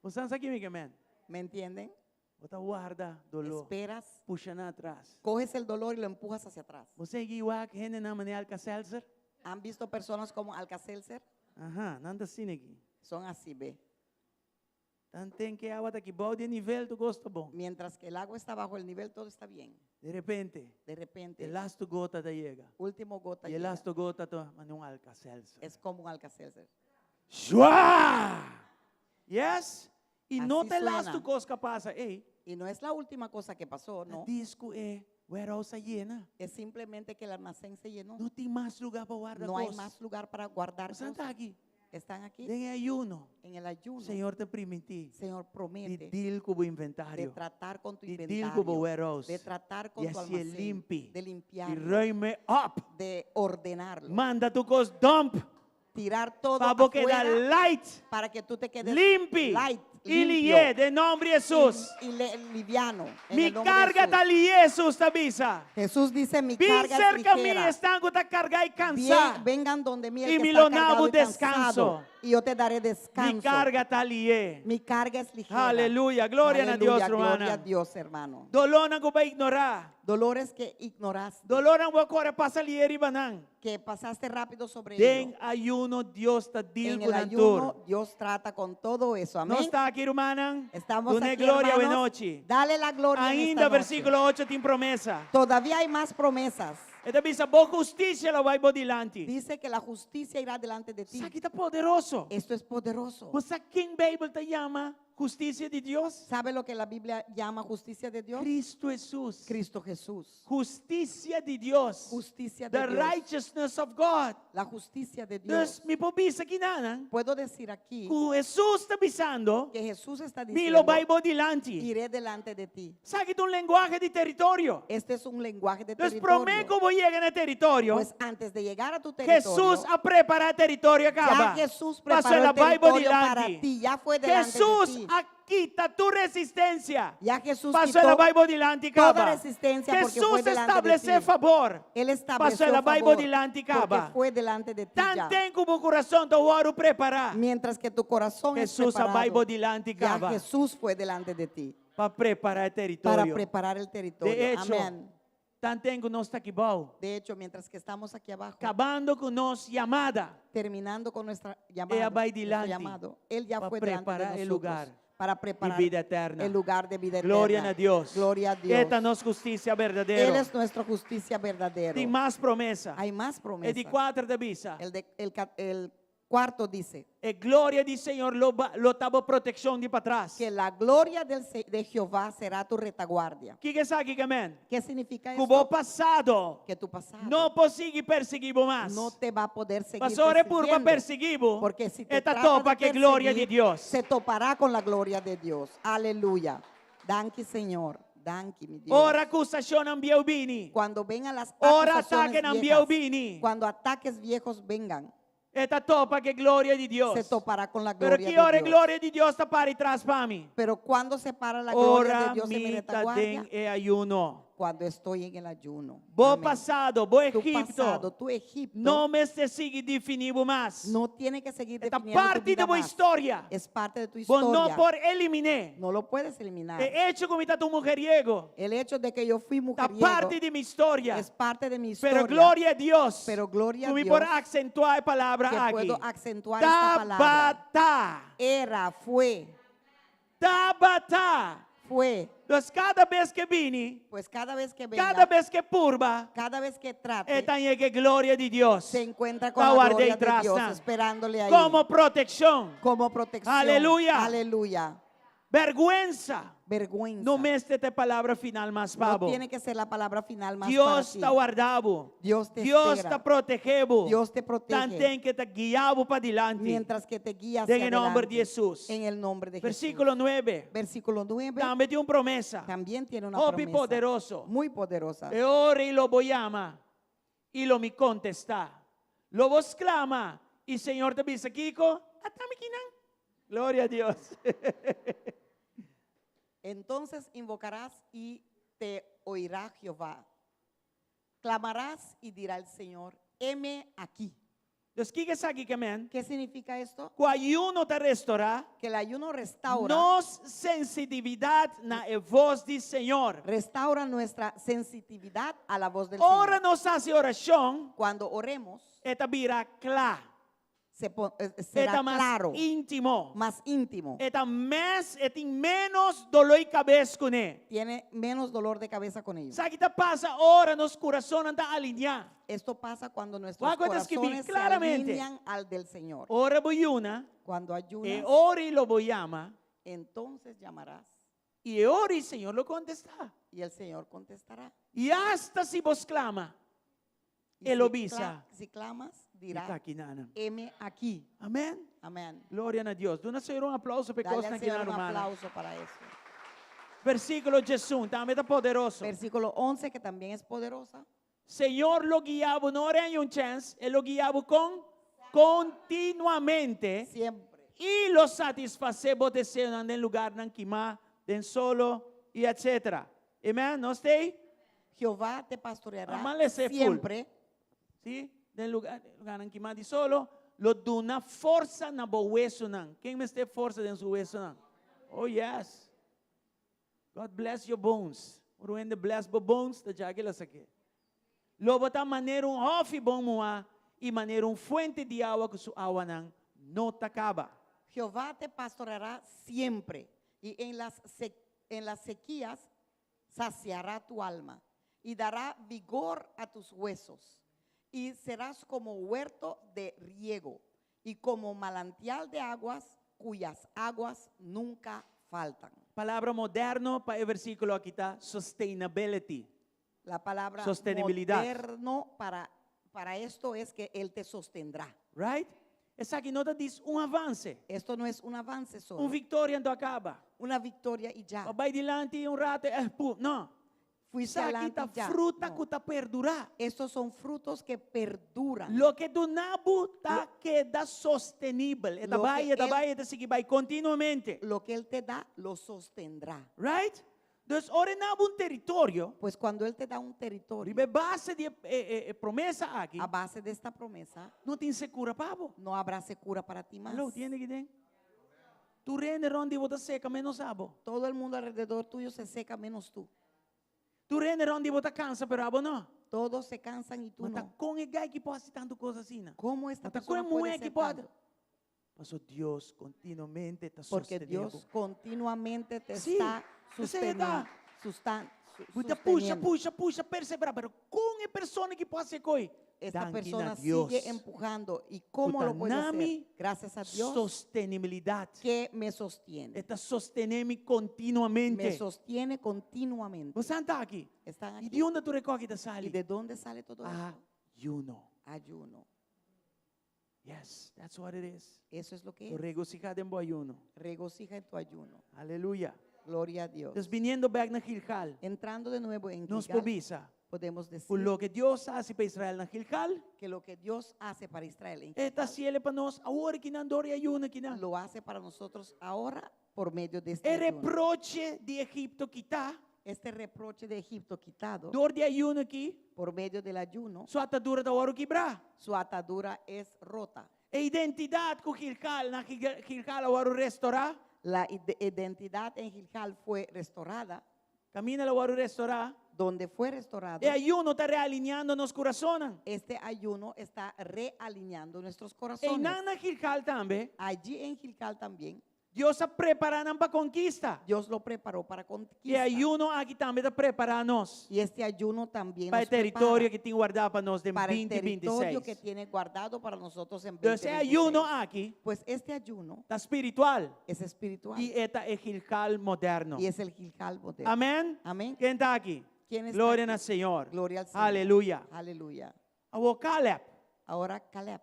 Bo sa ki mi ke men? ¿Me entienden? Bo ta warda doló. Esperas, Pusha nan atras. coges el dolor y lo empujas hacia atrás. Bo a yega wak hendenan manera Alka-Seltzer? ¿Han visto personas como Alka-Seltzer? Aha, nan ta asina aki. Son así, ve. Tanten ku e awa ta aki bou di nivel, tur kos ta bon. Mientras que el agua está bajo el nivel, todo está bien. De repente, De repente, e lastu gota ta yega. último gota I e llega. lastu gota ta manera un Alka-Seltzer. Es como un Alka-Seltzer. Shua! Yes? I no Así ta e lastu suena. kos ku a pasa. Ei, Y no es la última cosa que pasó, no. djis ku e warehouse a yena. Es simplemente que el almacén se llenó. No tin mas lugá pa warda No hay kos. más lugar para guardar Bo ta cosas. aki. Están aquí Den ayuno. en el ayuno. Señor ta primintí. Señor Di promete deal ku bo de inventario. tratar con tu Di deal ku bo inventario, warehouse. de tratar con I tu hasié almacén, limpi. de I limpiarlo, ruim op. de ordenarlo, Manda tur kos dump. tirar todo Pa bo keda afuera light. para que tú te quedes Limpi. light, I limpio lié den nòmber di Hesus. y liviano. En Mi el nombre de karga Jesús. ta lié, Hesus ta bisa. Jesús dice, mi Bin carga es serka mi ligera. esnan ku ta kargá i Bien, kansá. vengan donde mí el I que mi está lo duna cargado y deskanso. cansado, y yo te daré descanso. Mi karga ta lié. Mi carga es ligera. Aleluya. Gloria na Dios, Aleluya, ruman. Gloria a Dios, hermano. Dolónan ku bo a ignorá. Dolores que ignoraste, Dolónan ku bo a kore pasa lié riba nan. que pasaste rápido sobre Den ello. ayuno Dios ta deal En ku el nan tur. ayuno, Dios trata con todo eso. Amén. Nos ta aki, rumannan. Estamos Dun'é aquí, gloria hermanos. anochi. Dale la gloria en Ainda esta noche. versíkulo 8 tin promesa. Todavía hay más promesas. E ta bisa bo hustisia lo bai bo dilanti. Dice que la justicia irá delante de ti. Esaki ta poderoso. Esto es poderoso. Bo sa ken Beibel ta yama hustisia di Dios? ¿Sabe lo que la Biblia llama justicia de Dios? Kristu Hesus. Cristo Jesús. Hustisia di Dios. Justicia de The Dios. righteousness of God. La justicia de Dios. Dus mi por bisa akinan. Puedo decir aquí Ku Hesus ta bisando. que Jesús está Mi lo diciendo, bai bo dilanti. iré delante de ti. Esaki ta un lenguahe di teritorio. Este es un lenguaje de Dus promé territorio. ku bo yega na teritorio. Pues antes de llegar a tu territorio, Hesus a prepará teritorio ya kaba. Jesús Pasó preparó el el a bai bo territorio para dilanti. ti. Ya fue delante de Hesus ti. a kita tur resistensia. Ya Jesús Pasó el quitó a bai bo dilanti toda kaba. resistencia porque fue Hesus delante de establesé ti. fabor. Él estableció Pasó el a bai bo favor dilanti porque kaba. fue delante de ti ya. Tanten ku bo kurason ta wòrdu prepará. Mientras que tu corazón es Hesus a bai bo preparado, dilanti ya kaba. Jesús fue delante de ti Pa prepará e para teritorio. preparar el territorio. De echo, Amén. tanten ku nos ta aki bou. De hecho, mientras que estamos aquí abajo, Kabando ku nos yamada. terminando con nuestra El llamada, a bai nuestro dilanti llamado, Él ya pa fue delante de prepará e nosotros lugar para preparar di bida eterno. el lugar de vida Gloria eterna. na Dios. Gloria a Dios. E ta nos hustisia berdadero. Él es nuestra justicia verdadera. Tin mas promesa. Hay más E promesas. di 4 ta bisa. El, de, el, el Cuarto dice E gloria di Señor lo, ba- lo ta bo protekshon di patras. que la gloria del Se- de Jehová será tu retaguardia. Kiko esaki ke men? ¿Qué significa Ku bo esto? pasado Que tu pasado no por sigui persiguí bo mas. no te va a poder seguir Pasobra e purba persiguiendo. persiguí bo, Porque si te e ta trata topa de ku e gloria di perseguir, Dios. se topará con la gloria de Dios. Aleluya. Danki, Señor. Danki, mi Dios. Ora akusashonnan bieu bini. Cuando vengan las Ora acusaciones atakenan viejas, bieu bini. cuando ataques viejos vengan, E ta topa ku e gloria di Dios. se topará con la Pero gloria ki ora de e Dios. gloria di Dios ta para atras pa mi? Pero cuando se para la gloria de Ora Dios en mi mi ta retaguardia? den e ayuno. Cuando estoy en el ayuno. Bo Amén. pasado, bo Tu pasado, Egipto, tu Egipto, no mester sigui definí bo mas. no tiene que seguir E ta definiendo tu parti di vida bo más. historia. Es parte de tu Bo historia. no por elimin'é. No lo puedes eliminar. E echo ku mi ta un mujeriego, El hecho de que yo fui ta mujeriego parti di mi historia. es parte de mi historia. Pero gloria a Dios. Pero gloria a Ku mi Dios por aksentuá e palabra que aki. puedo acentuar esta palabra. Tabata. Era, fue, Tabata. fue. Pues kada bes ku e bini, Pues cada vez que venga, kada bes ku e purba, cada vez que trate, e ta haña ku e gloria di Dios. se encuentra con Ta la ward'é gloria de tras Dios, nan. esperándole ahí. Komo protekshon. Como protección. Aleluya. Aleluya. Bèrgwensa. Vergüenza. No mester ta e palabra final mas No pa bo. tiene que ser la palabra final más Dios para ti. ta warda bo. Dios te Dios espera. ta protehé bo. Dios te protege. Tanten ku e ta guia bo padilanti. Mientras que te guía hacia En el nombre adelante. de Jesús. En el nombre de Versíkulo Jesús. 9. Versículo 9. Tambe tin un promesa. También tiene una Hopi promesa. poderoso. Muy poderosa. E ora ei lo bo yama i lo mi kontestá. Lo bo sklama i Señor ta bisa kiko? Ata mi akinan. Gloria na Dios. Entonces invocarás y te oirá Jehová. Clamarás y dirá el Señor, heme aquí. Entonces, kiko esaki ke men? ¿Qué significa esto? Ku ayuno ta restourá Que el ayuno restaura, nos sensitividat na e voz di Señor. restaura nuestra sensitividad a la voz del Ora Señor. nos hasi orashon, Cuando oremos, e ta bira kla. se pon- eh, será E ta mas claro, íntimo. más íntimo. E ta mes, e tin ménos doló di kabes kuné. Tiene menos dolor de cabeza con ello. Esaki ta pasa ora nos kurason ta alineá? Esto pasa cuando nuestros Wak e skibí corazones se klaramente. alinean al del Señor. Ora bo yuna, Cuando e ayunas, ora ei lo bo yama, entonces llamarás i e ora ei Señor lo kontestá. y el Señor contestará. I asta si bo sklama, Y E lo si bisa. si clamas, Está dirá, aki nan. heme aquí. Amèn. Amén. Gloria na Dios. Duna Señor un aplouso pa Dale al Señor un ruman. aplauso para eso. Versíkulo 11, tambe ta poderoso. Versículo 11, que también es poderosa. Señor lo guia bo, no ora e haña un chèns, E lo guia bo kon kontinuamente Siempre. i lo satisfasé bo deseonan den lugarnan kimá, den solo i etc. Amèn? Nos t'ei? Jehová te pastoreará Amanece full. siempre. Si? Den lugá, lugarnan kimá di solo, lo duna forsa na bo wesonan. Ken mester forsa den su wesonan? Oh yes. God bless your bones. Ora hende bless bo bones, ta ya ku el a sak'é. Lo bo ta manera un hòfi bon muhá i manera un fuente di awa ku su awanan no ta kaba. Jehová te pastoreará siempre y en las, en las sequías saciará tu alma y dará vigor a tus huesos y serás como huerto de riego y como manantial de aguas cuyas aguas nunca faltan. Palabra moderno pa e versíkulo aki ta sustainability. La palabra Sostenibilidad. moderno para, para esto es que Él te sostendrá. Right? Esaki no ta djis un avanse. Esto no es un avance solo, Un viktoria anto a kaba. una victoria y ya. Bai dilanti un ratu, eh, pum. No. Fuiste Esaki adelante ta y ya. fruta No. ku ta perdurá. Estos son frutos que perduran. Loke e duna bo ta keda sostenibel. E ta Lo bai, que e ta él- bai, e ta sigui bai kontinuamente. Lo que Él te da, lo sostendrá. Right? Dus ora e duna bo un teritorio, Pues cuando Él te da un territorio, riba base di e, e, e promesa aki, a base de esta promesa, no tin sekura pa bo. no habrá secura para ti más. Aló, tin hende aki den? Tur hende rònt di bo ta seka menos abo. Todo el mundo alrededor tuyo se seca menos tú. Tur hende rònt di bo ta kansa, pero abo no. Todos se cansan y tú Mas ta no. kon e gai aki por hasi tantu kos asina? ¿Cómo esta Mas ta persona kon puede muhé ser aki por? tanto? Paso Dios kontinuamente ta Porque sosteniendo. Dios continuamente te Sí, está esei ta. sustentando. Bo ta pusha, pusha, pusha, perseverá. Pero kon e persona aki por hasi koi. Esta Danki na persona Dios. sigue empujando. ¿Y cómo Ku ta lo puede hacer? na mi Gracias a Dios sostenibilidat. que me sostiene. E ta sostené mi Me kontinuamente. sostiene continuamente. Boso ta aki. Están I aquí. di unda tur e kos aki ta ¿Y sali? de dónde sale todo esto? Ayuno. Ayuno. Yes, that's what it is. Eso es lo que So es. regosihá den bo ayuno. Regocija en tu ayuno. Aleluya. Gloria a Dios. Entonces, biniendo bèk na Gilgal, Entrando de nuevo en nos Gilgal, por bisa. podemos Ku decir loke Dios a hasi pa Israel na Gilgal, que lo que Dios hace para Israel en e ta Gilgal, hasié pa nos awor akinan dor di e ayuno akinan. lo hace para nosotros ahora por medio de este E ayuno. reproche di Egipto kitá, Este reproche de Egipto quitado dor di e ayuno aki, por medio del ayuno, su atadura ta wòrdu kibrá. su atadura es rota. E identidat ku Gilgal, na Gilgal a wòrdu restorá. La identidad en Gilgal fue restaurada, Kaminda el a wòrdu restorá. donde fue restaurado. E ayuno ta realineando nos kurasonnan. Este ayuno está realineando nuestros E corazones. nan na Gilgal tambe, Allí en Gilgal también, Dios a prepará nan pa konkista. Dios lo preparó para E conquista. ayuno aki tambe ta prepará nos Y este ayuno también pa e nos teritorio prepara ku tin wardá pa nos den para el 2026. territorio que tiene guardado para nosotros en Entonces, e ayuno 2026. aki Pues este ayuno ta spiritual es espiritual i e ta e Gilgal moderno. y es el Gilgal moderno. Amèn? Amén. Ken ta aki? ¿Quién está Gloria aquí? na Señor. Gloria al Señor. Aleluya. Aleluya. Awor Caleb Ahora Caleb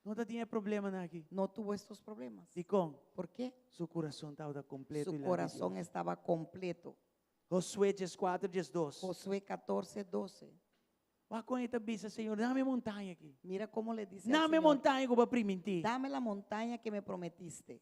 no tabatin e problemanan aki. no tuvo estos problemas. Dikon? ¿Por qué? Su kurason tabata kompleto. Su corazón estaba completo. Josué 4, 12. Josué 14, 12. Wak kon e ta bisa, Señor, duna mi e montaña aki. Mira cómo le dice al Duna mi Señor, montaña ku bo a primintí. dame la montaña que me prometiste.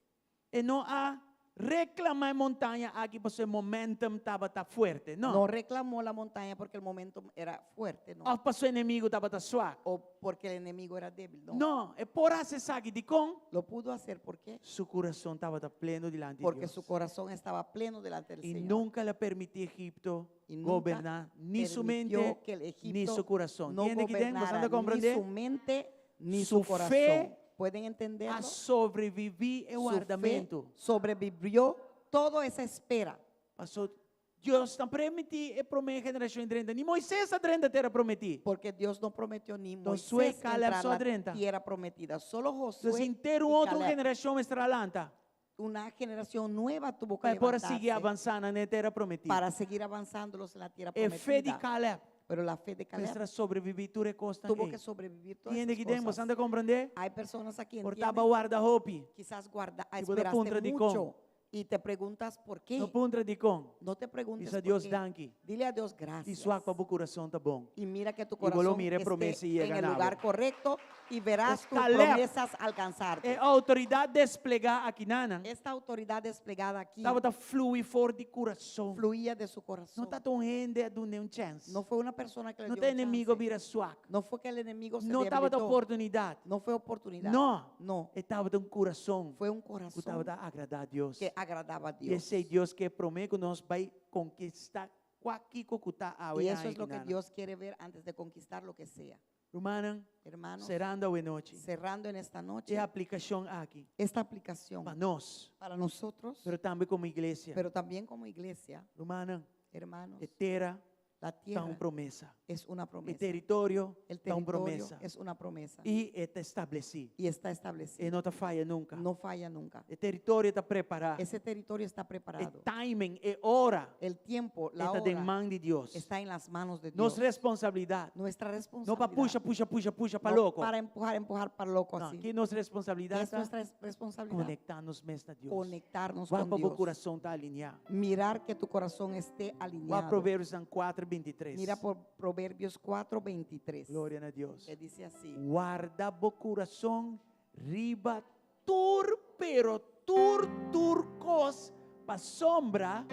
E no a reklamá e montaña aki pasobra e momentum tabata fuerte. No. No reclamó la montaña porque el momento era fuerte, no. Òf pasobra e enemigu tabata suak. O porque el enemigo era débil, no. No, e por a hasi esaki dikon. Lo pudo hacer, ¿por qué? Su kurason tabata pleno dilanti di Porque Dios. su corazón estaba pleno delante del I Señor. nunka el a permití Egipto Y nunca goberná ni su permitió mente que el ni Egipto su kurason. no Hende aki den, gobernara bo ta ni komprondé? su mente ni Su su corazón. fe ¿Pueden entenderlo? A sobreviví e Su fe wardamentu. sobrevivió toda esa espera. Pasobra Dios no a permití e promé generashon drenta. Ni Moises a drenta tera prometí. Porque Dios no prometió ni Josué, Moisés Caleb entrar a so la drenta. tierra prometida. Solo Josué Entonces, entero y otro Caleb. generashon mester a lanta. Una generación nueva tuvo que Pa por sigui levantarse avansá na tera prometí. para seguir avanzándolos en la tierra E fe di prometida. Caleb. Pero la fe de Caleb Mester a sobreviví tur e kosnan tuvo ei. que sobrevivir todas Hende esas aki den, cosas. bo ta komprondé? Hay personas aquí, Por ¿entienden? ta bo a warda hopi. Quizás guarda, I bo ta esperaste puntra dikon. mucho y te preguntas por qué. No puntra dikon. No te preguntes Bisa por Dios qué. danki. Dile a Dios I gracias. wak pa bo kurason ta bon. Y mira que tu I bo lo corazón mira e promesa esté i en el gana bo. lugar correcto y verás Pues tus Caleb, promesas alcanzarte. E outoridat desplegá akinan. Esta autoridad desplegada aquí Tabata flui for di kurason. fluía de su corazón. No tabata un hende a dun'é un chèns. No fue una persona que le No dio ta un enemigu chance. bira suak. No fue que el enemigo se No tabata debilitó. oportunidat. No fue oportunidad. No. No. E tabata un kurason. Fue un Ku corazón tabata agradá Dios. que agradaba a I Dios. esei Dios ke promé ku nos bai konkistá kualke kos ku ta awe. Y eso es lo que Dios quiere ver antes de conquistar lo que sea. Rumannan, Hermanos, serando awe nochi. cerrando en esta noche E aplikashon aki. esta aplicación Pa nos, para nosotros, pero tambe komo iglesia. pero también como iglesia, Rumannan, hermanos, e tera la ta tierra un promesa. es una E promesa. teritorio El ta un territorio promesa. es una promesa I e ta establesí. y está establecido. E no ta faya nunka. No falla nunca. E teritorio ta prepará. Ese territorio está E preparado. timing, e ora, El tiempo, la ta den hora man di Dios. está en las manos de Nos Dios. responsabilidat. Nuestra No responsabilidad. pa pusha, pusha, pusha, pusha, pa no loko. para empujar, empujar para loco No, así. ku nos responsabilidat Es nuestra responsabilidad konektá nos mes na Dios. conectarnos Wak con pa bo Dios. kurason ta aliniá. Mirar que tu corazón esté Wak alineado. Proverbionan 4, 23. Mira por Proverbios 4, 23. Gloria na Dios. Que dice así. Warda bo kurason riba tur pero tur tur kos pasobra,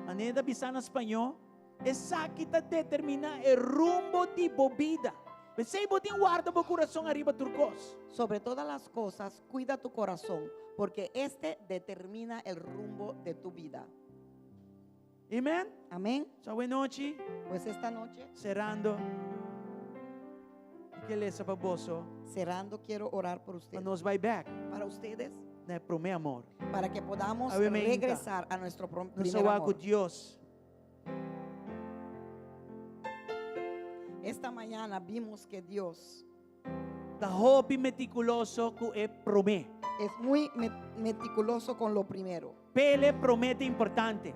manera ta bisa na spañó, esaki ta determiná e rumbo di bo bida. P'esei bo tin warda bo kurason ariba tur kos. Sobre todas las cosas, cuida tu corazón, porque este determina el rumbo de tu vida. Amen? Amén. So, awe nochi, Pues esta noche, serando, mi ke lesa pa boso, cerrando, quiero orar por pa ustedes. nos bai bèk, Para ustedes, na promé amor. para que podamos Awe mainta. regresar a nuestro Nos primer a wak amor. Dios. Esta mañana vimos que Dios Ta hopi metikuloso ku e promé. Es muy meticuloso con lo primero. P'e promé ta importante.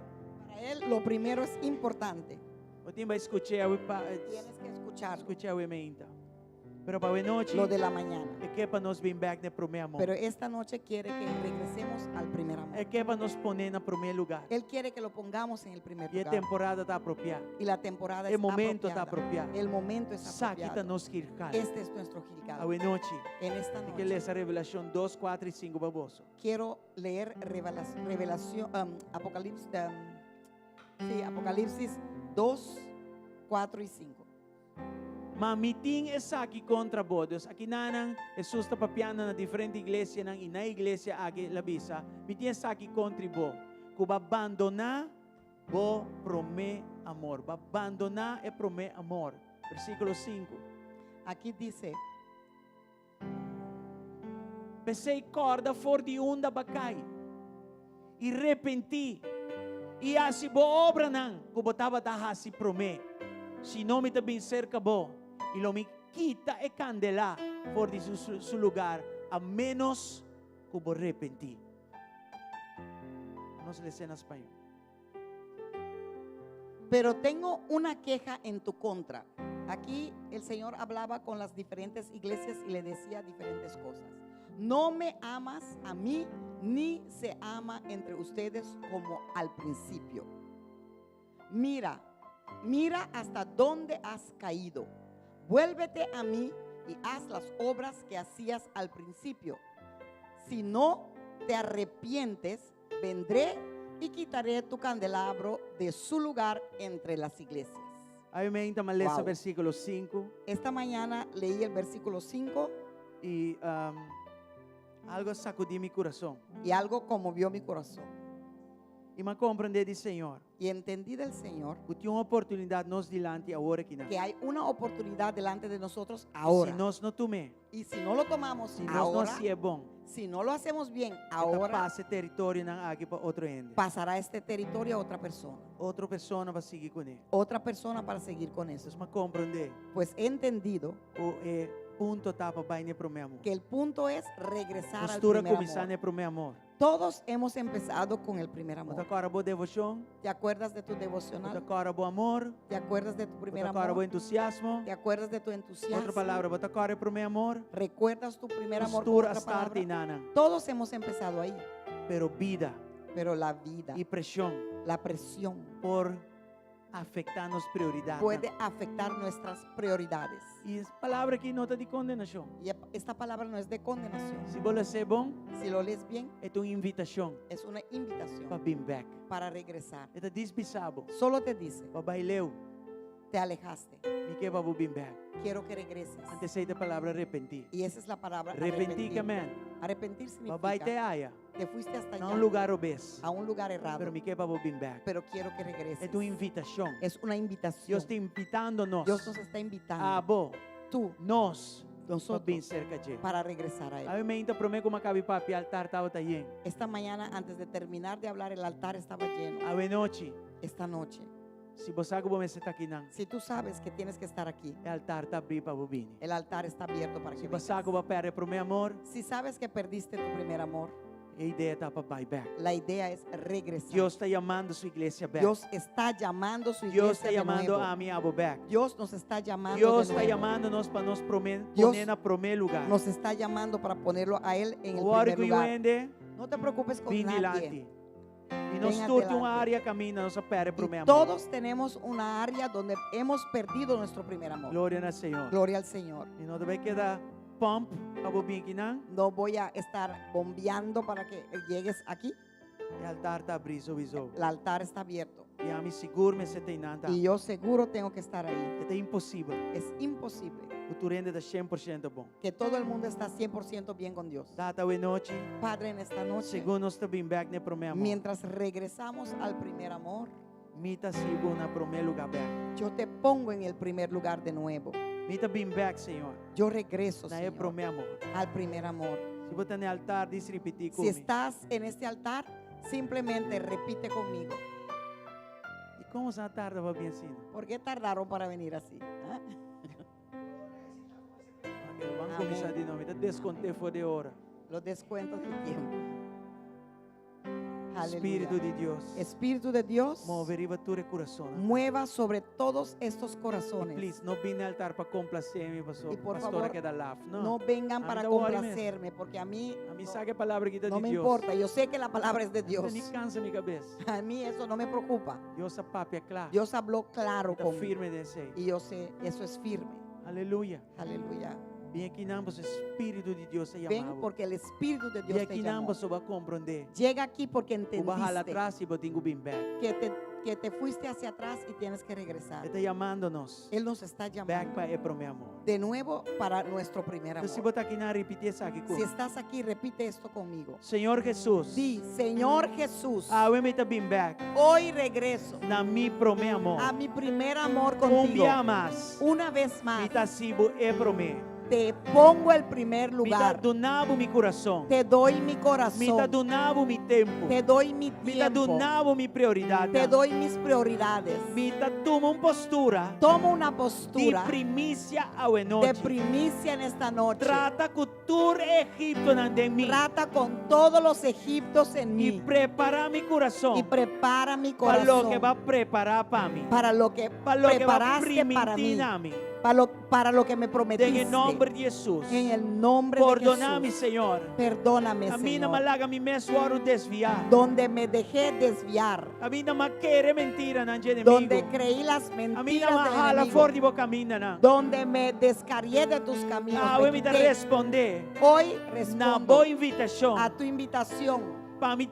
Para él lo primero es importante. Bo tin bai skuch'é awe pa Tienes que escucharlo. skuch'é awe meinta. Pero pa awe nochi Lo de la mañana. e ke pa nos bin bèk na e promé amor. Pero esta noche quiere que regresemos al primer amor. E ke pa nos pon'é na promé lugá. Él quiere que lo pongamos en el primer I e lugar. temporada ta apropiá. Y la temporada E es momento ta apropiada. apropiá. El momento es Esaki ta apropiado. nos Gilgal. Este es nuestro Gilgal. Awe nochi En esta mi ke noche lesa Revelashon 2, 4 i 5 pa boso. quiero leer Revelación, Apocalipsis, sí, Apocalipsis 2, 4 y 5. Ma mi tin esaki kontra bo. Dus akinanan Hesus ta papiando na diferente iglesianan i na e iglesia aki el a bisa, Mi tin esaki kontri bo, ku bo a bandoná bo promé amor. Bo a bandoná e promé amor. Versíkulo 5. Aki dice. P'esei kòrda for di unda bo a kai i repentí i hasi bo obranan ku bo tabata hasi promé. Si no mi ta bin serka bo i lo mi kita e kandelá for di su lugar a ménos ku bo repentí. Nos les'é na spañó. Pero tengo una queja en tu contra. Aquí el Señor hablaba con las diferentes iglesias y le decía diferentes cosas. No me amas a mí, ni se ama entre ustedes como al principio. Mira, mira hasta dónde has caído. Vuélvete a mí y haz las obras que hacías al principio. Si no te arrepientes, vendré y quitaré tu candelabro de su lugar entre las iglesias. Awe mainta m'a lesa Wow. versíkulo 5 Esta mañana leí el versículo 5 i um, algu a sakudí mi kurason. y algo conmovió mi corazón. I m'a komprondé di Señor Y entendí del Señor ku tin un oportunidat nos dilanti awor akinan. que hay una oportunidad delante de nosotros ahora. Si nos no tum'é, Y si no lo tomamos si nos no ahora, hasié bon, si no lo hacemos bien e ta ahora, pasa e teritorionan aki pa otro hende. pasará este territorio a otra persona. Otro persona pa sigui kuné. Otra persona para seguir con eso. Entonces m'a komprondé Pues he entendido ku e punto ta pa bai na e promé amor. que el punto es regresar Nos al tur a primer kuminsá amor. na e promé amor. Todos hemos empezado con el primer Bo ta amor. kòrda bo devoshon? ¿Te acuerdas de tu Bo ta devocional? kòrda bo amor? ¿Te acuerdas de tu Bo primer ta kòrda bo amor? entusiasmo? ¿Te acuerdas de tu entusiasmo? Otro palabra, bo ta kòrda e promé amor? ¿Recuerdas tu primer Nos amor? con tur a otra start palabra? einanan. Todos hemos empezado ahí, Pero bida pero la vida, i preshon la presión por afektá nos prioridatnan. puede afectar nuestras prioridades. I e palabra aki no ta di kondenashon. Y esta palabra no es de condenación. Si bo les'é bon, Si lo lees bien, e ta un invitashon es una invitación pa bin bèk. para regresar. E ta djis bisa bo, Solo te dice, b'a bai leu, te alejaste. mi ke pa bo bin bèk. Quiero que regreses. Anto esei ta e palabra repentí. Y esa es la palabra Repentí arrepentir. ke men, Arrepentir b'a bai te significa aya, te fuiste hasta na allá, un lugá robes. a un lugar errado, Pero mi ke pa bo bin bèk. pero quiero que regreses. E ta un invitashon. Es una invitación. Dios ta invitando nos. Dios nos está invitando. Abo, Tú, nos, pa nosotros, bin serka dje. para regresar a Él. Awe mainta promé ku m'a kaba di papia altar tabata yen. Esta mañana, antes de terminar de hablar, el altar estaba lleno. Awe nochi, Esta noche, si bo sa ku bo mester ta akinan, si tú sabes que tienes que estar aquí, e altar ta habrí pa bo bini. el altar está abierto para Si que bo vengas. sa ku bo a pèrdè promé amor, Si sabes que perdiste tu primer amor, e idea ta pa bai bèk. la idea es regresar. Dios ta yamando su iglesia bèk. Dios está llamando su Dios ta iglesia de yamando nuevo. ami i abo bèk. Dios nos está llamando Dios de ta nuevo. yamando nos pa nos promé, Dios pon'é na promé lugá. Nos está llamando para ponerlo a Él en el No wòri primer ku lugar. hende, No te preocupes con bin nadie. dilanti. I nos Ven tur tin un adelante. área kaminda nos a pèrdè Y promé amor. todos tenemos una área donde hemos perdido nuestro primer amor. Gloria na Señor. Gloria al Señor. Mi no ta bai keda pòmp pa bo bin akinan. No voy a estar bombeando para que llegues aquí. E altar ta habrí sowieso. El altar está abierto. I ami sigur mester ta einan. Y yo seguro tengo que estar ahí. Ta imposibel. Es imposible Ku tur hende ta 100% bon. que todo el mundo está 100% bien con Dios. Tata, awe nochi, Padre, en esta noche, segun nos ta bin bèk na e promé amor. mientras regresamos al primer amor, Mi ta hasi bo na promé lugá bèk. yo te pongo en el primer lugar de nuevo. Mi ta bin bèk, Señor. Yo regreso, Na e Señor, promé amor. al primer amor. Si bo ta na e altar, djis ripití Si ku mi. estás en este altar, simplemente repite conmigo. I kon boso a tarda pa bin asina? ¿Por qué tardaron para venir así? ¿Ah? Ok, ban kuminsá Amén. di nobo. Mi ta deskont'é for di ora. Los descuentos del tiempo. Aleluya. Spiritu di Dios. Espíritu de Dios, Move riba tur e kurason. mueva sobre todos estos corazones. Please, no bini altar pa komplasé mi, pastor. Y por Pastor favor, keda laf. No. No vengan A mí para no worry, mes. complacerme, porque a mí Ami sa ku e palabra aki ta no di me Dios. importa. Yo sé que la palabra es de Dios. Ni kansa mi kabes. A mí eso no me preocupa. Dios a papia kla. Dios habló claro Ta conmigo. firme den esei. Y yo sé, eso es firme. Aleluya. Aleluya. Bin akinan paso Spiritu di Dios a Ven yama bo. porque el Espíritu de Bin Dios te akinan llamó. paso bo a komprondé. Llega aquí porque Ku bo a hala entendiste atras i bo tin ku bin bèk. que te, que te fuiste hacia atrás y tienes que regresar. E ta yamando nos. Él nos está Bèk llamando pa e promé amor. de nuevo para nuestro primer Anto si amor. bo ta akinan ripití esaki Si ku mi. estás aquí, repite esto conmigo. Señor Jesús. Di, Señor Jesús, Awe mi ta bin bèk hoy regreso na mi promé amor. a mi primer amor Un contigo. bia mas. Una vez más, Mi ta hasi bo e promé. te pongo el primer Mi ta lugar. duna bo mi kurason. Te doy mi Mi ta corazón. duna bo mi tempu. Te doy mi Mi ta tiempo. duna bo mi prioridatnan. Te doy mis prioridades. Mi ta tuma un postura Tomo una di postura primisia awe de nochi. primicia en esta noche. Trata ku tur Egiptonan den mi. Trata con todos los egiptos en I mí prepará mi kurason y prepara mi pa loke corazón bo a prepará pa mi. para lo que Pa loke bo a preparaste para primintí mí, na mi. para lo, para lo que me Den e prometiste. nòmber di Hesus. En el nombre de Pordoná mi, Jesús. Señor. Perdóname, Kaminda m'a Señor. laga mi mes wòrdu desviá. Donde me dejé desviar, Kaminda m'a kere mentiranan di enemigu. donde creí las Kaminda mentiras m'a del hala enemigo, for di bo kamindanan. donde me descarrié de tus caminos. me Awe mi ta quité. respondé Hoy na respondo bo invitashon a tu invitación pa mi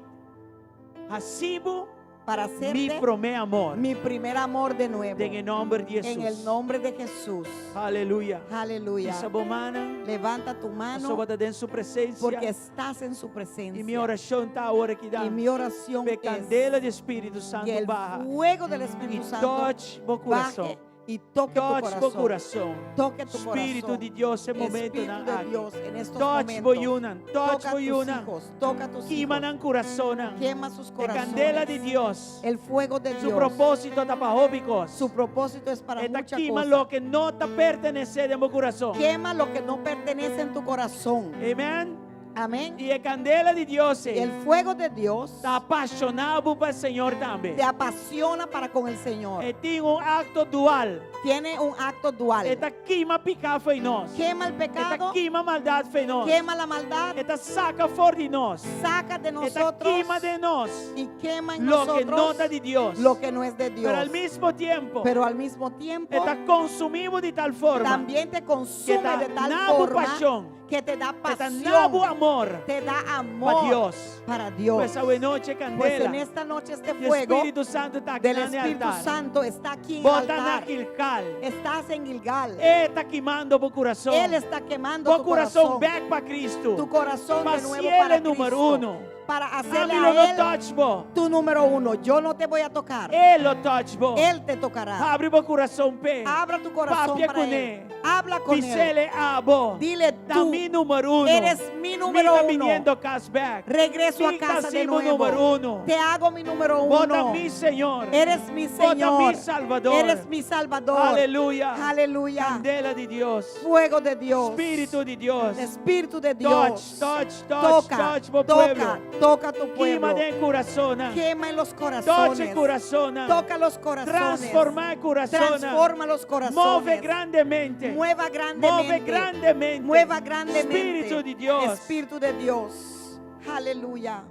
hasi bo para mi hacerte promé amor. mi primer amor de nuevo. Den e nòmber di En el Hesus. nombre de Jesús. Aleluya. Aleluya. Hisa bo mannan. Levanta tu mano Paso bo ta den su presensia. porque estás en su I mi presencia. orashon ta awor aki Y mi oración Pa es kandela di Spiritu Santu que el baha. fuego del Espíritu I Santo touch bo kurason. baje y toque tu Touch bo corazón. kurason. Toque tu Spiritu corazón. di Dios e momento Espíritu nan de aki. Dios en estos Touch bo momentos. yunan. Touch Toca bo tus yunan. hijos. Toca tus Kima hijos. nan kurason. Quema sus E kandela di corazones. Dios. El fuego de Su Dios. propósito ta pa hopi kos. Su propósito es para E ta mucha kima cosa. loke no ta pertenesé den bo kurason. Quema lo que no pertenece en tu corazón. Amèn. Amén. I e kandela di Dios Y el fuego de Dios ta apashoná bo pa Señor tambe. te apasiona para con el Señor. E tin un akto dual. Tiene un acto dual. E ta kima piká fo'i nos. Quema el E ta pecado, kima maldat fo'i nos. quema la maldad, E ta saka for di nos. saca de E ta nosotros kima den nos. y quema en Loke no nosotros ta di Dios. lo que no es de Dios. Pero al mismo tempu, Pero al mismo tiempo e ta konsumí bo di tal forma también te que consume ta de tal duna bo forma pashon, que te da e ta duna bo pasión, amor te da pa amor Dios. para Dios. Pues awe nochi Pues kandela. en esta noche este E fuego Spiritu Santu ta aki del na Espíritu altar. Santo está aquí en el Bo ta na altar. Gilgal. Estás en Gilgal. E ta kimando bo kurason. Él está quemando Bo tu kurason corazón. bèk pa Kristu. Tu corazón de nuevo Pa hasié para número Cristo. uno. Para hacerle Ami lo a no Él touch bo. tu número uno. Yo no te voy a tocar. E lo touch bo. Él te tocará. Habri bo kurason p'e. Abra tu corazón Papia para con Él. Él. Habla con Él. Bis'é abo. Dile Ta tú mi número uno. eres mi número Mi ta uno. biniendo kas bèk. Regreso a Mi ta casa de hasi bo nuevo. número uno. Te hago mi número Bo ta uno. mi Señor. Eres mi Bo ta Señor. mi Salbador. Eres mi Salvador. Aleluya. Aleluya. Kandela di Dios. Fuego de Dios. Spiritu di Dios. Espíritu de Dios. Touch, touch, touch, Toca, touch bo toca, pueblo. toca tu Kima pueblo. den kurason. Quema en los Touch corazones. kurason. Toca los corazones. Transformá kurason. Transforma los corazones. Move grandemente. Mueva grandemente. Move grandemente. Mueva grandemente. Spiritu di Dios. Espíritu de Dios. Aleluya.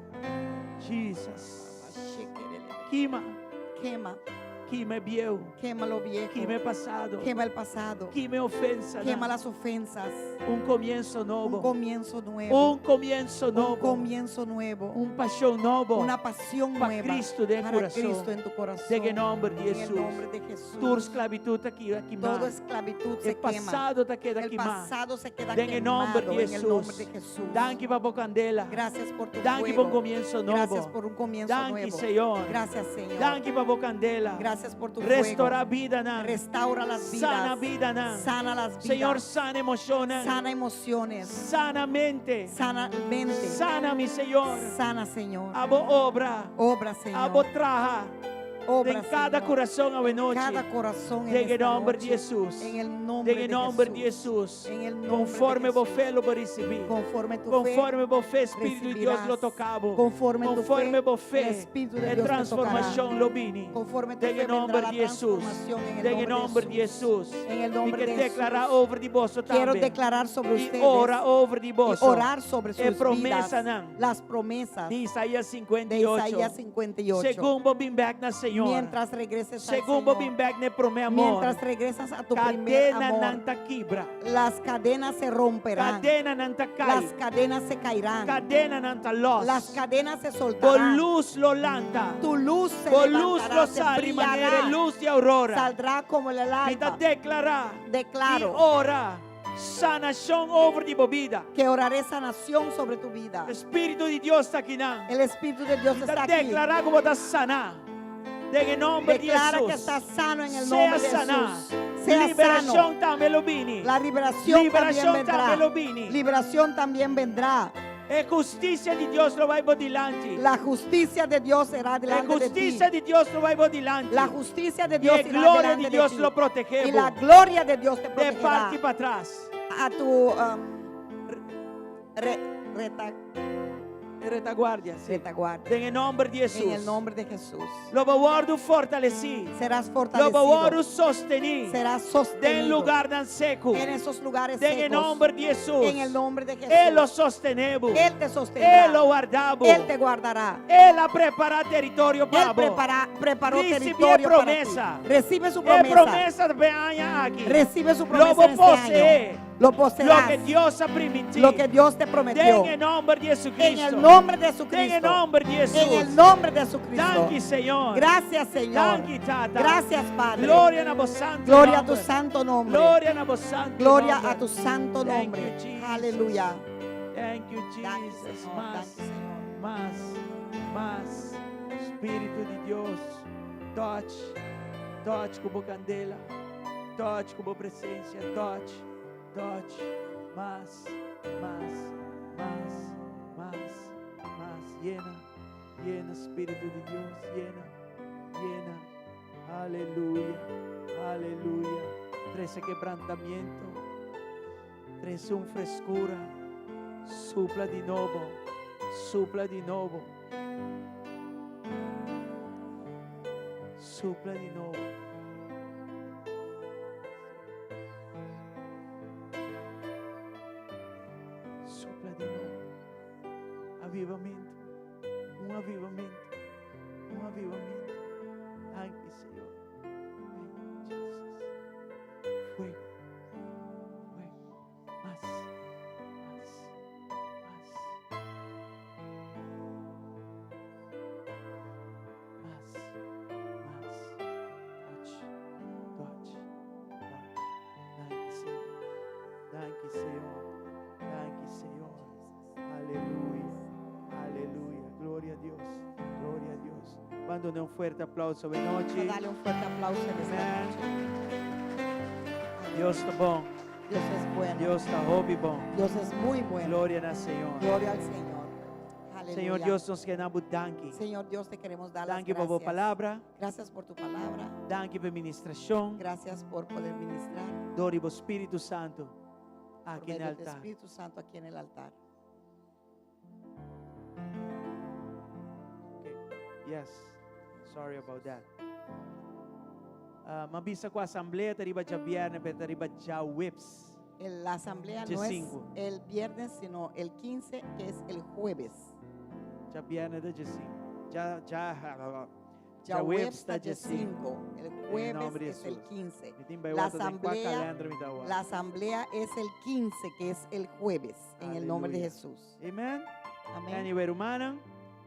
Jesus. Kima. Quema, Kima e bieu. quema lo viejo. Kima e pasado. Quema el pasado. Kima e ofensa. Quema las ofensas. Un komienso Un nobo. comienzo nuevo. Un komienso Un nobo. comienzo nuevo. Un pashon nobo. Una pasión Pa nueva. Kristu den Para kurason. Cristo en tu corazón. Den nòmber di En el Hesus. nombre de Jesús. Tur sklabitut ta keda kimá. Toda esclavitud se E quema. pasado ta keda El kimá. pasado se queda Den nòmber quemado di en el nombre Hesus. de Jesús. Danki pa bo kandela. Gracias por tu Danki pa un fuego. komienso nobo. Gracias por un comienzo Danki, nuevo. Señor. Gracias, Señor. Danki pa bo kandela. Gracias por tu Restorá fuego. bidanan. Restaura las vidas. Sana bidanan. Sana las vidas. Señor, sana emoshonnan. Sana emociones. Sana mente. Sana mente. Sana mi Señor. Sana, Señor. Abo obra. Obra, Señor. Abo traha. Obra, Den kada Señor. kurason awe nochi. Cada corazón en Den e esta nòmber di noche. Hesus. En el nombre Den e de nòmber di Jesús. Hesus. En el nombre Konforme de bo Jesús. fe lo bo risibí. Conforme tu fe. Konforme bo fe, Spiritu di Dios recibirás. lo toka bo. Conforme tu Konforme fe, bo fe, el Espíritu de e Dios te transformashon lo bini. Conforme tu Den fe e vendrá nòmber la di Hesus. transformación en el Den e nombre nòmber de di Jesús. Hesus. En el nombre Mi ke de deklará Jesús. over di boso Quiero tambe. declarar sobre I ustedes ora over di y boso. orar sobre E sus vidas promesanan las promesas di Isaías de 58. Isaías 58. Segun bo bin bèk na Señor. Mientras regreses al Segun bo Señor, bin bèk na e promé amor. mientras regresas a tu primer Kadenanan amor, ta kibra. las cadenas se romperán, Kadenanan ta kai. las cadenas se caerán, Kadenanan ta lòs. las cadenas se Bo soltarán, lus lo lanta. tu luz se Bo lus levantará, lo se sali manera brillará, lus di ourora. saldrá como el Mi ta alba. deklará Declaro i ora sanashon over di bo bida. que oraré sanación sobre tu vida. Spiritu di Dios ta akinan. El Espíritu de Dios Mi ta está aquí. deklará ku bo ta saná. Den e nòmber di Declara que Hesus. estás sano en el Sea nombre de saná. Jesús. Sea Liberashon sano. tambe lo bini. La liberación también Liberashon vendrá. tambe lo bini. Liberación también vendrá. E hustisia di Dios lo bai bo dilanti. La justicia de Dios será E delante de ti. hustisia di Dios lo bai bo dilanti. La justicia de I Dios e irá gloria delante di de Dios ti. lo protegé Y bo. la gloria de Dios te De protegerá. parti patras. A tu um, reta- Retaguardia, sí. retaguardia. Den e nòmber di Hesus. En el nombre de Jesús. Lo bo wòrdu fortalesí. Serás Lo bo fortalecido. wòrdu sostení. Serás Den sostenido. lugarnan seku. En esos lugares Den e secos. nòmber di Hesus. En el nombre de Jesús. E lo sostené bo. Él te sostendrá. E lo warda bo. Él te guardará. El a prepará teritorio pa Él bo. preparó Risibí territorio para ti. promesa. Recibe su E promesa. promesa pa e aña aki. Recibe su Lo promesa bo en este poseé. año. Lo poseerás. Loke Dios a primintí. Lo que Dios te prometió. Den e nòmber di Jesucristo. En el nombre de Den e Jesucristo. nòmber di Hesus. En el nombre de Jesucristo. Danki, Señor. Gracias, Señor. Danki, Tata. Gracias, Padre. Gloria na bo santo Gloria a tu nòmber. santo nombre. Gloria na bo santo Gloria nòmber. a tu santo Thank nombre. you, Jesus. Aleluya. Thank you, Danki, Jesus. Señor. Mas, Danki, Señor. mas, mas. Spiritu di Dios. Touch. Touch ku bo kandela. Touch ku bo presensia. Touch. Touch. Mas, mas, mas, mas, mas. Yena. Yena, Spiritu di Dios. Yena. Yena. Aleluya. Aleluya. Trese kebrantamentu. Trese un freskura. Supla di nobo. Supla di nobo. Supla di nobo. Supla di nobo. Avivamentu. Un avivamentu. Un avivamentu. Danki, Señor. Thank you, Jesus. Fuego. Fuego. Mas. Mas. Mas. Mas. Mas. Touch. Touch. Touch. Danki, Señor. Danki, Señor. Danki, Señor. Aleluya. Aleluya. Gloria a Dios. Gloria a Dios. Ban duna un fuerte aplouso. Bon nochi. Dale un fuerte aplauso en esta Amén. noche. Dios ta bon. Dios es bueno. Dios ta hopi bon. Dios es muy bueno. Gloria na Señor. Gloria al Señor. Aleluya. Señor Dios, nos ke duna bo danki. Señor Dios, te queremos dar las Danki pa bo gracias. palabra. Gracias por tu palabra. Danki pa ministrashon. Gracias por poder ministrar. Dor di bo Spiritu Santu Por aki na medio del altar. Espíritu Santo aquí en el altar. Okay. Yes. Sorry about that. Uh, M'a bisa ku asamblea ta riba djabièrnè, pero ta riba djaweps. El- La asamblea no es 5. el viernes, sino el 15, que es el jueves. Djabièrnè ta 5. Dja, dja, Djaweps ta ta 5. El jueves nombre de es el Jesús. 15. Mi tin bai La wak den kua asamblea, kalender mi ta wak. la asamblea es el 15, que es el jueves, en el nombre de Aleluya. Jesús. Amen. Amén. Anyway, rumannan,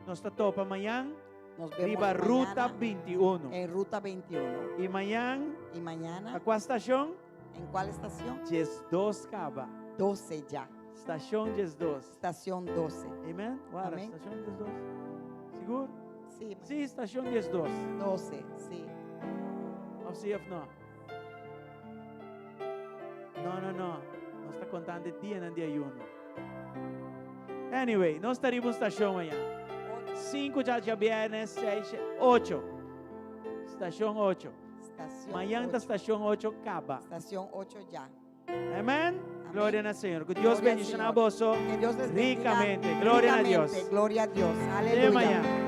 nos ta topa mañan. Nos vemos Riba Ruta mañana 21. en Ruta 21. I mañan, Y mañana, na kua stashon? ¿en cuál estación? 12 kaba. 12 ya. Stashon 12. Estación 12. Amen? Guarda, Amén. stashon 12. Sigur? Sí, Sí, stashon 12. 12, sí. Òf sí òf no? No, no, no. Nos ta kontando dianan di ayuno. Anyway, nos ta riba un stashon mañan. 5 djabièrnè, 6, 8. Stashon 8. Estación Mañan ta 8. stashon 8 kaba. Estación 8 ya. Amen. Gloria na Señor. Ku Dios Gloria al bendishoná Señor. boso Que Dios les bendiga rikamente. Gloria na Dios. ricamente. Gloria a Dios. Te Aleluya. mañan.